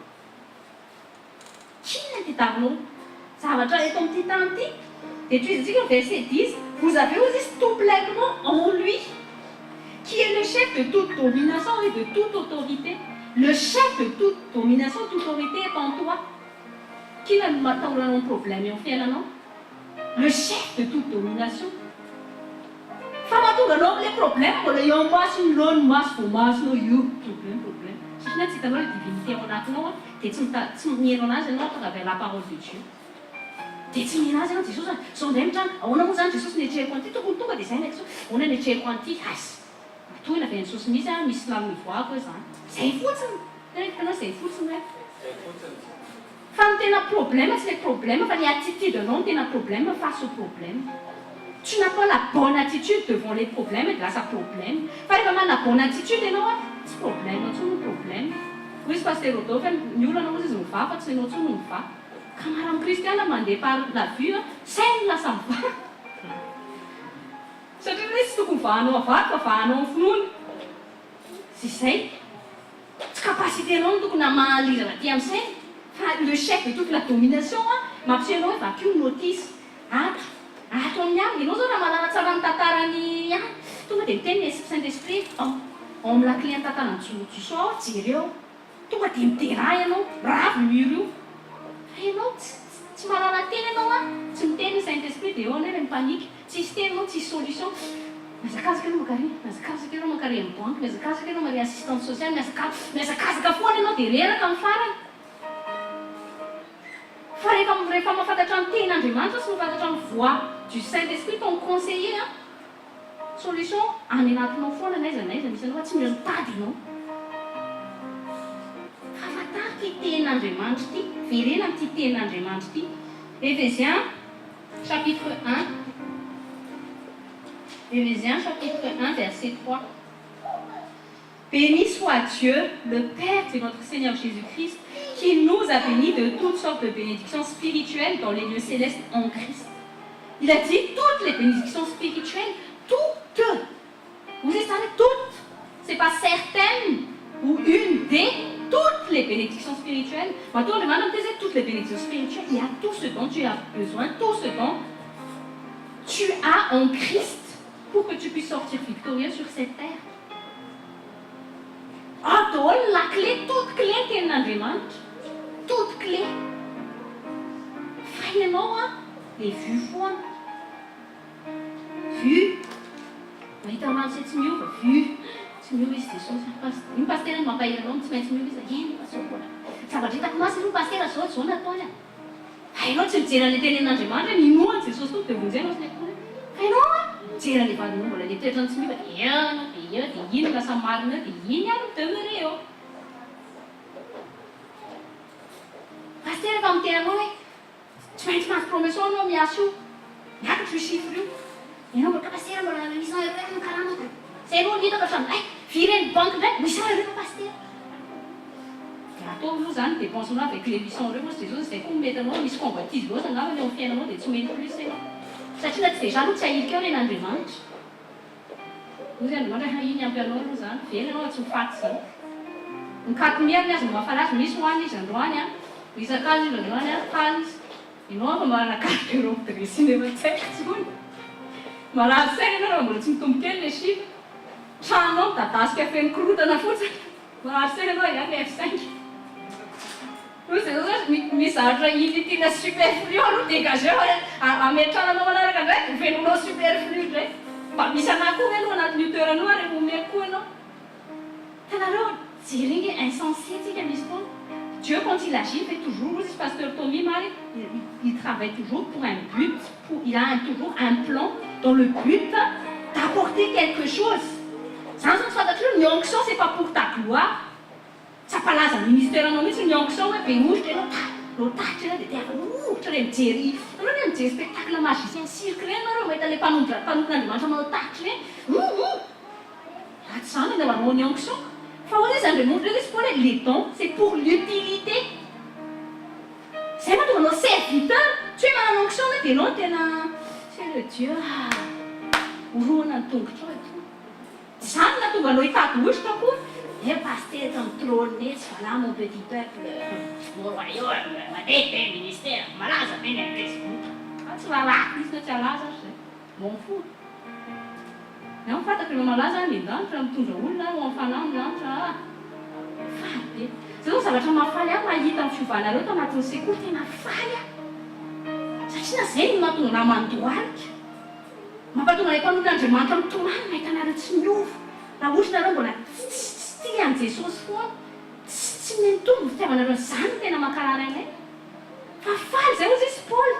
Inona ity taminao? Zavatra eto amin'ity tany ity. Dia tohizintsika ny verset 10, Vous avez aussi tout pleinement en lui, qui est le chef de toute domination et de toute autorité. Le chef de toute domination, toute autorité est en toi. K'inona no mahatonga ny problème eo amin'ny fiainanao? Le chef de toute domination. Fa mahatonga anao amin'ilay problème mbola eo amasony ireo ny maso voamasonao io problème problème satria tsy hitanao ilay divinité ao anatinao an dia tsy mita tsy miheno anazy ianao à travers la parole de Dieu dia tsy miheno azy ianao Jesosy a zao indray mitranga ahoana moa izany Jesosy netreriko an'ity tokony tonga dia izay ny action ahoana netreriko an'ity aiza matohina avy any Jesosy mihitsy an misy lame mivoaka hoe izany izay fotsiny tena hitanao izay fotsiny hoe Fa ny tena problème tsy le problème fa ny attitude anao no tena problème face au problème. Tu n'as pas la bonne attitude devant les problèmes dia lasa problème. Fa rehefa manana bonne attitude ianao an, tsy problème intsony ny problème. Hoy izy Pasitera Rodolphe hoe ny olana hozy izy mivaha fa tsy ianao intsony no mivaha. Ka maro amin'ny kristiana mandeha par la vue an, sainy no lasa mivaha. Satria ilay izy tsy tokony vahanao avaky fa vahanao amin'ny finoana. Sy izay. Tsy capacité-nao no tokony hamaha lirana aty amin'ny saina fa le chef de toute la domination an mampiseho anao hoe vakio ny notice ato ato amin'ny alina ianao zao raha mahalala tsara ny tantaran'i an tonga dia miteny ny Saint Esprit ao ao amin'ny lakile ny tantaran'i Josoa ao jereo tonga dia midera ianao ravo io mur io fa ianao tsy tsy mahalala teny ianao an tsy miteny ny Saint Esprit dia eo ianao ilay mi-panique Tsisy teny moa tsisy solution. Mihazakazaka ianao mankary, mihazakazaka ianao mankary amin'ny banky, mihazakazaka ianao mary assistante sociale, mihazakazaka, mihazakazaka foana ianao dia reraka amin'ny farany. Fa rehefa rehefa mahafantatra ny tenin'Andriamanitra sy mahafantatra ny voix du Saint Esprit ton conseiller an, solution any anatinao foana n'aiza n'aiza misy anao fa tsy mila mitady ianao. Fa fantaro ity tenin'Andriamanitra ity, verena amin'ity tenin'Andriamanitra ity. Ephésiens. Chapitre 1 Ephésiens chapitre 1 verset 3 Béni soit Dieu, le Père de notre Seigneur Jésus-Christ, qui nous a bénis de toutes sortes de bénédictions spirituelles dans les lieux célestes en Christ. Il a dit toutes les bénédictions spirituelles, toutes. Vous savez, toutes. C'est pas certaines ou une des, toutes les bénédictions spirituelles. Maintenant, le maintenant, toutes les bénédictions spirituelles. Il y a tout ce dont tu as besoin, tout ce dont tu as en Christ pour que tu puisses sortir victorieux sur cette terre. Ah, daholo la clé, toute clé tenin'Andriamanitra. Toute clé. Fa ianao an, le vue foana. Vue. Mahita rano izay tsy miova. Vue. Tsy miova izy Jesosy. Io pasitera no mampahery anao, tsy maintsy miova izy. Eny fa zao mbola. Zavatra hitako maso aloha pasitera zao zao nataony a. Fa ianao tsy mijery an'ilay tenenin'Andriamanitra hoe minoa an'i Jesosy Tompo dia vonjena ao sy ny akohonany. Fa ianao an, mijery an'ilay vadinao mbola ilay toetrany tsy miova dia eo ianao dia eo dia iny no lasa marina eo dia iny ihany no mi-demeurer eo. Pasitera efa miteny anao hoe Tsy maintsy mahazo promotion anao miasa io. Miakatra io chiffre io. Ianao mbola pasitera mbola 800 euros ihany ny karamako. Zay aloha no hitako hatramin'izay. Hay, viré ny banque indray, 800 euros pasitera. Dia ataovy aloha izany dépense nao avec les 800 euros hozy Jesosy, izay koa no mety anao, misy convoitise loatra angambany eo amin'ny fiainanao dia tsy omeny plus ianao. Satria na tsy déjà aloha tsy ahilika eo ren'Andriamanitra. Hozy Andriamanitra hay iny ampy anao aloha izany, very ianao fa tsy ho faty izany. Ny katomia ny azy no mahafaly azy, misy hoany izy androany an, misak'azy izy androany an, faly izy. Ianao afa manana garde-robe dressing efa tsy haiko intsony. Marary saina ianao raha mbola tsy mitombo kely ilay sipa. Trano ao midadasika feno korontana fotsiny. Marary saina ianao ihany F5. Hoy Jesosy hoe misy zavatra inutile sy superflu aloha dégageo fa hametrahana anao manaraka indray ho fenoinao superflu indray. Mba misy anah koa ve aloha anatin'io toerana io ary omeko koa ianao. Hitanareo, jereo nge insensé tsika misy fotoana. Dieu quand il agit fait toujours, hoy izy Pasteur Tommy Mary, il travaille toujours pour un but, pour, il a un toujours un plan dans le but d'apporter quelque chose. Zany zao tsy fantatrareo, ny onction c'est pas pour ta gloire. Tsy hampalaza ny ministère anao mihitsy ny onction hoe be oritra ianao ta lo tatitra ianao dia te afaka ohatra ireny mijery ianao anie mijery spectacle magicien cirque ireny nareo mahita ilay mpanompo mpanompon'Andriamanitra manao tatitra ireny hum hum raha tsy izany anaovanao ny onction fa hoy izy Andriamonitra izy Paoly hoe les dons c'est pour l'utilité izay mahatonga anao serviteur tsy hoe manana onction ve dia ianao no tena c'est le Dieu ah orohana ny tongotrao etoa Izany no nahatonga anao hitady hosotra koa? Eh pasitera eto amin'ny trône etsy voilà mon petit peuple, mon royaume, mandeha be ny ministère, malaza be ny any Facebook. Fa tsy rarahako mihitsy na tsy halaza ary izay. M'en fous. Ny ahy fantako rehefa malaza any an-danitra, mitondra olona aho ao amin'ny fanahy ny lanitra ah. Faly be. Izay zao zavatra mahafaly ahy mahita ny fiovanareo tao anatin'ny sekoly, tena faly aho. Satria na izay no nahatonga anah mandohalika. Mampatonga ilay mpanompon'Andriamanitra mitomany mahita anareo tsy miova. Raha ohatra nareo mbola tsy tsy tia an'i Jesosy foana, tsy tsy mitombo ny fitiavanareo an'izany no tena mankarary anay. Fa faly izay hozy izy Paoly.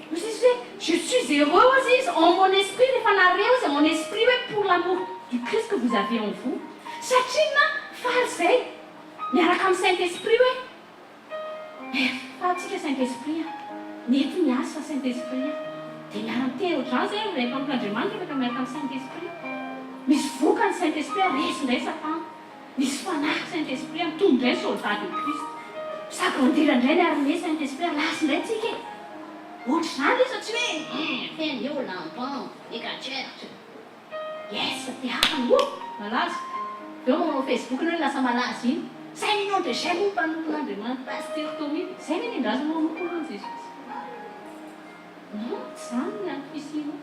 Hozy izy hoe je suis heureux hozy izy en mon esprit rehefa nareo izy en esprit hoe pour l'amour du Christ que vous avez en vous. Satria inona? Faly izay miaraka amin'ny Saint Esprit hoe Efa tsika Saint Esprit a! Mety ny asa Saint Esprit a! Dia miara miteny ohatr'izany zay ilay mpanompon'Andriamanitra afaka miaraka amin'ny Saint Esprit. Misy vokany Saint Esprit a, resy indray Satana. Misy fanahy Saint Esprit a, mitombo indray ny soldat de Christ. Mi-s'agrandir indray ny armée Saint Esprit a, lasa indray tsika e! Ohatr'izany ilay izy fa tsy hoe eh feno eo lampant, mega church. Yes dia hafa ny oh! Malaza. Avy eo manao Facebook nareo lasa malaza iny. Zay mino dia zay moa mpanompon'Andriamanitra. Pasteur Tommy, zay ve ny andrasanao hanompo an'i Jesosy? Non, tsy zany ny an'ny fisianao.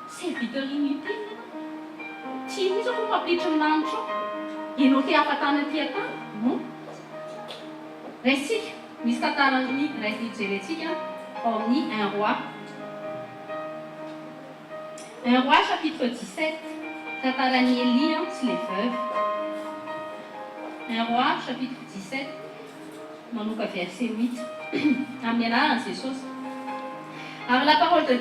Serviteur inutile ianao. Tsy iny mihitsy akory mampiditra ny lanitra ao. Ianao te hafa-tany aty an-tany? Non. Raisintsika, misy tantaran'ny ray jerentsika ao amin'ny Un Roi. Un Roi chapitre 17, tantaran'i Elia sy les veuves. Un Roi chapitre 17, manomboka verset 8. Amin'ny anaran'i Jesosy. Ary la parole de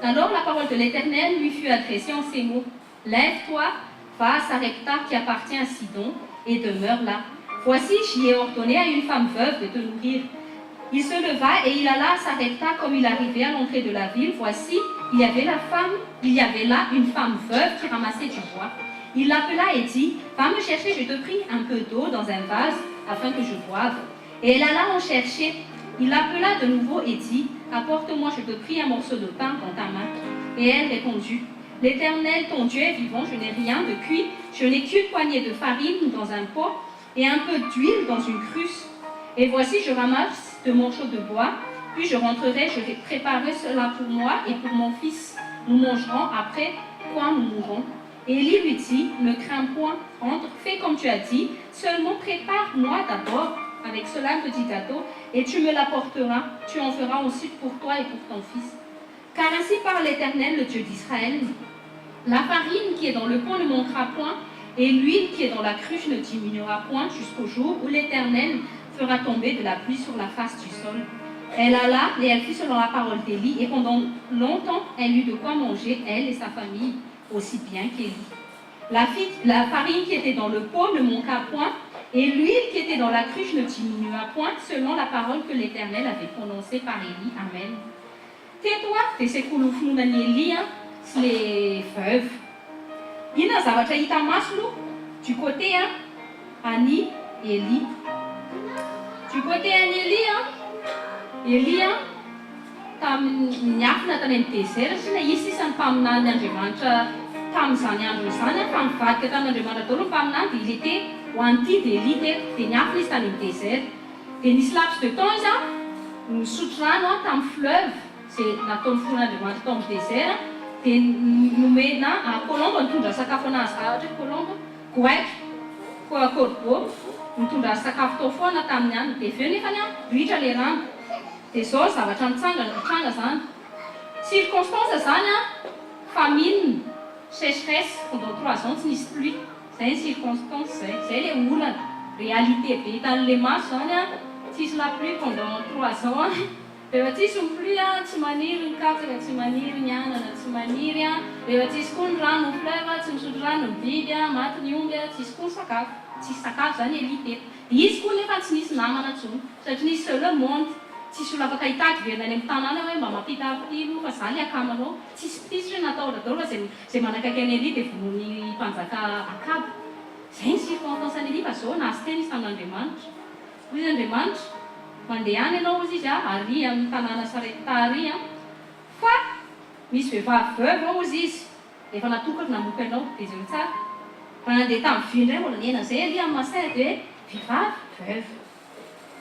Alors la parole de l'Eternel lui fut adressée en ces mots, Lève-toi, va à Sarepta qui appartient à Sidon, et demeure là. Voici, j'y ai ordonné à une femme veuve de te nourrir. Il se leva et il alla à Sarepta comme il arrivait à l'entrée de la ville. Voici, il y avait la femme, il y avait là une femme veuve qui ramassait du bois. Il l'appela et dit, Va me chercher, je te prie, un peu d'eau dans un vase, afin que je boive. Et elle alla en chercher. Il l'appela de nouveau et dit, Apporte-moi, je te prie, un morceau de pain dans ta main. Et elle répondit, L'Éternel, ton Dieu est vivant, je n'ai rien de cuit, je n'ai qu'une poignée de farine dans un pot et un peu d'huile dans une cruche. Et voici, je ramasse deux morceaux de bois, puis je rentrerai, je préparerai cela pour moi et pour mon fils. Nous mangerons après quoi nous mourrons. Élie lui dit, ne crains point, rentre, fais comme tu as dit, seulement prépare-moi d'abord avec cela un petit gâteau, et tu me l'apporteras, tu en feras ensuite pour toi et pour ton fils. Car ainsi parle l'Éternel, le Dieu d'Israël, la farine qui est dans le pot ne manquera point, et l'huile qui est dans la cruche ne diminuera point jusqu'au jour où l'Éternel fera tomber de la pluie sur la face du sol. Elle alla et elle fit selon la parole d'Élie, et pendant longtemps elle eut de quoi manger, elle et sa famille, aussi bien qu'Élie. La, la farine qui était dans le pot ne manqua point, et l'huile qui était dans la cruche ne diminua point, selon la parole que l'Éternel avait prononcée par Élie. Amen. Teto a dia sekolin'ny finoana an'i Elia sy le veuve. Inona ny zavatra hita maso aloha du côté a an'i Elia. Du côté an'i Elia a, Elia tamin'ny niafina tany amin'ny désert satria izy sisa ny mpaminanin' Andriamanitra tamin'izany andro izany a, fa nivadika tamin'Andriamanitra daholo ny mpaminany dia il était ho an'ity dia Elia teto dia niafina izy tany amin'ny désert. Dia nisy laps de temps izy an, nisotro rano an tamin'ny fleuve izay nataon'ny fon'Andriamanitra tao amin'ny désert. Dia nomena colombe nitondra sakafo anazy, ohatra hoe colombe, goaika, corbeau, nitondra azy sakafo tao foana tamin'ny alina. Dia avy eo nefany an, ritra ilay rano. Dia izao ny zavatra nitsangana, nitranga izany. Circonstance izany an, famine, sécheresse, pendant 3 ans tsy nisy pluie. Izay ny circonstance izay. Izay ilay olana. Réalité be hitan'ilay maso izany an, tsisy la pluie pendant 3 ans an. Rehefa tsisy ny pluie an, tsy maniry ny katsaka, tsy maniry ny anana, tsy maniry an, rehefa tsisy koa ny rano ny fleuve, tsy misotro rano ny biby an, maty ny omby an, tsisy koa ny sakafo, tsisy sakafo zany Elia teto. Dia izy koa nefa tsy nisy namana intsony, satria nisy seul le monde, tsisy olona afaka hitady hiverina any amin'ny tanàna hoe mba mampita ahy aloha fa za le akamanao, tsisy mpitia satria natahotra daholo fa zay zay manakaiky an'i Elia dia vonoin'ny mpanjaka Akaba. Zay ny circonstance an'i Elia fa zao nahazo teny izy tamin'Andriamanitra. Hoy izy Andriamanitra, Mandehana ianao, hozy izy, ary amin'ny tanàna Sarepta ary, fa misy vehivavy veuve ao, hozy izy, efa natokany namoky anao. Dia jereo tsara. Raha nandeha tamin'ny vue indray, mbola niaina an'izay Elia amin'ny maha-saint, dia hoe vehivavy veuve.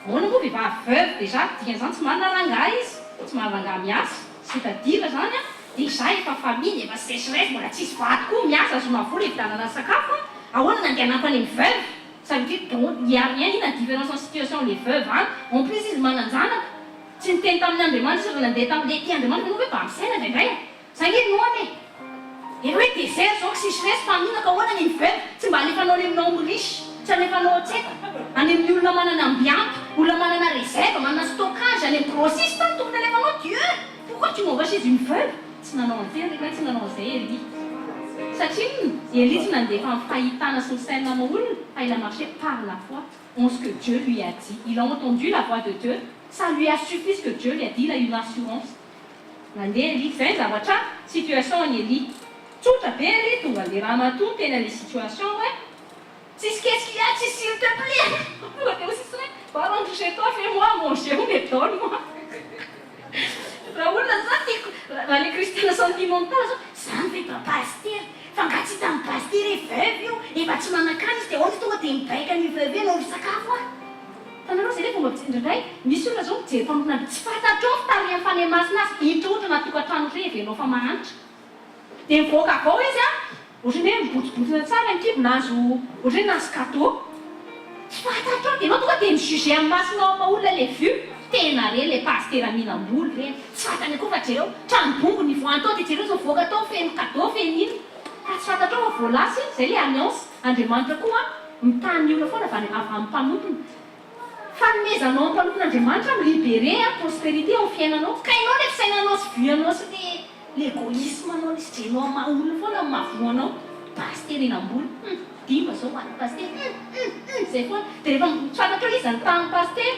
Ahoana moa vehivavy veuve déjà? Dikan'izany tsy manana rangahy izy, tsy manana rangahy miasa. C'est-à-dire izany, déjà efa famille, efa sécheresse, mbola tsisy vady koa miasa, ahazoana vola hividianana sakafo, ahoana nandehanako any amin'ny veuve? Ça veut dire donc il y a rien inona ny différence en situation le veuve any en plus izy manan-janaka tsy niteny tamin'ny Andriamanitra izy raha nandeha tamin'le tia Andriamanitra ianao ve mba misaina indraindray e za nge noana e efa hoe désert zao sécheresse famine ka ahoana ny veuve tsy mba alefanao any amin'ny homme riche tsy alefanao tsy haiko any amin'ny olona manana ambiampy olona manana réserve manana stockage any amin'ny grossiste any tokony alefanao Dieu pourquoi tu m'envoies chez une veuve Tsy nanao an'izay ry hoe tsy nanao an'izay Elia. Satria inona? Elia tsy nandefa amin'ny fahitana sy ny saina maha olona fa il a marché par la foi en ce que Dieu lui a dit. Il a entendu la voix de Dieu, ça lui a suffi ce que Dieu lui a dit, il a eu une assurance. Nandeha Elia. Izay ny zavatra situation an'i Elia. Tsotra be Elia, tonga an'ilay ramatoa niteny an'ilay situation hoe, tsisy qu'est-ce qu'il y a, tsisy s'il te plaît. Tonga dia hoy sisa hoe, va rentrer chez toi, fais-moi à manger ou mais donne-moi. Raha olona zany tiako, raha le kristiana sentimental zao, zany ve mba pasitera? Fa nga tsy hitan'i pasitera hoe veuve io, efa tsy manan-kany izy dia ahoana izy tonga dia mibaika an'io veuve io hanao sakafo ah? Hitanareo zay le fomba fijery indraindray misy olona zao mijery mpanompon'Andriamanitra tsy fantatrao ny fitarihan'ny Fanahy Masina azy hitrotrona tokantrano revy enao fa mahantra. Dia mivoaka avy ao izy an, ohatran'ny hoe mibotsibotsina tsara ny kibo, nahazo ohatran'ny hoe nahazo cadeau. Tsy fantatrao, dia ianao tonga dia mi-juger amin'ny masonao amin'ny maha olona ilay vue, tena re ilay pasitera mihinam-bolo ireny, tsy fantany akory fa jereo, trano bongo nivoahany tao dia jereo izao mivoaka tao feno cadeau, feno inona. Fa tsy fantatrao fa voalasa iny, izay ilay alliance, Andriamanitra koa mitaha ny olona foana avy any avy amin'ny mpanompony. Fanomezanao ny mpanompon'Andriamanitra mi-liberer an prospérité ao fiainanao, ka ianao ilay fisainanao sy vue anao sy le l'égoïsme anao le sidrenao amin'ny maha olona foana no mahavoa anao, pasitera eny ambony hum dimba zao ho an'i pasitera hum hum hum zay foana, dia rehefa tsy fantatrao iza ny tahan'ny pasitera,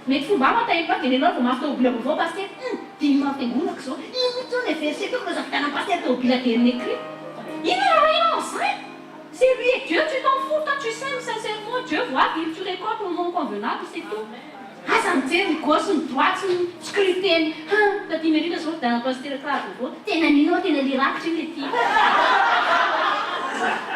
mety fomba hafa tahin'ny pasitera dia nenao vao mahazo tômôbila vaovao pasitera hum dimy amin'ny fiangonako zao, ino mihitsy zao le verset tokony ho safidianan'ny pasitera tômôbila dernier cri, inona raha hainao amin'izany? C'est lui et Dieu, tu t'en fous, toi tu sèmes sincèrement, Dieu voit et tu récoltes au moment convenable, c'est tout. Aza mijery ny gauche ny droite sy ny scruter ny han taty Merina zao fidianana pasitera kiraro vaovao tena mino aho tena le rakitra iny le ty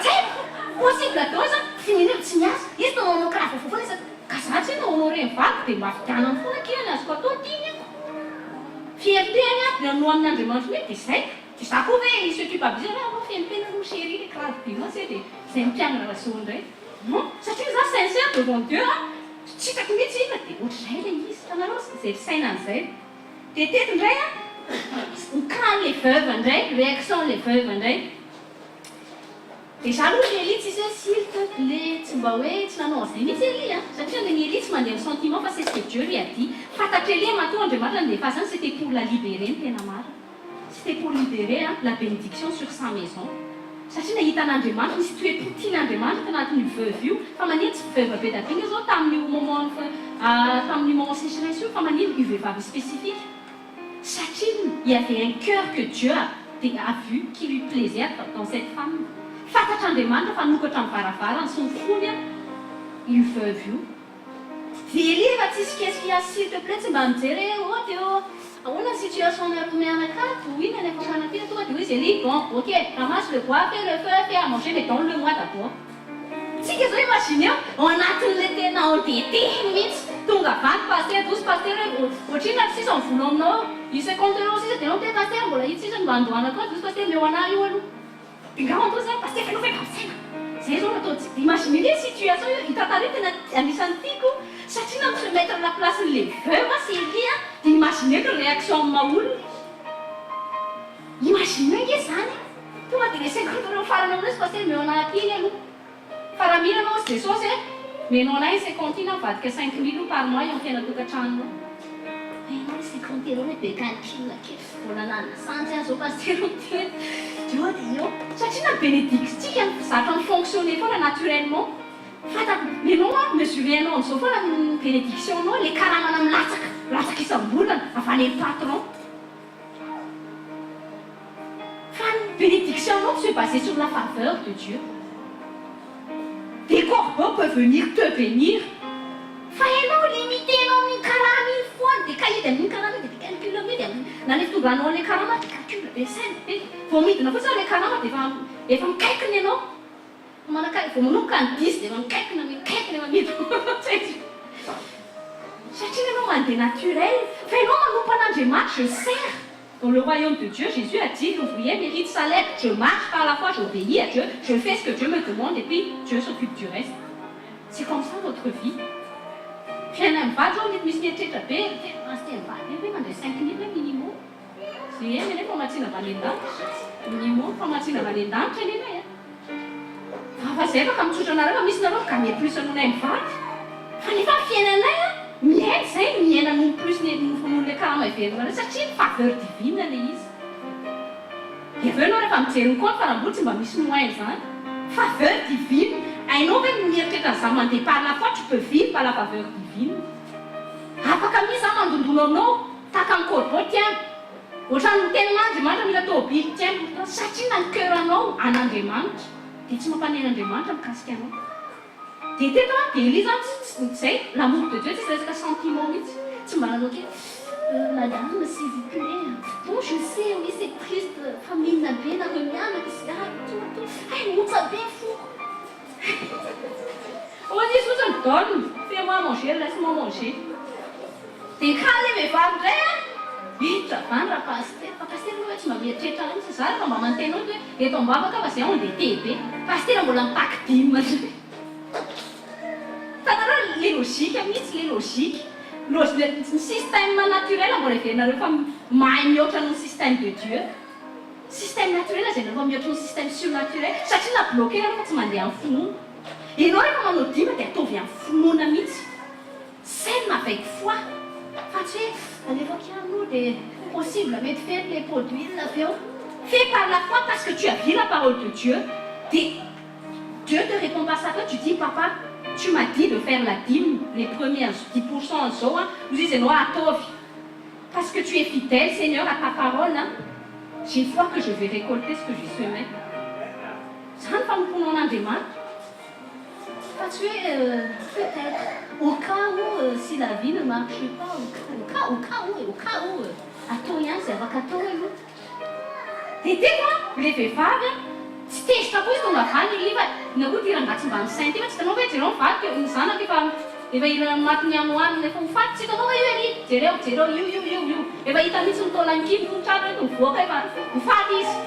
tsy haiko possible daholo zany tsy mino tsy miasa izy toa manao kiraro vaovao foana isan ka za tsy no honorer ny vadiko dia mba fidianany foana akia ny azoko atao tiany ako fierté any aho dia nohanin'Andriamanitra mihitsy dia zay. Dia za koa ve il se culpabilise hoe anao feno tena aloha chérie le kiraro be mantsy e dia zay mpiangona razoa indray. Non, satria za sincère devant Dieu a, tsy hitako mihitsy inona dia ohatr'izay ilay izy, hitanareo izay fisainana izay. Dia teto indray a, ny cas an'ilay veuve indray, réaction an'ilay veuve indray. Déjà aloha ry Elie tsisy hoe s'il te plait, tsy mba hoe tsy nanao an'izay mihitsy Elie a, satria ny Elie tsy mandeha amin'ny sentiment fa c'est ce que Dieu lui a dit. Fantatr'i Elie matoa Andriamanitra nandefa azy any c'était pour la libérer ny tena marina. C'était pour libérer la bénédiction sur sa maison. Satria nahita an'Andriamanitra, nisy toe-po tian'Andriamanitra tanatin'io veuve io. Fa manino tsy veuve be da be nge zao tamin'io moment tamin'io moment sécheresse io fa manino io vehivavy io spécifique? Satria il y avait un cœur que Dieu a a vu qui lui plaisait dans cette femme. Fantatr'Andriamanitra fa hanokatra ny varavarany sy ny fony io veuve io. Dia efa tsisy qu'est-ce qu'il y a s'il te plait tsy mba mijery hoe oh Théo ahoana ny situation nareo mianaka ato inona ny afaka hanampiana tonga dia hoy izy Elie bon ok ramasse le bois fais le feu fais à manger mais donne le moi d'abord tsika zao imagineo ao anatin'le tena endetté mihitsy. Tonga avy any pasitera, hozy pasitera hoe ohatrinona ary sisa ny vola aminao eo? Io 50 euros sisa dia ianao miteny pasitera mbola ito sisa no mba andohanako azy, hozy pasitera omeo anah io aloha. Dia ngamba atao zany pasitera fa ianao ve mba misaina? Zay zao no ataontsika. Imaginez le situation io, io tantara io tena anisan'ny tiako satria na mi se mettre à la place n'le veuve sy Elia dia imagineko ny réaction amin'ny maha olona. Imaginez nge zany e! Tonga dia le 50 euros farany amin'ireo hozy pasitera omeo anah aty iny aloha. Fa raha mila anao hozy Jesosy e, meno anay iny 50 iny aho mivadika 5000 io par mois eo amin'ny fiainan-tokantranonao. Fa ianao le 50 euros le be calcul kely mbola nanana sanjy aho zao pasitera miteny eo dia eo satria na benedictsika zatra mi-fonctionner foana naturellement fantako ianao an mesurer anao amin'izao foana ny benediction nao le karamana milatsaka milatsaka isam-bolana avy any amin'ny patron. Fa ny bénédiction nao se baser sur la faveur de Dieu. Des corbeaux peuvent venir te bénir fa ianao limiter-nao amin'iny karama iny foana dia kaidy amin'iny karama iny dia be calcul amin'io dia na ny fitondranao an'ilay karama ary dia calcul be saina be. Vao midina fotsiny ary ilay karama dia efa efa mikaikina ianao. Manakaiky vao manomboka ny dix dia efa mikaikina mikaikina efa midina tsy haiko. Satria ianao mandeha naturel fa ianao manompo an'Andriamanitra je sers dans le royaume de Dieu Jésus a dit l'ouvrier mérite salaire je marche par la foi j'obéis à Dieu je fais ce que Dieu me demande et puis Dieu s'occupe du reste c'est comme ça notre vie fiainan'ny mivady zao mety misy mieritreritra be pasteur mivady ve mandray 5000 ve minimum Zay anie famatsiana avy any an-danitra minimum famatsiana avy any an-danitra anie ilay a. Fa zay afaka mitsotra anareo fa misy nareo mi-gagner plus noho nay mivady fa nefa ny fiainanay a miaina zay miaina noho ny plus ny noho le karama heverinareo satria ny faveur divine le izy de avy eo enao rehefa mijery ny compte fa raha mbola tsy mba misy moins zany faveur divine hainao ve ny mieritreritra an'izany mandeha par la foi tu peux vivre par la faveur divine afaka mihitsy za mandondona aminao tahaka ny corbeau tiens Ohatran'ny miteny anah Andriamanitra mila tôbily tiens pour toi satria na ny coeur anao an'Andriamanitra dia tsy mampaneno Andriamanitra mikasika anao. Dia teto an, dia Elia zany tsy zay l'amour de Dieu tsisy resaka sentiment mihitsy, tsy mba nanao kely euh madame s'il vous plait bon je sais oui c'est triste fa minina be nareo mianaka sy ah tout tout hay motsa be foko hoy izy fotsiny donne fais moi manger laisse moi manger. Dia kaly le vehivavy indray an! Miditra avy any ra-pasitera, fa pasitera aloha hoe tsy mba mieritreritra an'iny fa za rehefa mba mantena ohatra hoe eto am-bavaka fa zay endetté be, pasitera mbola mitaky dime indray. Hitanareo le logique mihitsy, le logique, ny système naturel mbola heverinareo fa mahay mihoatra noho ny système de Dieu. Système naturel izay nareo fa mihoatra noho ny système surnaturel satria na bloquer nareo fa tsy mandeha amin'ny finoana. Ianao rehefa manao dime dia ataovy amin'ny finoana mihitsy. Sème avec foi fa tsy hoe alefako ihany aloha dia possible mety feno le pot d'huile avy eo. Fais par la foi parce que tu as vu la parole de Dieu dia Dieu te récompense après tu dis papa tu m'as dit de faire la dime les premiers 10% an'izao an, hozy izy ianao ataovy parce que tu es fidèle Seigneur à ta parole an, j'ai foi que je vais récolter ce que j'ai semé. Zany fanompoanao an'Andriamanitra. Fa tsy hoe peut-être, au cas où si la vie ne marche pas, au cas, au cas où e, au cas où e, atao ihany izay afaka atao aloha. Dia teto an, ilay vehivavy an, tsy tezitra koa izy tonga avy any i Liva, inona koa ity rangahy tsy mba misaina ity fa tsy hitanao ve, jereo ny vadiko e, ny zanako efa efa ila matin'ny hanoanana efa ho faty, tsy hitanao ve io ery, jereo, jereo, io, io, io, io, efa hita mihitsy ny taolan'ny kibo, ny tratra eto mivoaka efa ho faty izy,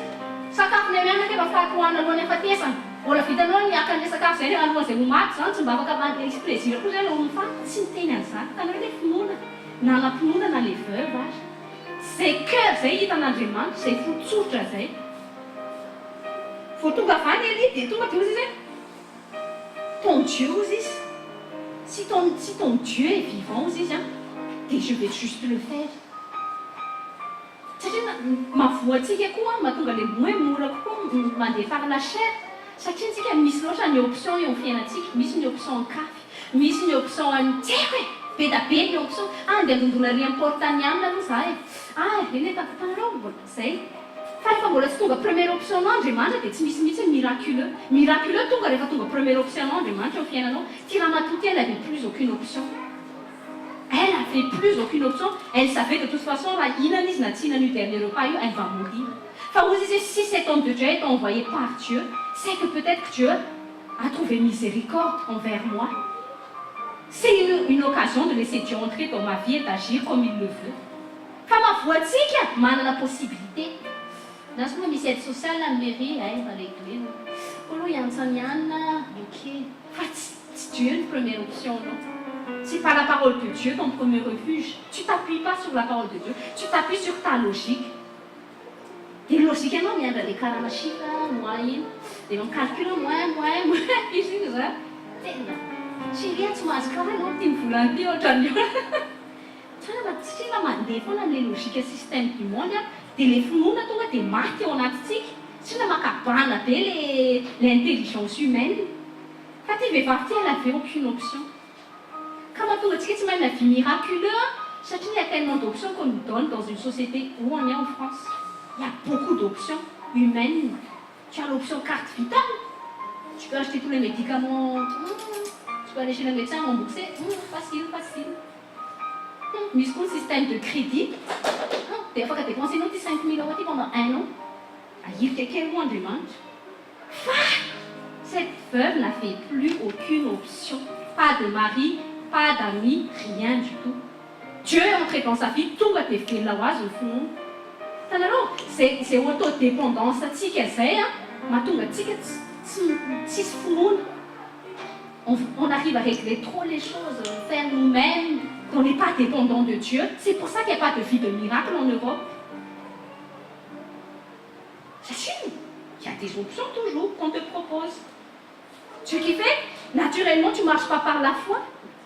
sakafonay mianaka efa faty hohanina alohan'ny hafatesana. Mbola vitanao ny haka an'ilay sakafo izay alohan'izay ho maty izany, tsy mba afaka mandeha hisy plaisir koa izay alohan'ny ho faty, tsy niteny an'izany, hitanareo ilay finoana, nanam-pinoana na ilay veuve ary. Izay cœur izay hitan'Andriamanitra, izay fo tsotra izay. Vao tonga avy any Elia dia tonga dia hozy izy hoe, ton Dieu hozy izy, si ton si ton Dieu est vivant hozy izy an, dia je vais juste le faire. Satria mahavoa antsika koa mahatonga le hoe mora kokoa mandeha par la chair satria tsika misy loatra ny option eo amin'ny fiainantsika, misy ny option ny kafy, misy ny option ny tsy haiko e! be da be ny option, ah andeha handondona ary amin'ny porte ny anona aloha za e! ah eny e hitanareo mbola zay fa rehefa mbola tsy tonga première option nao Andriamanitra dia tsy misy mihitsy ny miraculeux, miraculeux tonga rehefa tonga première option nao Andriamanitra eo amin'ny fiainanao, ity ramatoa ity elle avait plus aucune option. Elle avait plus aucune option, elle savait de toute façon raha hihinana izy na tsy hihinana io dernier repas io, elle va mourir. Fa hozy izy hoe si cet homme de Dieu est envoyé par Dieu, c'est que peut-être que Dieu a trouvé miséricorde envers moi. C'est une une occasion de laisser Dieu entrer dans ma vie et d'agir comme il le veut. Fa mahavoa antsika manana possibilité. Lasa moa misy aide sociale any mairie hay efa réglé no. Koa aloha hiantso an'i Anna ok. Fa tsy tsy Dieu ny première option nao. C'est pas la parole de Dieu ton premier refuge. Tu t'appuies pas sur la parole de Dieu, tu t'appuies sur ta logique. Dia ny logique anao miandry an'ilay karama chiffre mois iny. Dia mi calcule hoe moins moins moins izy iny zany. Tena chérie a tsy mahazo karama ianao ity ny volana ity ohatran'ny ahoana. Tsara satria raha mandeha foana amin'ilay logique système du monde an, dia ilay finoana tonga dia maty ao anatintsika, satria makabana be ilay ilay intelligence humaine. Fa ity vehivavy ity elle avait aucune option. Ka mahatonga antsika tsy manana vie miraculeux an, satria il y a tellement d'options qu'on nous donne dans une société où on est en France. Il y a beaucoup d'options humaines. Tu as l'option carte vitale, tu peux acheter tous les médicaments, tu peux aller chez le médecin rembourser, facile, facile. Misy koa ny système de crédit, dia afaka dépenser-nao ity 5000 euros ity pendant un an. Ahirika kely moa Andriamanitra. Fa cette veuve n'avait plus aucune option, pas de mari, pas d'amis, rien du tout. Dieu est entré dans sa vie, tonga dia velona ho azy ny finoana. Hitanareo, izay izay autodépendance antsika izay an, mahatonga antsika tsy tsy tsisy finoana. On on arrive à régler trop les choses, faire nous mêmes, qu'on n'est pas dépendant de Dieu, c'est pour ça qu'il n'y a pas de vie de miracle en Europe. J'assume, il y a des options toujours qu'on te propose. Ce qui fait, naturellement tu marches pas par la foi,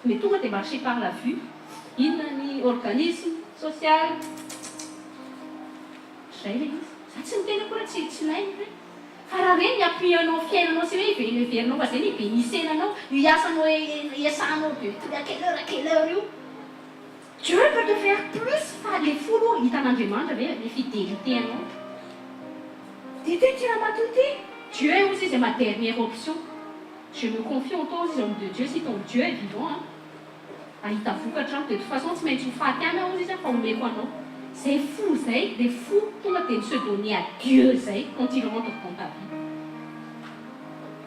mais tonga dia marcher par la vue. Inona ny organisme social? Zay ilay izy. Za tsy niteny akory hoe tsy tsy ilaina ireny. Fa raha ireny ny appui-nao fiainanao sy hoe heverinao fa zay ny hi-benissena anao, io hiasanao hiasanao de à quelle heure à quelle heure io. Dieu peut te faire plus fa le fo aloha hitan'Andriamanitra ve le fidélité anao. Dia ity ity ramatoa ity, Dieu est ozy izy ma dernière option. Je me confie en toi ozy izy homme de Dieu si ton Dieu est vivant an. Hahita vokatra aho, de toute façon tsy maintsy ho faty any aho ozy izy fa omeko anao. Zay fo zay, le fo tonga dia mi-se donner à Dieu zay quand il rentre dans ta vie.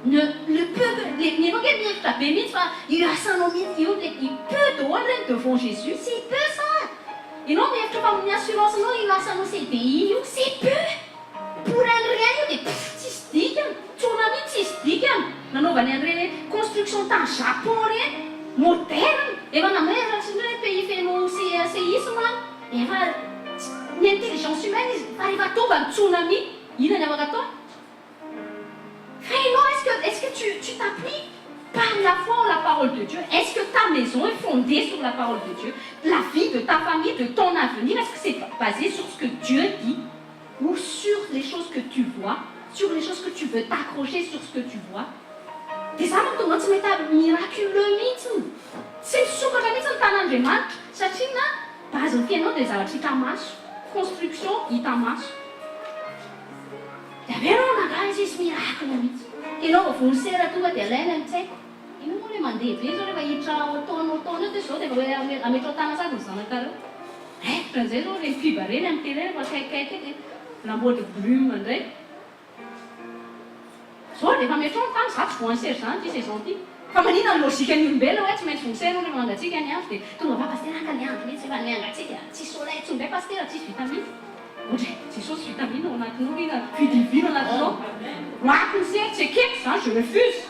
Ne le peu que le ny anao nge mihevitra be mihitsy fa io asanao mihitsy io le i peu daholo ireny devant Jésus, c'est peu ça! Ianao mihevitra fa amin'ny assurance nao io asanao CDI io, c'est peu! Pour un rien io dia pff tsisy dikany, tsunami tsisy dikany, nanaovany an'ireny construction tany Japon ireny, moderne, efa namerina sy ny hoe pays feno séisme any, efa ny intelligence humaine izy fa rehefa tonga ny tsunami inona ny afaka ataony? Fa ianao est-ce que est-ce que tu tu t'appuies par la foi en la parole de Dieu? Est-ce que ta maison est fondée sur la parole de Dieu? La vie de ta famille, de ton avenir, est-ce que c'est basé sur ce que Dieu dit ou sur les choses que tu vois, sur les choses que tu veux t'accrocher sur ce que tu vois? Dia za mahatonga anao tsy mahita miraculeux mihitsy, tsy misokatra mihitsy ny tanan'Andriamanitra satria na base ny fiainanao dia zavatra hita maso, construction hita maso. Dia avy eo ianao nangaha izy izy miracle mihitsy. Ianao vao vono sera tonga dia alaina ny tsy haiko. Inona moa ilay mandeha be izao rehefa hiditra automne automne eo dia izao dia efa hoe ametrao tanana sady ny zanakareo. Raikitra an'izay izao ireny pub ireny amin'ny télé rehefa akaikikaiky eo dia lamboatra brume indray. Izao dia efa ametrao ny tany, za tsy voan'ny sera izany ity saison ity. Fa maninona ny logique ny olombelona hoe tsy maintsy vono sera hono rehefa mangatsiaka ny andro dia tonga va pasitera haka ny andro mihitsy efa nihangatsiaka tsisy soleil intsony indray pasitera tsisy vitamine. Ohatra e, Jesosy vitamine ao anatinao ve na vie divine ao anatinao? Roako ny sery, tsy ekeko izany, je refuse.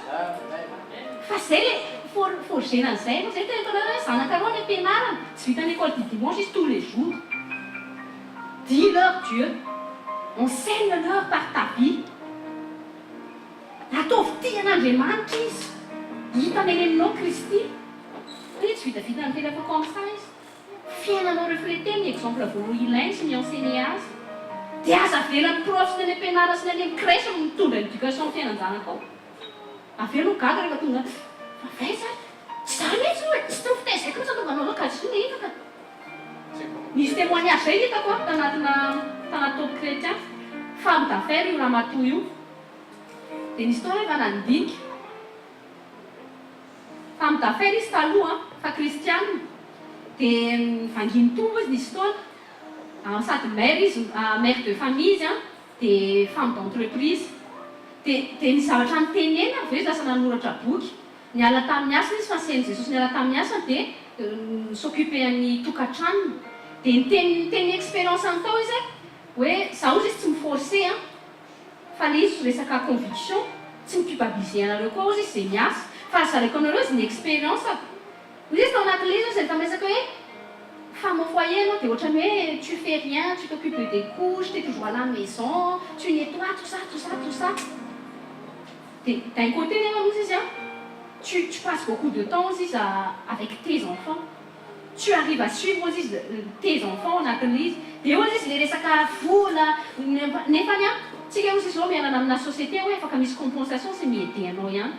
Fa zay le for forgena an'izay ianao, zay teneniko anareo hoe zanakareo any am-pianarana, tsy vitan'ny école du dimanche izy tous les jours. Dis leur Dieu, enseigne leur par ta vie. Ataovy tia an'Andriamanitra izy, hitany eny aminao Kristy. Hoe tsy vitavita ny teny afaka comme ça izy. Fiainanao refleter ny exemple voalohany ilainy sy mi-enseigner azy. Dia aza avela ny prof sy ny any am-pianarana sy ny any amin'ny crèche no mitondra éducation ny fiainan-janakao. Avy eo no gaga rehefa tonga fa avy aiza ary? Tsy za mihitsy no e! Tsy teo fitaizako mihitsy no tonga nanao kajy ny hitako e! Nisy témoignage zay hitako an, tanatina tanaty top chrétien, femme d'affaires io ramatoa io. Dia nisy fotoana efa nandinika. Femme d'affaires izy taloha an, fa kristianina. Dia nivangian'ny Tompo izy nisy fotoana. Sady mère izy, mère de famille izy an, dia femme d'entreprise. Dia dia nisy zavatra nitenenany avy eo izy lasa nanoratra boky. Niala tamin'ny asany izy fa asain'i Jesosy niala tamin'ny asany dia ni-s'occuper an'ny tokantranony. Dia niteny niteny expérience-ny tao izy hoe za hozy izy tsy mi-forcer an, fa le izy resaka conviction, tsy mi-culpabiliser anareo koa hozy izy izay miasa, fa zaraiko anareo izy ny expérience-ko. Hoy izy tao anatin'ilay izy hozy efa miresaka hoe femme au foyer ianao dia ohatran'ny hoe tu fais rien, tu t'occupes des couches, t'es toujours à la maison, tu nettoies, tout ça, tout ça, tout ça. Dia d'un côté nefa hozy izy an, tu tu passes beaucoup de temps hozy izy avec tes enfants, tu arrives à suivre hozy izy tes enfants ao anatin'ilay izy. Dia hozy izy ilay resaka vola, nefany an, tsika hozy izy izao miainana amina société hoe afaka misy compensation sy mi-aider anao ihany.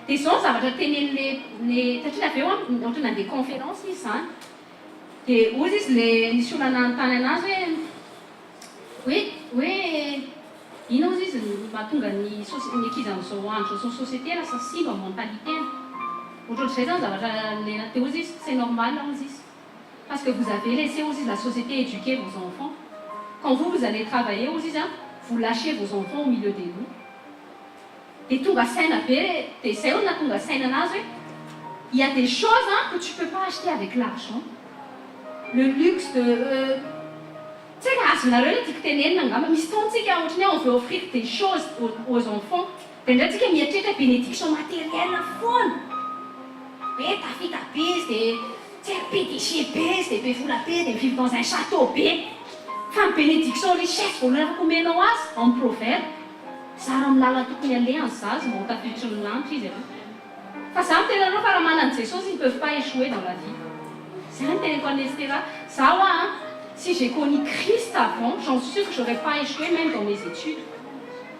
Dia izao ny zavatra tenenin'le le satria avy eo an, ohatran'ny nandeha conférence izy izany, dia hozy izy le nisy olona nanontany an'azy hoe hoe hoe inona hozy izy no mahatonga ny soci- ny ankizy amin'izao andro izao sy ny société lasa simba ny mentalité-ny. Ohatrohatr'izay izany zavatra le dia hozy izy c'est normal hozy izy parce que vous avez laissé hozy izy la société éduquer vos enfants. Quand vous vous allez travailler hozy izy an, vous lâchez vos enfants au milieu des loups. Dia tonga saina be re, dia izay hono nahatonga saina anazy hoe il y a des choses an que tu peux pas acheter avec l'argent, le luxe de tsy haiko azonareo ilay tiako tenenina angamba, misy fotoana tsika ohatran'ny hoe on veut offrir des choses aux enfants, dia indraindray tsika mieritreritra bénédiction matérielle foana, hoe tafita be izy dia tsy haiko PDG be izy dia be vola be dia mi-vivre dans un château be, fa ny bénédiction richesse voalohany afaka omenao azy en proverbe, Zara amin'ny lalana tokony alehany zaza mba ho tafiditry ny lanitra izy aloha. Fa za miteny anareo fa raha manana Jesosy ils ne peuvent pas échouer dans la vie. Zay no teneniko an'i Estera. Za hoa an, si j'ai connu Christ avant, j'en suis sûre que j'aurais pas échoué même dans mes études.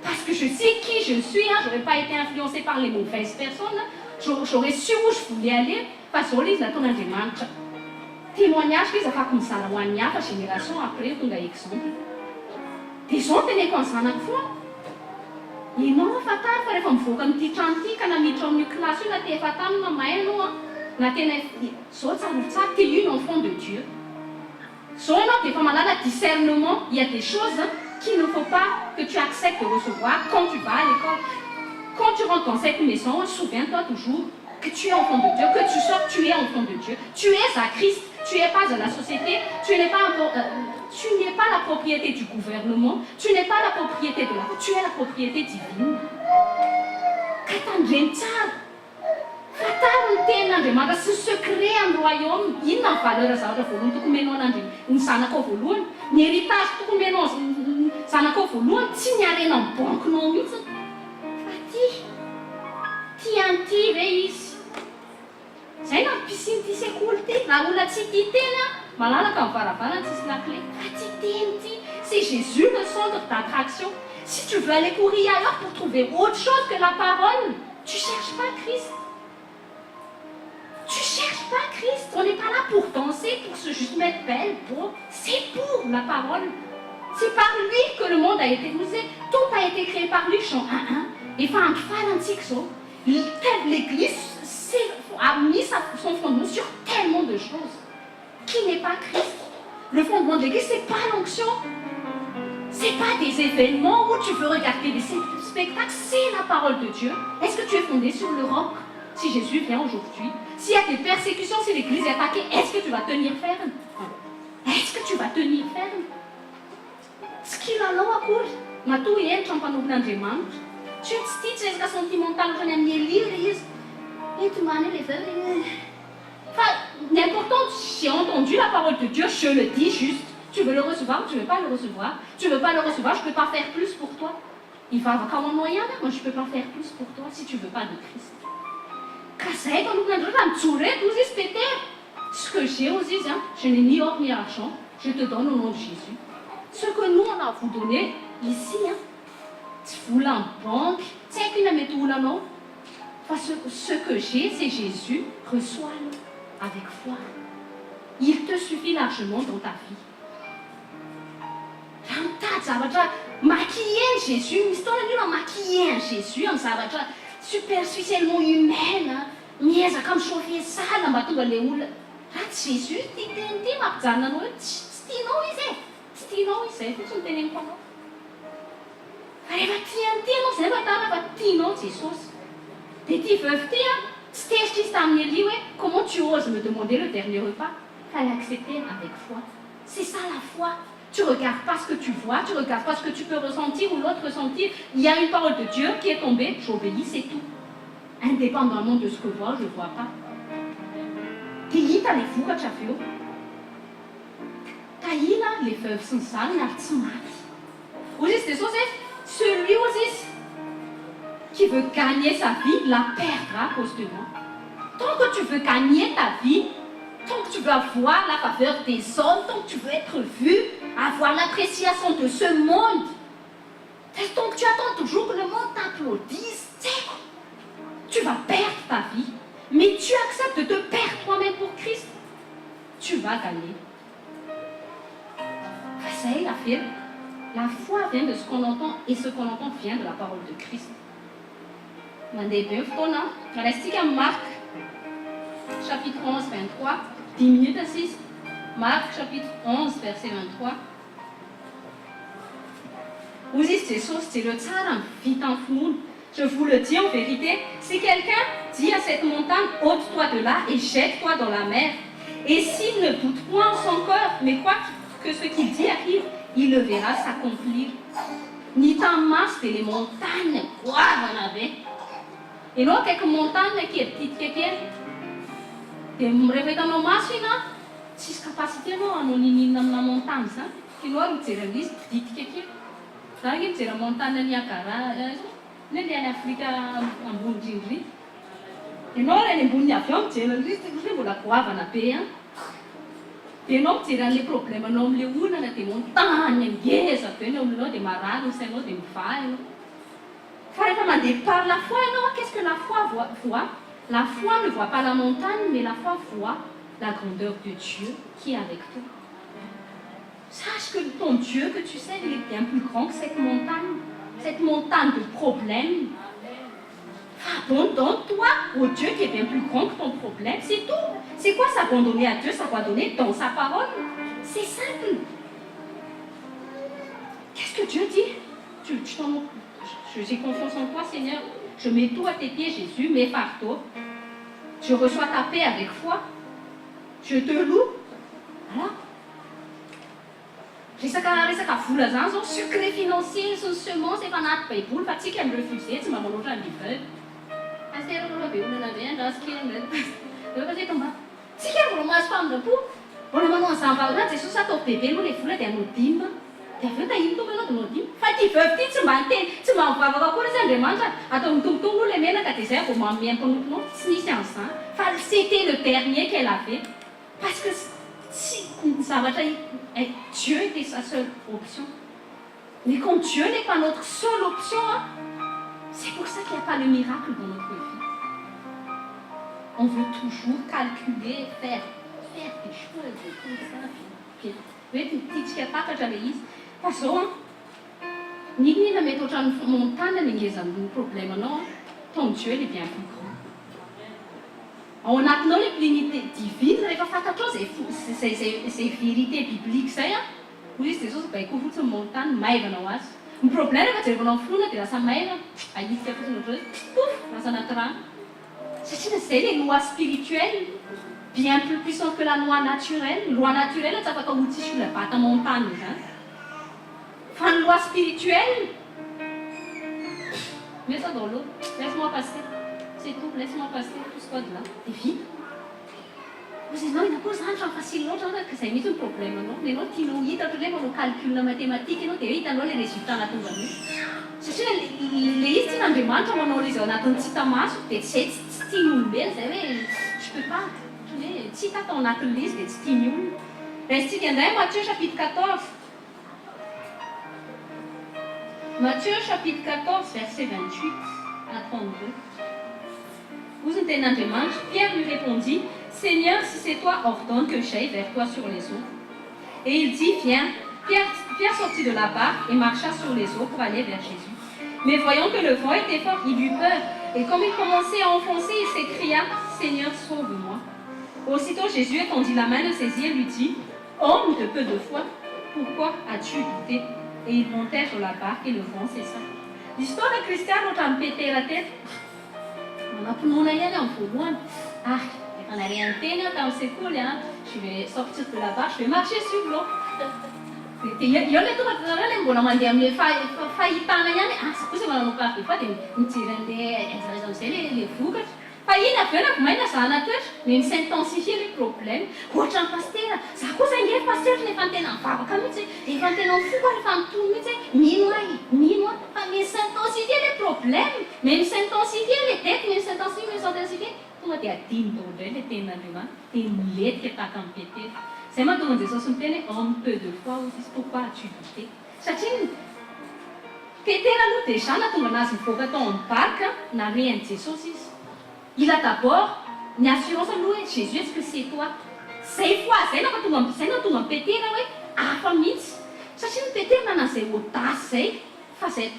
Parce que je sais qui je suis an, j'aurais pas été influencée par les mauvaises personnes, j'aurais su où je voulais aller, fa zao le izy nataon'Andriamanitra témoignage izy afako mizara ho an'ny hafa génération après ho tonga exemple. Dia izao no teneniko an'ny zanako foana, Ianao fantaro fa rehefa mivoaka amin'ity trano ity ka na miditra ao amin'io kilasy io na te efa tany na may ianao an, na tena izao tsarovy tsara, t'es une enfant de Dieu. Izao ianao dia efa mahalala discernement, il y a des choses qu'il ne faut pas que tu acceptes de recevoir quand tu vas à l'école. Quand tu rentres dans cette maison, souviens-toi toujours que tu es enfant de Dieu, que tu sors, tu es enfant de Dieu. Tu es à Christ, tu es pas à la société, tu n'es pas tu n'es pas la propriété du gouvernement, tu n'es pas la propriété de la tu es la propriété divine. Ka tandremo tsara. Fantaro ny tenin'Andriamanitra sy ny secret an'ny royaume. Inona ny valeur zavatra voalohany tokony omenao an'Andri ny zanakao voalohany? Ny héritage tokony omenao ny zanakao voalohany tsy ny harena amin'ny banquenao mihitsy fa ty. Tia an'ity ve izy? Zay no antom-pisian'ity sekoly ity. Raha olona tsy tia teny an, malalaka ny varavarana tsisy lakile. Fa ty teny ity, c'est Jésus le centre d'attraction. Si tu veux aller courir ailleurs pour trouver autre chose que la parole, tu cherches pas Christ. Tu cherches pas Christ. On n'est pas là pour danser, pour se juste mettre belle, beau. C'est pour la parole. C'est par lui que le monde a été poussé. Tout a été créé par lui, Jean 1.1. Efa andro farany tsika izao. L'église a mis son fondement sur tellement de choses qui n'est pas Christ. Le fondement de l'église, c'est pas l'onction. C'est pas des événements où tu veux regarder des spectacles, c'est la parole de Dieu. Est-ce que tu es fondé sur le roc si Jésus vient aujourd'hui? S'il y a des persécutions, si l'église est attaquée, est-ce que tu vas tenir ferme? Est-ce que tu vas tenir ferme? Tsy kilalao akory, matoa henitra ny mpanompon'Andriamanitra. Tsy hoe tsy tia, tsy resaka sentimental ohatrany amin'i Elia ilay izy. Hoe tomany eo ilay veuve, fa ny important, j'ai entendu la parole de Dieu, je le dis juste. Tu veux le recevoir ou tu veux pas le recevoir? Tu veux pas le recevoir, je peux pas faire plus pour toi. Hivavaka ho anao ihany aho, mais je peux pas faire plus pour toi si tu veux pas de Christ. Ka zay mpanompon'Andriamanitra raha mijoro eto, hozy izy Petera, ce que j'ai hozy izy an, je n'ai ni or ni argent, je te donne au nom de Jésus. Ce que nous on a à vous donner ici an, tsy vola amin'ny banky, tsy haiko inona mety ho olanao, fa ce ce que j'ai c'est Jésus, reçois-le avec foi. Il te suffit largement dans ta vie. Raha mitady zavatra maquiller an'i Jésus, misy fotoana ny olona maquiller an'i Jésus amin'ny zavatra superficiellement humaine, miezaka mi-chauffer salle mba hahatonga ilay olona, raha tsy Jésus ity teny ity mampijanona anao eo, tsy tsy tianao izy e, tsy tianao izy, izay fotsiny no teneniko anao. Fa rehefa tia an'ity ianao, izay no ahitana fa tianao Jesosy. Dia ity veuve ity an. Tsy tezitra izy tamin'i Elia hoe, Comment tu oses me demander le dernier repas? Fa l'accepter avec foi. C'est ça la foi. Tu regardes pas ce que tu vois, tu regardes pas ce que tu peux ressentir ou l'autre ressentir. Il y a une parole de Dieu qui est tombée, j'obéis, c'est tout. Indépendamment de ce que vois ou je vois pas. Dia hita ilay vokatra avy eo. Tahina ilay veuve sy ny zanany ary tsy maty. Hoy izy Jesosy hoe, Celui, hozy izy, qui veut gagner sa vie la perdra à cause de moi. Tant que tu veux gagner ta vie, tant que tu veux avoir la faveur des hommes, tant que tu veux être vu, avoir l'appréciation de ce monde, tant que tu attends toujours que le monde t'applaudisse, tsy haiko, tu vas perdre ta vie. Mais tu acceptes de te perdre toi-même pour Christ, tu vas gagner. Fa zay averiko, la foi vient de ce qu'on entend et ce qu'on entend vient de la parole de Christ. Mandeha be ny fotoana an. Raisintsika amin'ny Marc chapitre 11 23, 10 minutes sisa. Marc chapitre 11 verset 23. Hoy izy Jesosy, jereo tsara ny vitan'ny finoana. Je vous le dis en vérité, si quelqu'un dit à cette montagne, ôte-toi de là et jette-toi dans la mer, et s'il ne doute point en son cœur, mais croit que ce qu'il dit arrive, il le verra s'accomplir. Ny hitan'ny maso dia ilay montagne goavana be. Ianao akaiky montagne kely titika kely, dia rehefa hitanao maso iny an, tsisy capacité anao hanao n'inon'inona amina montagne izany. Tianao ary mijery an'izy ditika kely. Za ange mijery montagne Niagara, iny le any Afrika ambony indrindra iny. Ianao ary any ambonin'ny avion mijery an'izy, ohatran'ny hoe mbola goavana be ihany. Dia ianao mijery an'ilay problème-nao amin'ilay olana dia montagne ngeza be ny ao aminao dia marary ny sainao dia mivaha ianao. Fa rehefa mandeha par la foi ianao an, qu'est-ce que la foi voit? La foi ne voit pas la montagne mais la foi voit la grandeur de Dieu qui est avec toi. Sache que ton Dieu que tu sers il est bien plus grand que cette montagne, cette montagne de problèmes. Abandonne-toi au Dieu qui est bien plus grand que ton problème, c'est tout. C'est quoi s'abandonner à Dieu? S'abandonner dans sa parole. C'est simple. Qu'est-ce que Dieu dit? Tu t'en J'ai confiance en toi, Seigneur. Je mets tout à tes pieds, Jésus, mes fardeaux. Je reçois ta paix avec foi. Je te loue. Voilà. Resaka resaka vola zany zao, secret financier sy ny semence efa anaty Baiboly fa tsika mi-refuser, tsy mba manao ohatran'ny veuve. Pasitera aloha be olana be andraso kely ndray pasitera. Fa zay mba tsika mbola mahazo famindram-po. Mbola manao an'izany vavaka zany Jesosy ataovy bebe aloha ilay vola dia hanao dîme. Dia avy eo tahian'ny Tompo ianao dia manao dîme. Fa ity veuve ity tsy mba niteny, tsy mba mivavaka akory izy Andriamanitra ataovy mitombotombo aloha ilay menaka dia izay vao manome ny mpanomponao. Tsy nisy an'izany. Fa c'était le dernier qu'elle avait. Parce que tsy ny zavatra Dieu était sa seule option. Mais quand Dieu n'est pas notre seule option an, c'est pour ça qu'il n'y a pas le miracle dans notre vie. On veut toujours calculer, faire faire des choses comme ça, bien hoe tiantsika takatra ilay izy. Fa zao an, n'inon'inona mety ohatran'ny montagne ny ngezan'ny problème-nao an, ton Dieu il est bien plus grand. Ao anatinao ilay plénité divine rehefa fantatrao izay izay izay izay vérité biblique izay an, hoy izy Jesosy baikoa fotsiny montagne, maivana ho azy. Ny problème rehefa jerevanao amin'ny finoana dia lasa maivana, ahitsika fotsiny ohatran'izao izy, pouf, lasa anaty rano. Satria izay ilay loi spirituelle, bien plus puissante que la loi naturelle. Ny loi naturelle tsy afaka ho tsisy olona bata montagne izany. Fa ny loi spirituelle, mets ça dans l'eau, laisse-moi passer, c'est tout, laisse-moi passer, pousse-toi de là, dia vita. Hoy ianao, inona koa izany fa facile loatra zany ka izay mihitsy ny problème-nao. Ny anao tianao ho hita ohatran'ny hoe manao calcul mathématique ianao dia hoe hitanao ilay résultat nahatonga an'io. Satria ilay izy tian'Andriamanitra manao ilay izy ao anatin'ny tsy hita maso dia tsy izay tsy tian'olombelona izay hoe je peux pas, ohatran'ny hoe tsy hita tao anatin'ilay izy dia tsy tian'ny olona. Raisintsika indray Matthieu chapitre 14. Matthieu chapitre 14 verset 28 à 32. Hoy ny tenin'Andriamanitra, Pierre lui répondit, Seigneur, si c'est toi, ordonne que j'aille vers toi sur les eaux. Et il dit, Viens. Pierre, Pierre sortit de la barque et marcha sur les eaux pour aller vers Jésus. Mais voyant que le vent était fort, il eut peur. Et comme il commençait à enfoncer, il s'écria, Seigneur, sauve-moi. Aussitôt Jésus étendit la main, le saisit et lui dit, Homme de peu de foi, pourquoi as-tu douté? Et ils montèrent sur la barque et le vent cessa. L'histoire de Christian ohatran'ny Petera teto. Manam-pinoana ihany amin'ny voalohany. Ary efa nahare an'iteny aho tamin'ny sekoly an, je vais sortir de là-bas, je vais marcher sur l'eau. Dia eo ilay tonga dia nareo ilay mbola mandeha amin'ilay fahitana ihany, ah za kosa efa nanao par des fois dia mijery an'ilay aiza aiza amin'izay ilay vokatra. Fa iny avy eo na vao may na zahana toetra, mais mi-s'intensifier le problème. Ohatran'ny pasitera, za kosa ange ry pasitera ohatran'ny efa nitena nivavaka mihitsy e, efa nitena ny foko ary efa nitory mihitsy e, mino aho e, mino aho, fa mi-s'intensifier le problème, mais mi-s'intensifier le dette, mais mi-s'intensifier, mais mi-s'intensifier, tonga dia adino daholo indray le tenin'Andriamanitra, dia milentika tahaka an'i Petera. Izay mahatonga an'i Jesosy miteny hoe homme peu de foi hozy izy, pourquoi as-tu douté? Satria ny Petera aloha déjà nahatonga anazy nivoaka tao amin'ny barque nare an'i Jesosy izy. Il a d'abord ny assurance aloha hoe Jésus est-ce que c'est toi? Zay foi zay nampatonga zay nahatonga an'i Petera hoe hafa mihitsy. Satria ny Petera nanana izay audace zay fa zay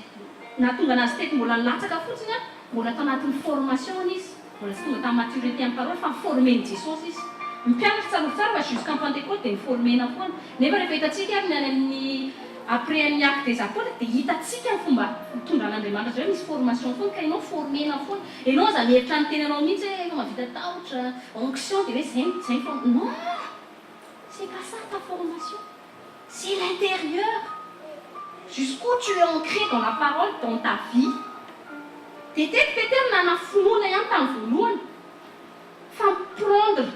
nahatonga anazy teto mbola nilatsaka fotsiny an, mbola tao anatin'ny formation-ny izy. Mbola tsy tonga tamin'ny maturité amin'ny parole fa former-n'i Jesosy izy. Ny mpianatra tsarovy tsara fa jusqu'en Pentecote dia ni-former-na foana. Nefa rehefa hitantsika ary ny any amin'ny après an'ny Actes des Apôtres dia hitantsika ny fomba nitondran'Andriamanitra azy ireo, misy formation foana ka ianao former-na foana. Ianao aza mihevitra ny tenanao mihitsy hoe efa mahavita tahotra, onction dia hoe izay izay ny form-, non! C'est pas ça ta formation. C'est l'intérieur. Jusqu'où tu es ancré dans la parole dans ta vie. Dia teto Petera nanana finoana ihany tamin'ny voalohany fa mi-prendre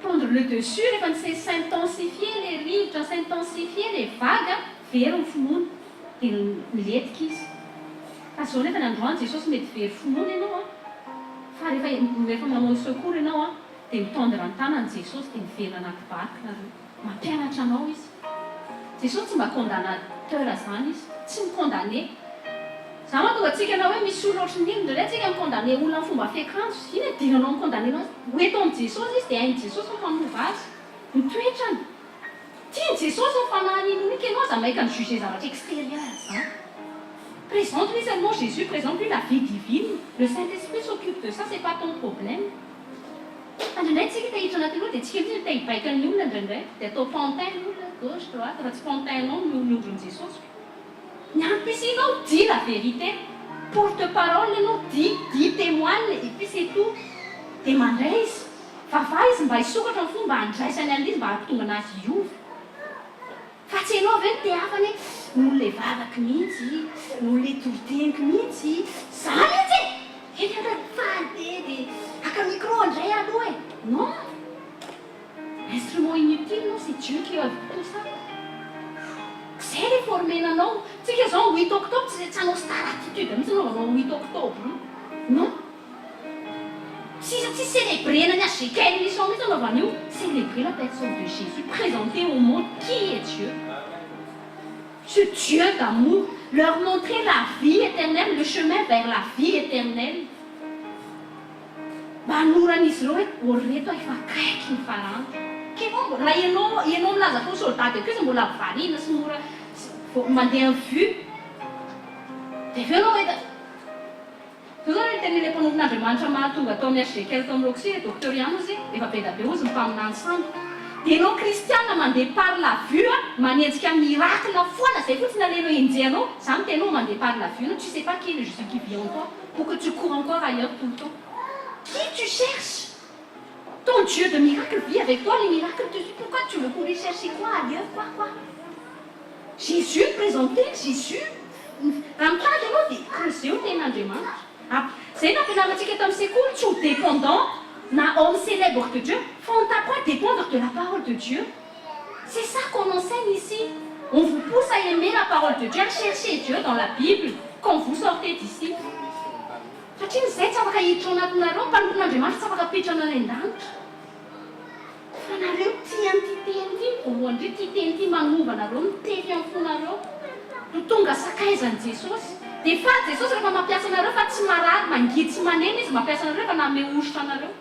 prendre le dessus rehefa ni s'intensifier le rivotra, s'intensifier le vague, very ny finoana dia nilentika izy. Fa izao nefa ny androany Jesosy mety very finoana ianao an, fa rehefa rehefa manao secours ianao an, dia mi-tendre ny tanany Jesosy dia miverina anaty barque nareo. Mampianatra anao izy. Jesosy tsy mba condamnateur zany izy. Tsy mi-condamner. Zany mahatonga antsika na hoe misy olona ohatry ny inona, indraindray tsika mi-condamner olona amin'ny fomba fiakanjo. Inona idiranao mi-condamner anao? Ho eto amin'i Jesosy izy dia hain'i Jesosy ny mpanova azy. Ny toetrany. Tian'i Jesosy ny fanahiny inonika ianao aza maika mi-juger zavatra extérieur zany. Présente-lui seulement Jésus, présente-lui la vie divine. Le Saint-Esprit s'occupe de ça, c'est pas ton problème. Fa indraindray tsika te hiditra anaty loha dia tsika mihitsy no te hibaika ny olona indraindray dia atao pantin ny olona gauche droite raha tsy pantin anao ny ny ondrin'i Jesosy ko. Ny antom-pisianao dis la vérité, porte parole ianao dis dis témoigne et puis c'est tout. Dia mandray izy. Vavaha izy mba hisokatra ny fony mba handraisany an'ilay izy mba hahatonga anazy hiova. Fa tsy ianao ve no te hafany hoe noho ilay vavako mihitsy, noho ilay toriteniko mihitsy, za mihitsy e! Efa efa faly be dia haka micro indray aloha e! Non! Instrument inutile non, c'est Dieu qui oeuvre tout ça. Zay ilay former-na anao. Tsika zao huit octobre tsy tsy hanao star attitude mihitsy anaovanao huit octobre io. Non! Tsisy tsy célébrer-na ny HJKL mission mihitsy anaovana io, célébrer la personne de Jésus, présenter au monde qui est Dieu, ce Dieu d'amour, leur montrer la vie éternelle, le chemin vers la vie éternelle. Mba hanoran'izy ireo hoe ô reto aho efa akaiky ny farandro. K'enao mbola, raha ianao, ianao milaza fa ho soldat de Christ mbola variana sy mora vao mandeha en vue, dia avy eo ianao mahita. Zao zany ny tenin'ilay mpanompon'Andriamanitra mahatonga tao amin'ny HGKL tao amin'ny Roxy, ilay docteur ihany ozy, efa be da be ozy ny mpaminany sandoka. Dia ianao kristiana mandeha par la vue a, manenjika miracle foana, zay fotsiny alehanao enjehanao, za miteny hoe mandeha par la vue ianao, tu sais pas qui est le Jésus qui vit en toi, pour que tu cours encore ailleurs tout le temps. Qui tu cherches? Ton Dieu de miracle vit avec toi, les miracles te suivent, pourquoi tu veux courir chercher quoi ailleurs, quoi quoi? Jésus présenter Jésus raha mitady ianao dia creuser-o ny tenin'Andriamanitra. Izay no ampianarantsika eto amin'ny sekoly, tsy ho dépendant na homme célèbre de Dieu fa on t'apprend à dépendre de la parole de Dieu. C'est ça qu'on enseigne ici. On vous pousse à aimer la parole de Dieu, à chercher Dieu dans la Bible quand vous sortez d'ici. Satria izay tsy afaka hiditra ao anatinareo, mpanompon'Andriamanitra tsy afaka apetrana any an-danitra. Fa nareo tia an'ity teny ity, voalohany indrindra ity teny ity manova anareo, mitefy amin'ny fonareo, ho tonga sakaizan'i Jesosy. Dia faly Jesosy rehefa mampiasa anareo fa tsy marary, mangidy sy maneno Izy mampiasa anareo rehefa nanome hosotra anareo.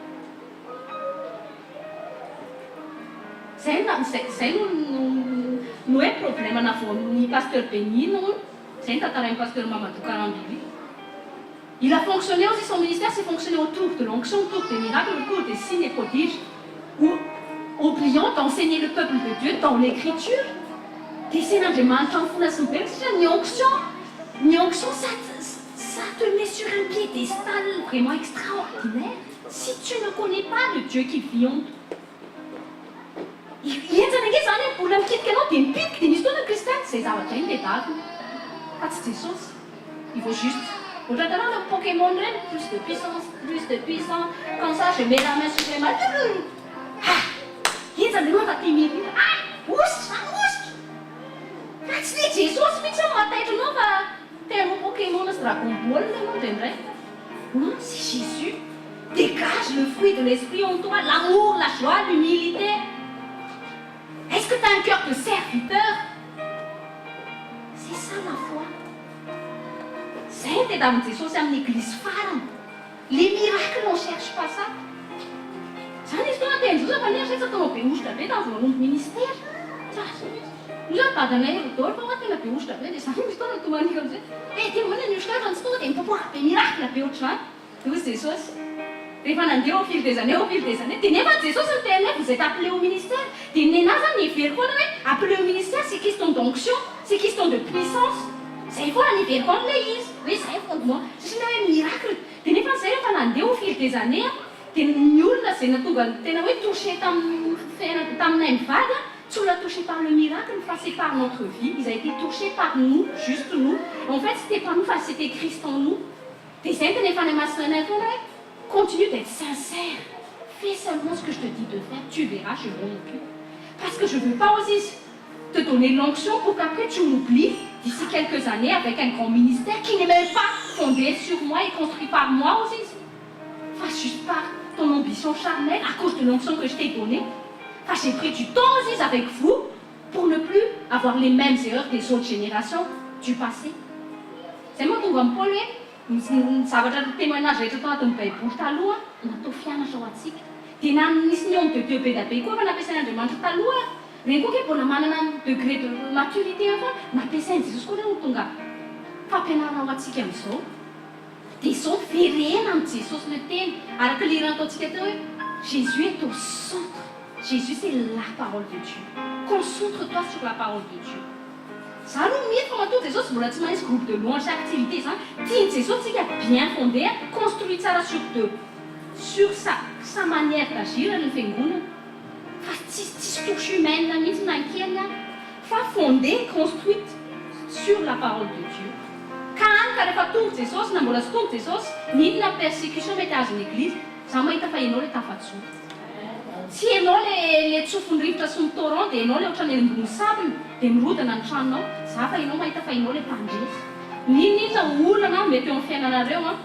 Izay no, izay, izay no, no, no hoe problème navoan'ny Pasteur Benny hono, izay no tantarain'ny Pasteur Mamadou Karambiri. Il a fonctionné aussi son ministère s'est fonctionné autour de l'onction, autour des miracles, autour des signes et prodiges, ou oubliant d'enseigner le peuple de Dieu dans l'écriture. Dia sen'Andriamanitra mifona sy miverina satria ny onction, ny onction ça ça. Ça te met sur un piédestal vraiment extraordinaire si tu ne connais pas le Dieu qui vit en toi. Henjana ange zany e, olona mikitika anao dia mipitika dia misy fotoana ny kristiana izay zavatra iny tedaviny fa tsy Jesosy. Il faut juste ohatra hitanao le Pokémon ireny plus de puissance, plus de puissance, comme ça je mets la main sur les mains ah! Henjana ianao raha tia mirindra ah! Ositra zany ositra! Fa tsy le Jesosy mihitsy no mahataitra anao fa te hanao Pokémon sy Dragon Ball ianao indraindray. Non, c'est Jésus. Dégage le fruit de l'esprit en toi, l'amour, la joie, l'humilité. Est-ce que tu as un cœur de serviteur? C'est ça la foi. Zay no tadiavin'i Jesosy amin'ny eglizy farany. Les miracles, on cherche pas ça. Zany izy fotoana teny Josa fa nefa zay tsy ataonao be hosotra be tamin'ny vao nanomboka ministère. Tsy azo mihitsy. Hoy aho dadanay Rodolphe fa hoa tena be hosotra be dia za misy fotoana tomaniko amizay. Eh ty ahoana ny hosotra fa ny tsy tonga dia mipopoaka be miracle be ohatr'izany. Dia hoy Jesosy, rehefa nandeha au fil des années, au fil des années, dia nefa Jesosy niteny hoe vous êtes appelé au ministère, dia nenah zany niheveriko foana hoe appelé au ministère c'est question d'onction, c'est question de puissance, zay foana niheveriko an'ilay izy, hoe zay fondement, satria le hoe miracle, dia nefa zay rehefa nandeha au fil des années an, dia ny olona izay nahatonga ny tena hoe touché tamin'ny fiainana, taminay mivady an, tsy olona touché par le miracle fa c'est par notre vie, ils a été touché par nous, juste nous, en fait c'était pas nous fa c'était Christ en nous. Dia izay no tena efa any Masina anay foana hoe continue d'être sincère, fais seulement ce que je te dis de faire, tu verras je m'en occupe. Parce que je veux pas aussi te donner l'onction pour qu'après tu m'oublies d'ici quelques années avec un grand ministère qui n'est même pas fondé sur moi et construit par moi aussi fa juste par ton ambition charnelle à cause de l'onction que je t'ai donnée. Fa j'ai pris du temps aussi avec vous pour ne plus avoir les mêmes erreurs des autres générations du passé. Izay mahatonga an'i Paoly hoe ny zavatra témoignage rehetra tao anatin'ny baiboly taloha natao fianatra ho antsika. Dia na nisy ny homme de Dieu be dia be koa efa nampiasain'Andriamanitra taloha ary, ireny koa ange mbola manana ny degré de maturité eo foana, nampiasain'i Jesosy koa ireny ho tonga fampianarana ho antsika amin'izao. Dia izao miverena amin'i Jesosy ilay teny, araka ilay hira nataontsika teo hoe Jésus est au centre, Jésus c'est la parole de Dieu, concentre toi sur la parole de Dieu. Za aloha mino fa matoa Jesosy mbola tsy manisy groupe de louange sy activité zany, tian'i Jesosy tsika bien fondé, construit tsara sur de sur sa sa manière d'agir ny fiangonana fa tsisy tsisy touche humaine mihitsy na kely ary fa fondé construite sur la parole de Dieu. Ka any ka rehefa tonga Jesosy na mbola tsy tonga Jesosy, n'inona persécution mety azon'ny eglise, za mahita fa enao le tafajoro. Tsy enao le le tsofin'ny rivotra sy ny torrent dia enao le ohatran'ny eny ambony sable dia mirodana ny tranonao, za fa enao mahita fa enao le mpandresy. N'inon'inona olana mety eo amin'ny fiainanareo an,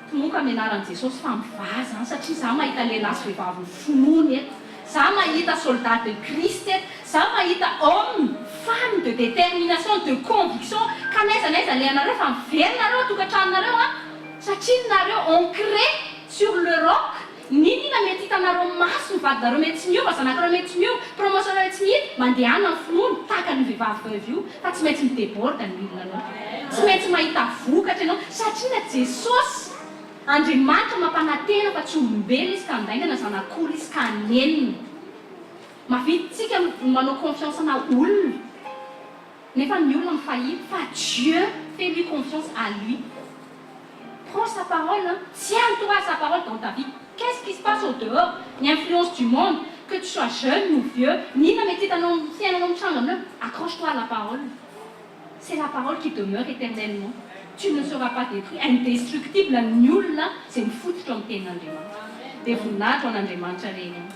Tonoka amin'ny anaran'i Jesosy fa mivaha zany satria za mahita lehilahy sy vehivavy ny finoany eto, za mahita soldat de Christ eto, za mahita homme, femme de détermination, de conviction ka n'aiza n'aiza alehanareo fa miverina nareo an-tokantranonareo an, satria nareo ancré sur le roc, n'inona mety hitanareo maso, ny vadinareo mety tsy miova, zanakareo mety tsy miova, promotion nareo tsy mihita, mandehana amin'ny finoana tahaka an'io vehivavy veuve io fa tsy maintsy mi-deborde ny olona anao, tsy maintsy mahita vokatra ianao satria na Jesosy Andriamanitra mampanantena fa tsy olombelona izy ka handainga na zanak'olona izy ka hanenina. Mahavita tsika manao confiance ana olona nefa ny olona mi-faillir fa Dieu fais lui confiance à lui. Prends sa parole an, tiens toi à sa parole dans ta vie, qu'est ce qui se passe au dehors, ny influence du monde, que tu sois jeune ou vieux, n'inona mety hitanao amin'ny fiainanao mitranga aminao, accroche toi à la parole, c'est la parole qui demeure éternellement, tu ne seras pas détruit, indestructible ny olona izay mifototra amin'ny tenin'Andriamanitra. Dia voninahitra ho an'Andriamanitra re ihany.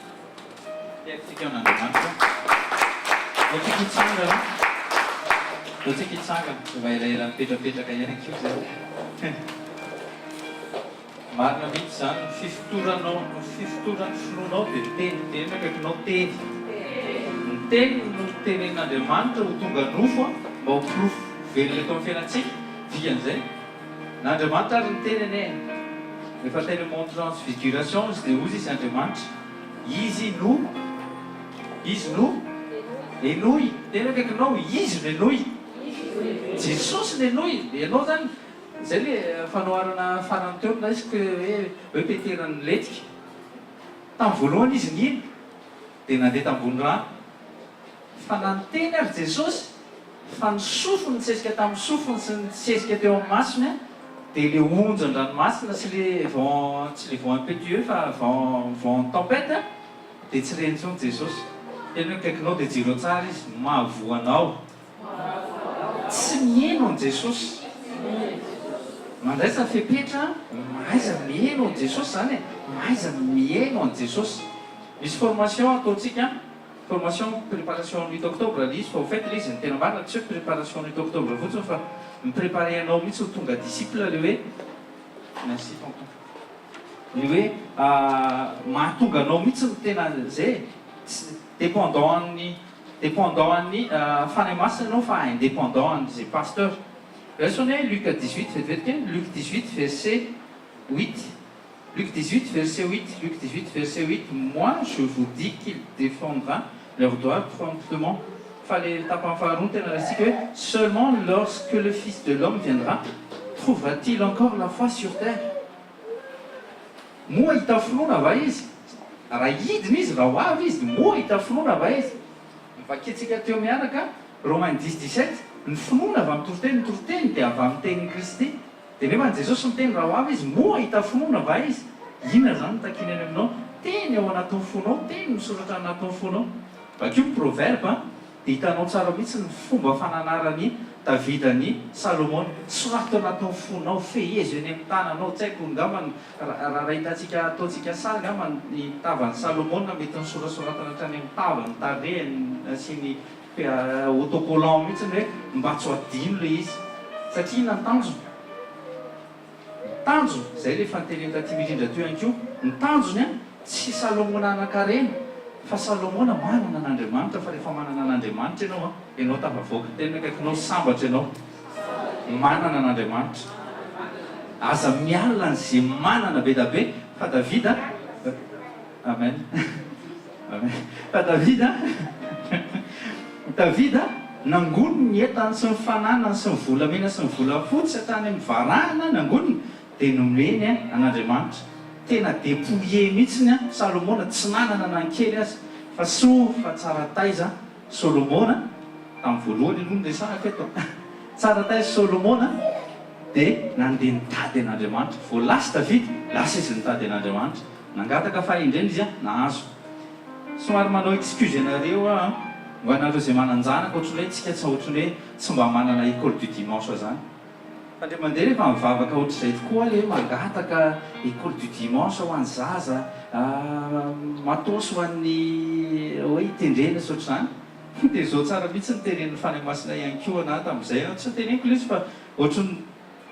Tiantsika an'Andriamanitra. Ndao tsika hitsangana. Ndao tsika hitsangana. Efa elaela nipetrapetraka ihany akia zay. Marina mihitsy izany, ny fifotoranao, ny fifotoran'ny finoanao dia teny. Teneno akaikinao teny. Ny teny no tenenin'Andriamanitra ho tonga nofo mba ho porofo velona eto amin'ny fiainantsika. Dikan'izay, na Andriamanitra ary niteny anie e. Rehefa teny amin'ny mont transfiguration izy dia hozy izy Andriamanitra. Izy no Izy no henoy. Tena akaikinao, Izy no henoy. Jesosy no henoy. Ianao zany, zay le fanoharana farany teo noraisiko hoe hoe Petera nilentika. Tamin'ny voalohany izy nino, dia nandeha tambony rano. Fa na niteny ary Jesosy, fa ny sofiny nisesika tamin'ny sofiny sy nisesika teo amin'ny masony. Dia le onja an-dranomasina sy le vent, tsy le vent impétueux fa vent, vent tempête dia tsy re intsony Jesosy. Tena hoe akaikinao dia jereo tsara izy, mahavoa anao. Tsy miheno an'i Jesosy. Mandraisa fepetra, mahaiza miheno an'i Jesosy izany e, mahaiza miheno an'i Jesosy. Misy formation ataontsika. Formation préparation ny huit octobre le izy fa au fait le izy ny tena marina tsy hoe préparation ny huit octobre fotsiny fa mi-préparer anao mihitsy ho tonga disciple le hoe merci tonton le hoe mahatonga anao mihitsy no tena zay e tsy dépendant an'ny dépendant an'ny Fanahy Masina ianao fa indépendant an'izay pasteur raiso anie Luc 18 vetivety kely Luc 18 verset 8 Luc 18 verset 8 Luc 18 verset 8 Moi je vous dis qu'il défendra leur droit promptement fa le tapany faharoa no tena raisintsika hoe seulement lorsque le fils de l'homme viendra trouvera-t-il encore la foi sur terre Moa hahita finoana va izy? Raha hidina izy, raha ho avy izy, moa hahita finoana va izy? Novakiantsika teo miaraka Romains 10 17 Ny finoana avy amin'ny toriteny, ny toriteny dia avy amin'ny tenin'i Kristy. Dia nefa ny Jesosy miteny raha ho avy izy, moa hahita finoana va izy? Inona izany no takiany any aminao? Teny ao anatin'ny fonao, teny misoratra any anatin'ny fonao. Vakio ny Proverbe dia hitanao tsara mihitsy ny fomba fananaran'i Davida an'i Salomona. Soraty ao anatin'ny fonao, fehezo eny amin'ny tananao, tsy haiko angamba raha hitantsika ataontsika sary angamba ny tavan'i Salomona mety nosorasoratana hatrany amin'ny tavany, tarehiny sy ny Autocollant mihitsy hoe mba tsy ho adino ilay izy. Satria inona ny tanjona? Ny tanjona, izay ilay efa noteneniny taty mirindra teo ihany koa, ny tanjony an, tsy Salomona hanan-karena, fa Salomona manana an'Andriamanitra, fa rehefa manana an'Andriamanitra ianao an, ianao tafavoaka. Tena akaikinao, sambatra ianao manana an'Andriamanitra. Aza mialona an'izay manana be da be, fa Davida, Amen Amen Fa Davida Davida nangoniny ny entany sy ny fananany sy ny volamena sy ny volafotsy hatrany amin'ny varahina nangoniny dia nomeny an'Andriamanitra. Tena dépouillé mihitsiny an Salomona tsy nanana na ny kely aza fa soa fa tsara taiza Solomona tamin'ny voalohany aloha no resahako eto tsara taiza Solomona dia nandeha nitady an'Andriamanitra. Vao lasa Davida lasa izy nitady an'Andriamanitra. Nangataka fahendrena izy an, nahazo. Somary manao excuse anareo aho an, ho anareo izay manan-janaka ohatran'ny hoe tsika tsy ohatran'ny hoe tsy mba manana école du dimanche zany. Fa ndray mandeha rehefa mivavaka ohatr'izay tokoa aho le hoe mangataka école du dimanche ho an'ny zaza, matos ho an'ny hoe hitendrena sy ohatr'izany. Dia zao tsara mihitsy ny tenenin'ny Fanahy Masina ihany koa anah tamin'izay an, tsy noteneniko ilay izy fa ohatran'ny.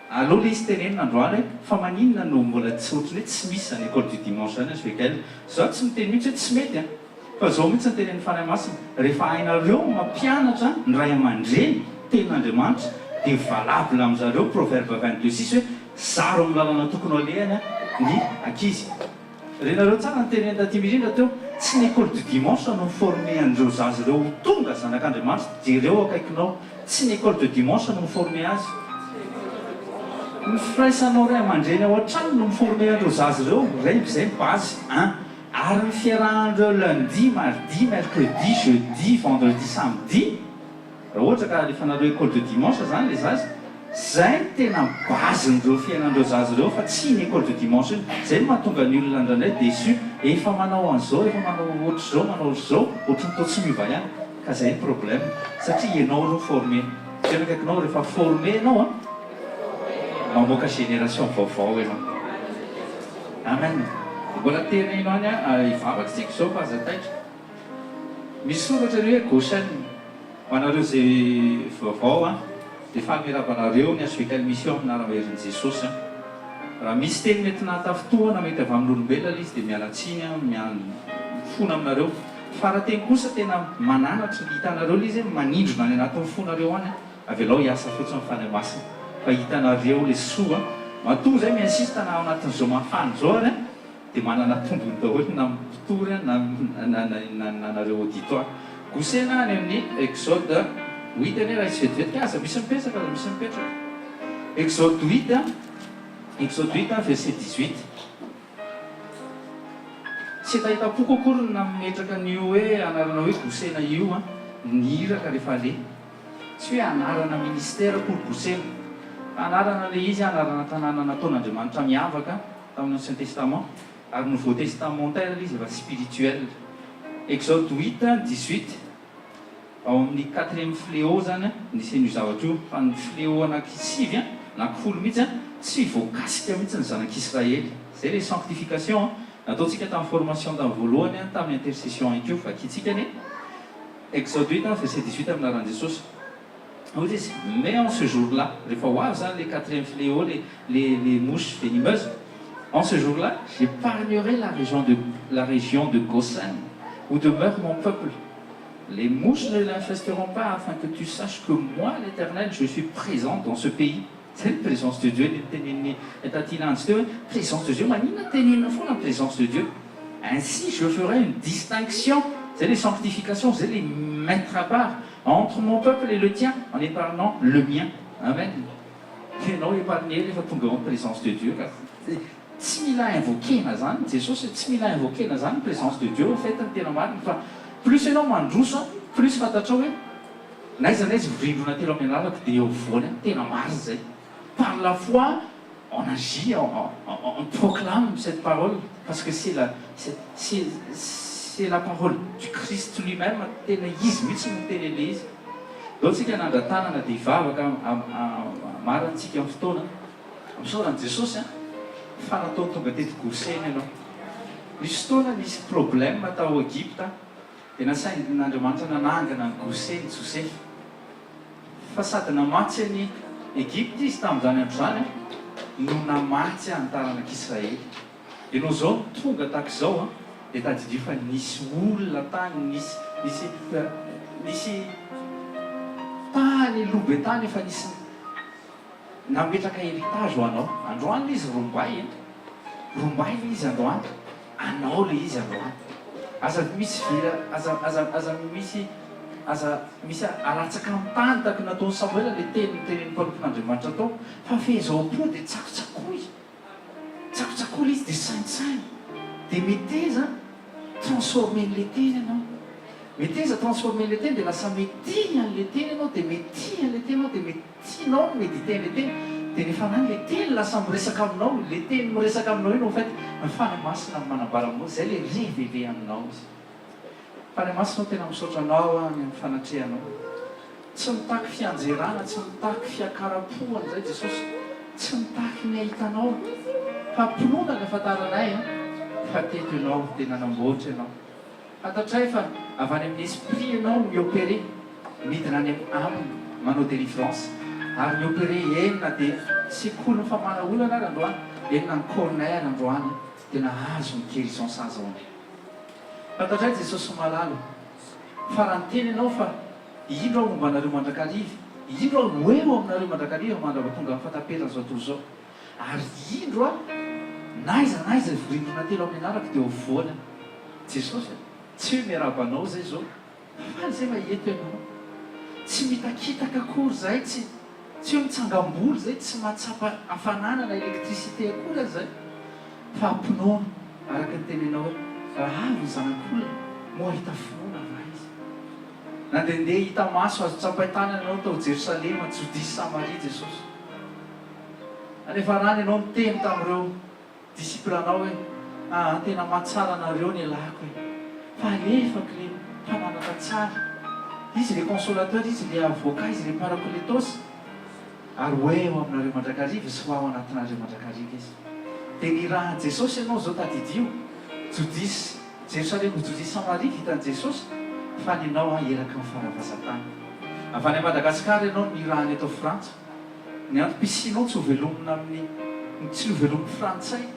Aleo lesy tenenina androany hoe fa maninona no mbola tsy ohatran'ny hoe tsy misy izany école du dimanche izany HVKL. Izaho tsy miteny mihitsy hoe tsy mety an! Fa izao mihitsy no tenenin'ny Fanahy Masina, rehefa hainareo ny mampianatra ny ray aman-dreny tenin'Andriamanitra dia valable amin'zareo proverbe 22 six hoe zaro amin'ny lalana tokony ho alehany ny ankizy. Renareo tsara ny teneniny taty mirindra teo, tsy ny école du dimanche no mi-former an'ireo zaza ireo ho tonga zanak'Andriamanitra, jereo akaikinao, tsy ny école de dimanche no mi-former azy. Ny firaisanao ray aman-dreny ao an-trano no mi-former an'ireo zaza ireo, rey izay ny base un, ary ny fiarahan'ireo lundi, mardi, mercredi, jeudi, vendredi, samedi, Raha ohatra ka alefanareo école de dimanche zany le zaza, zay no tena base n'ireo fiainan'ireo zaza ireo fa tsy iny école de dimanche iny. Zay no mahatonga ny olona indraindray déçu, efa manao an'izao, efa manao ohatr'izao, manao ohatr'izao, ohatry ny toa tsy miova ihany. Ka zay ny problème, satria ianao aloha former. Tena akaikinao, rehefa former ianao an, mamoaka génération vaovao ianao. Amen. Mbola teneno any an, hivavaka isika izao fa aza taitra. Misy soratra ery hoe Goshen. Ho anareo izay vaovao an, dia faly miarahaba anareo ny HVKL Mission amin'ny anaram-baherin'i Jesosy an. Raha misy teny mety nahatafintohana mety avy amin'olombelona ilay izy dia miala tsiny aho, mifona aminareo. Fa raha teny kosa tena mananatra, hitanareo ilay izy hoe manindrona any anatin'ny fonareo any an, avelao hiasa fotsiny ny Fanahy Masina fa hitanareo ilay soa an. Matoa izay mi-insiste na ao anatin'izao mafana izao ary an, Dia manana tombony daholo na mpitory na na nareo auditoire. Gosena any amin'ny Exode huit anie raha hisy vetivety ka aza misy mipetraka aza misy mipetraka. Exode huit Exode huit verset 18. Tsy hetahetam-poko akory ny nametraka an'io hoe anarana hoe Gosena io an, ny iraka rehefa aleha. Tsy hoe anarana ministère akory Gosena. Fa anarana ilay izy, anarana tanàna nataon'Andriamanitra miavaka tamin'ny Ancien Testament, ary Nouveau Testamentaire ilay izy efa spirituel. Exode huit, dix-huit, ao amin'ny quatrième fléau izany nisy an'io zavatra io, fa ny fléau anaky sivy anaky folo mihitsy tsy voakasika mihitsy ny zanak'Israely. Izay ilay sanctification nataontsika tamin'ny formation tamin'ny voalohany tamin'ny intercession ihany koa, vakintsika anie. Exode huit verset dix-huit amin'ny anaran'i Jesosy. Hoy izy, mais en ce jour-là, rehefa ho avy izany ilay quatrième fléau, les les les mouches venimeuses, en ce jour-là, j'épargnerai la région de la région de Gosen, où demeure mon peuple. Les mouches ne l'infesteront pas afin que tu saches que moi, l'Éternel, je suis présent dans ce pays. Zay ny présence de Dieu le notenenin'i Taty Landy teo hoe présence de Dieu, maninona tenenina foana ny présence de Dieu? Ainsi je ferai une distinction, zay le sanctification, zay le mettre à part entre mon peuple et le tien en épargnant le mien. Amen. Ianao épargné rehefa tonga eo amin'ny présence de Dieu ka. Tsy mila invoquer-na zany Jesosy, tsy mila invoquer-na zany ny présence de Dieu en fait ny tena marina fa plus ianao mandroso plus fantatrao hoe N'aiza n'aiza mirindrona telo amin'ny anarako dia eo afovoany any, tena marina izay. Par la foi on agit, on proclame cette parole parce que c'est la c'est c'est la parole du Christ lui-même, tena izy mihitsy no miteny an'ilay izy. Ndao tsika hanandra-tanana dia hivavaka hamarantsika ny fotoana. Misaora an'i Jesosy an, fa nataony tonga teto Gosena ianao. Nisy fotoana nisy problème tao Egypta. Dia nasain'Andriamanitra nanangana an'i Gosena i Josefa. Fa sady namatsy an'i Egypta izy tamin'izany andro izany no namatsy an'ny taranak'Israely. Ianao izao no tonga tahaka izao, dia tadidio fa nisy olona tany, nisy, nisy, nisy tany aloha be tany efa nisy nametraka héritage ho anao. Androany ilay izy rombay e! Rombay ilay izy androany. Anao le izy androany. Aza misy vera aza aza aza misy aza misy alatsaka amin'ny tany tahaka ny nataon'i Samoela le teny notenenin'ny mpanompon'Andriamanitra tao fa fehezao am-po dia tsakotsakoy. Tsakotsakoy le izy dia saintsaino. Dia meteza transformer-n'le teny ianao. Meteza transformer-n'le teny dia lasa mitia an'le teny ianao dia mitia an'le teny ianao dia Tianao ny mediter le teny dia rehefa any le teny lasa miresaka aminao, le teny miresaka aminao iny en fait ny Fanahy Masina no manambara aminao, zay le reveler aminao izy. Fanahy Masina ô tena misaotra anao aho ny amin'ny fanatrehanao. Tsy mitaky fianjerana, tsy mitaky fiakaram-po an'izay Jesosy, tsy mitaky ny hahitanao fa am-pinoana ny ahafantaranay fa teto Ianao dia nanamboatra Ianao. Fantatray fa avy any amin'ny esprit ianao no mi-opérer, midina any amin'ny âme manao délivrance, ary mi-opérer eny na dia sekolin'ny famahana olana ary androany, eny na ny corner androany dia nahazo ny guérison sahaza ho anay. Fantatray Jesosy malala fa raha niteny ianao fa indro aho momba anareo mandrakariva, indro aho ho eo aminareo mandrakariva mandrapatonga amin'ny fahataperan'izao tontolo izao, Ary indro aho, n'aiza n'aiza hivorindrona telo amin'ny anarako dia ho foana. Jesosy a! Tsy hoe miarahaba anao izay izao, fa faly izay fa eto ianao. Tsy mitakitaka akory izahay, tsy tsy hoe mitsangam-bolo izay, tsy mahatsapa hafanana na électricité akory aza izay, fa am-pinoana, araka ny teninao hoe, raha avy ny Zanak'olona, moa hahita finoana va izy? Nandehandeha hita maso azo tsapain-tanana ianao tao Jerosalema, Jodia sy Samaria Jesosy. Anefa rany ianao niteny tamin'ireo disciple-nao hoe, aa tena mahatsara anareo ny elako e! Fa alefako le mpananatra tsara, izy le consolateur, izy le avocat, izy le parakoletos, ary ho eo aminareo mandrakariva sy ho ao anatinareo mandrakariva izy. Dia nirahan'i Jesosy ianao izao tadidio, Jodia sy Jerosalema, Jodia sy Samaria vitan'i Jesosy, fa ny anao an eraky ny faravazantany. Avy any Madagasikara ianao no nirahana eto Frantsa. Ny antom-pisianao tsy hovelomina amin'ny ny tsy novelomin'ny frantsay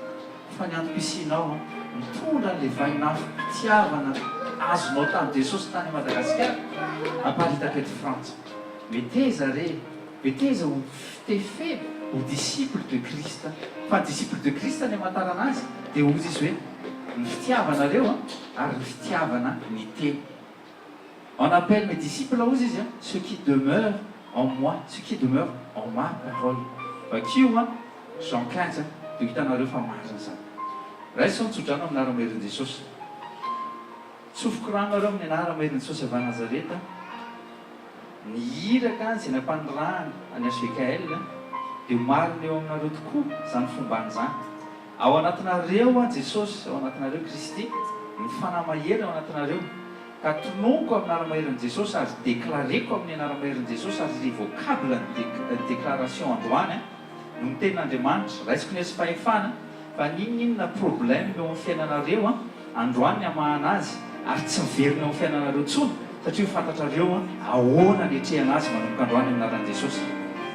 fa ny antom-pisianao mitondra an'ilay vainafom-pitiavana azonao tamin'i Jesosy tany Madagasikara aparitaka eto Frantsa. Meteza re, meteza ho fitefena, ho disciple de Christ. Fa ny disciple de Christ ny hamantarana azy dia hozy izy hoe ny fitiavanareo ary ny fitiavana ny tena. On appelle mes disciples hozy izy an, ceux qui demeurent en moi, ceux qui demeurent en ma parole. Vakio an, Jean 15 dia ho hitanareo fa marina izany. Raiso ny tsodrano amin'ny anaran'i Merin'i Jesosy. Tsofiko rano nareo amin'ny anaran'i Merin'i Jesosy avy any Nazareta. Ny iraka izay nampanirahana an'i HVKL. Dia ho marina eo aminareo tokoa izany fombany izany. Ao anatinareo an Jesosy, ao anatinareo Kristy, ny Fanahy Mahery ao anatinareo. Ka tononiko amin'ny anara-maherin'i Jesosy ary declareko amin'ny anara-maherin'i Jesosy ary irrevocable ny déclaration androany an, no ny tenin'Andriamanitra, raisiko ny hesim-pahefana fa n'inon'inona problème eo amin'ny fiainanareo an, androany ny hamahana azy ary tsy miverina eo amin'ny fiainanareo intsony satria ho fantatrareo an ahoana ny hetrehana azy manomboka androany amin'ny anaran'i Jesosy.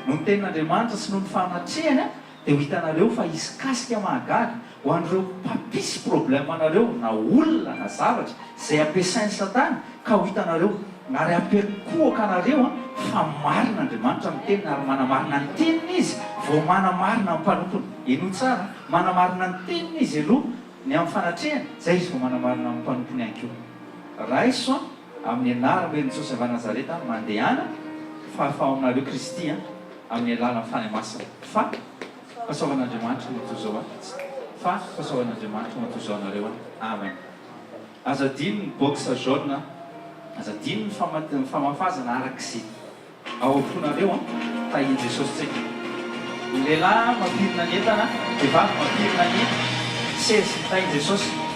Noho ny tenin'Andriamanitra sy noho ny fanatrehany an, Dia ho hitanareo fa hisy kasika mahagaga ho an'ireo mpampisy problème anareo na olona na zavatra izay ampiasain'i satana ka ho hitanareo ary hampiankohoka anareo an fa marina Andriamanitra amin'ny teniny ary manamarina ny teniny Izy vao manamarina ny mpanompony henoy tsara an manamarina ny teniny Izy aloha ny amin'ny fanatrehany izay Izy vao manamarina ny mpanompony ihany koa raiso an amin'ny anaram-belin'i Jesosy avy any Nazareta mandehana fa fa ao aminareo Kristy an Amin'ny alalan'ny Fanahy Masina. Fa fahasoavan'Andriamanitra no toy izao an. Fa fahasoavan'Andriamanitra no toy izao anareo an. Amen. Aza adino ny box jaune an. Aza adino ny famafazana araka izay ao am-ponareo an. Tahian'i Jesosy tsika. Ny lehilahy mampirina ny entana, vehivavy mampirina ny seza. Tahian'i Jesosy.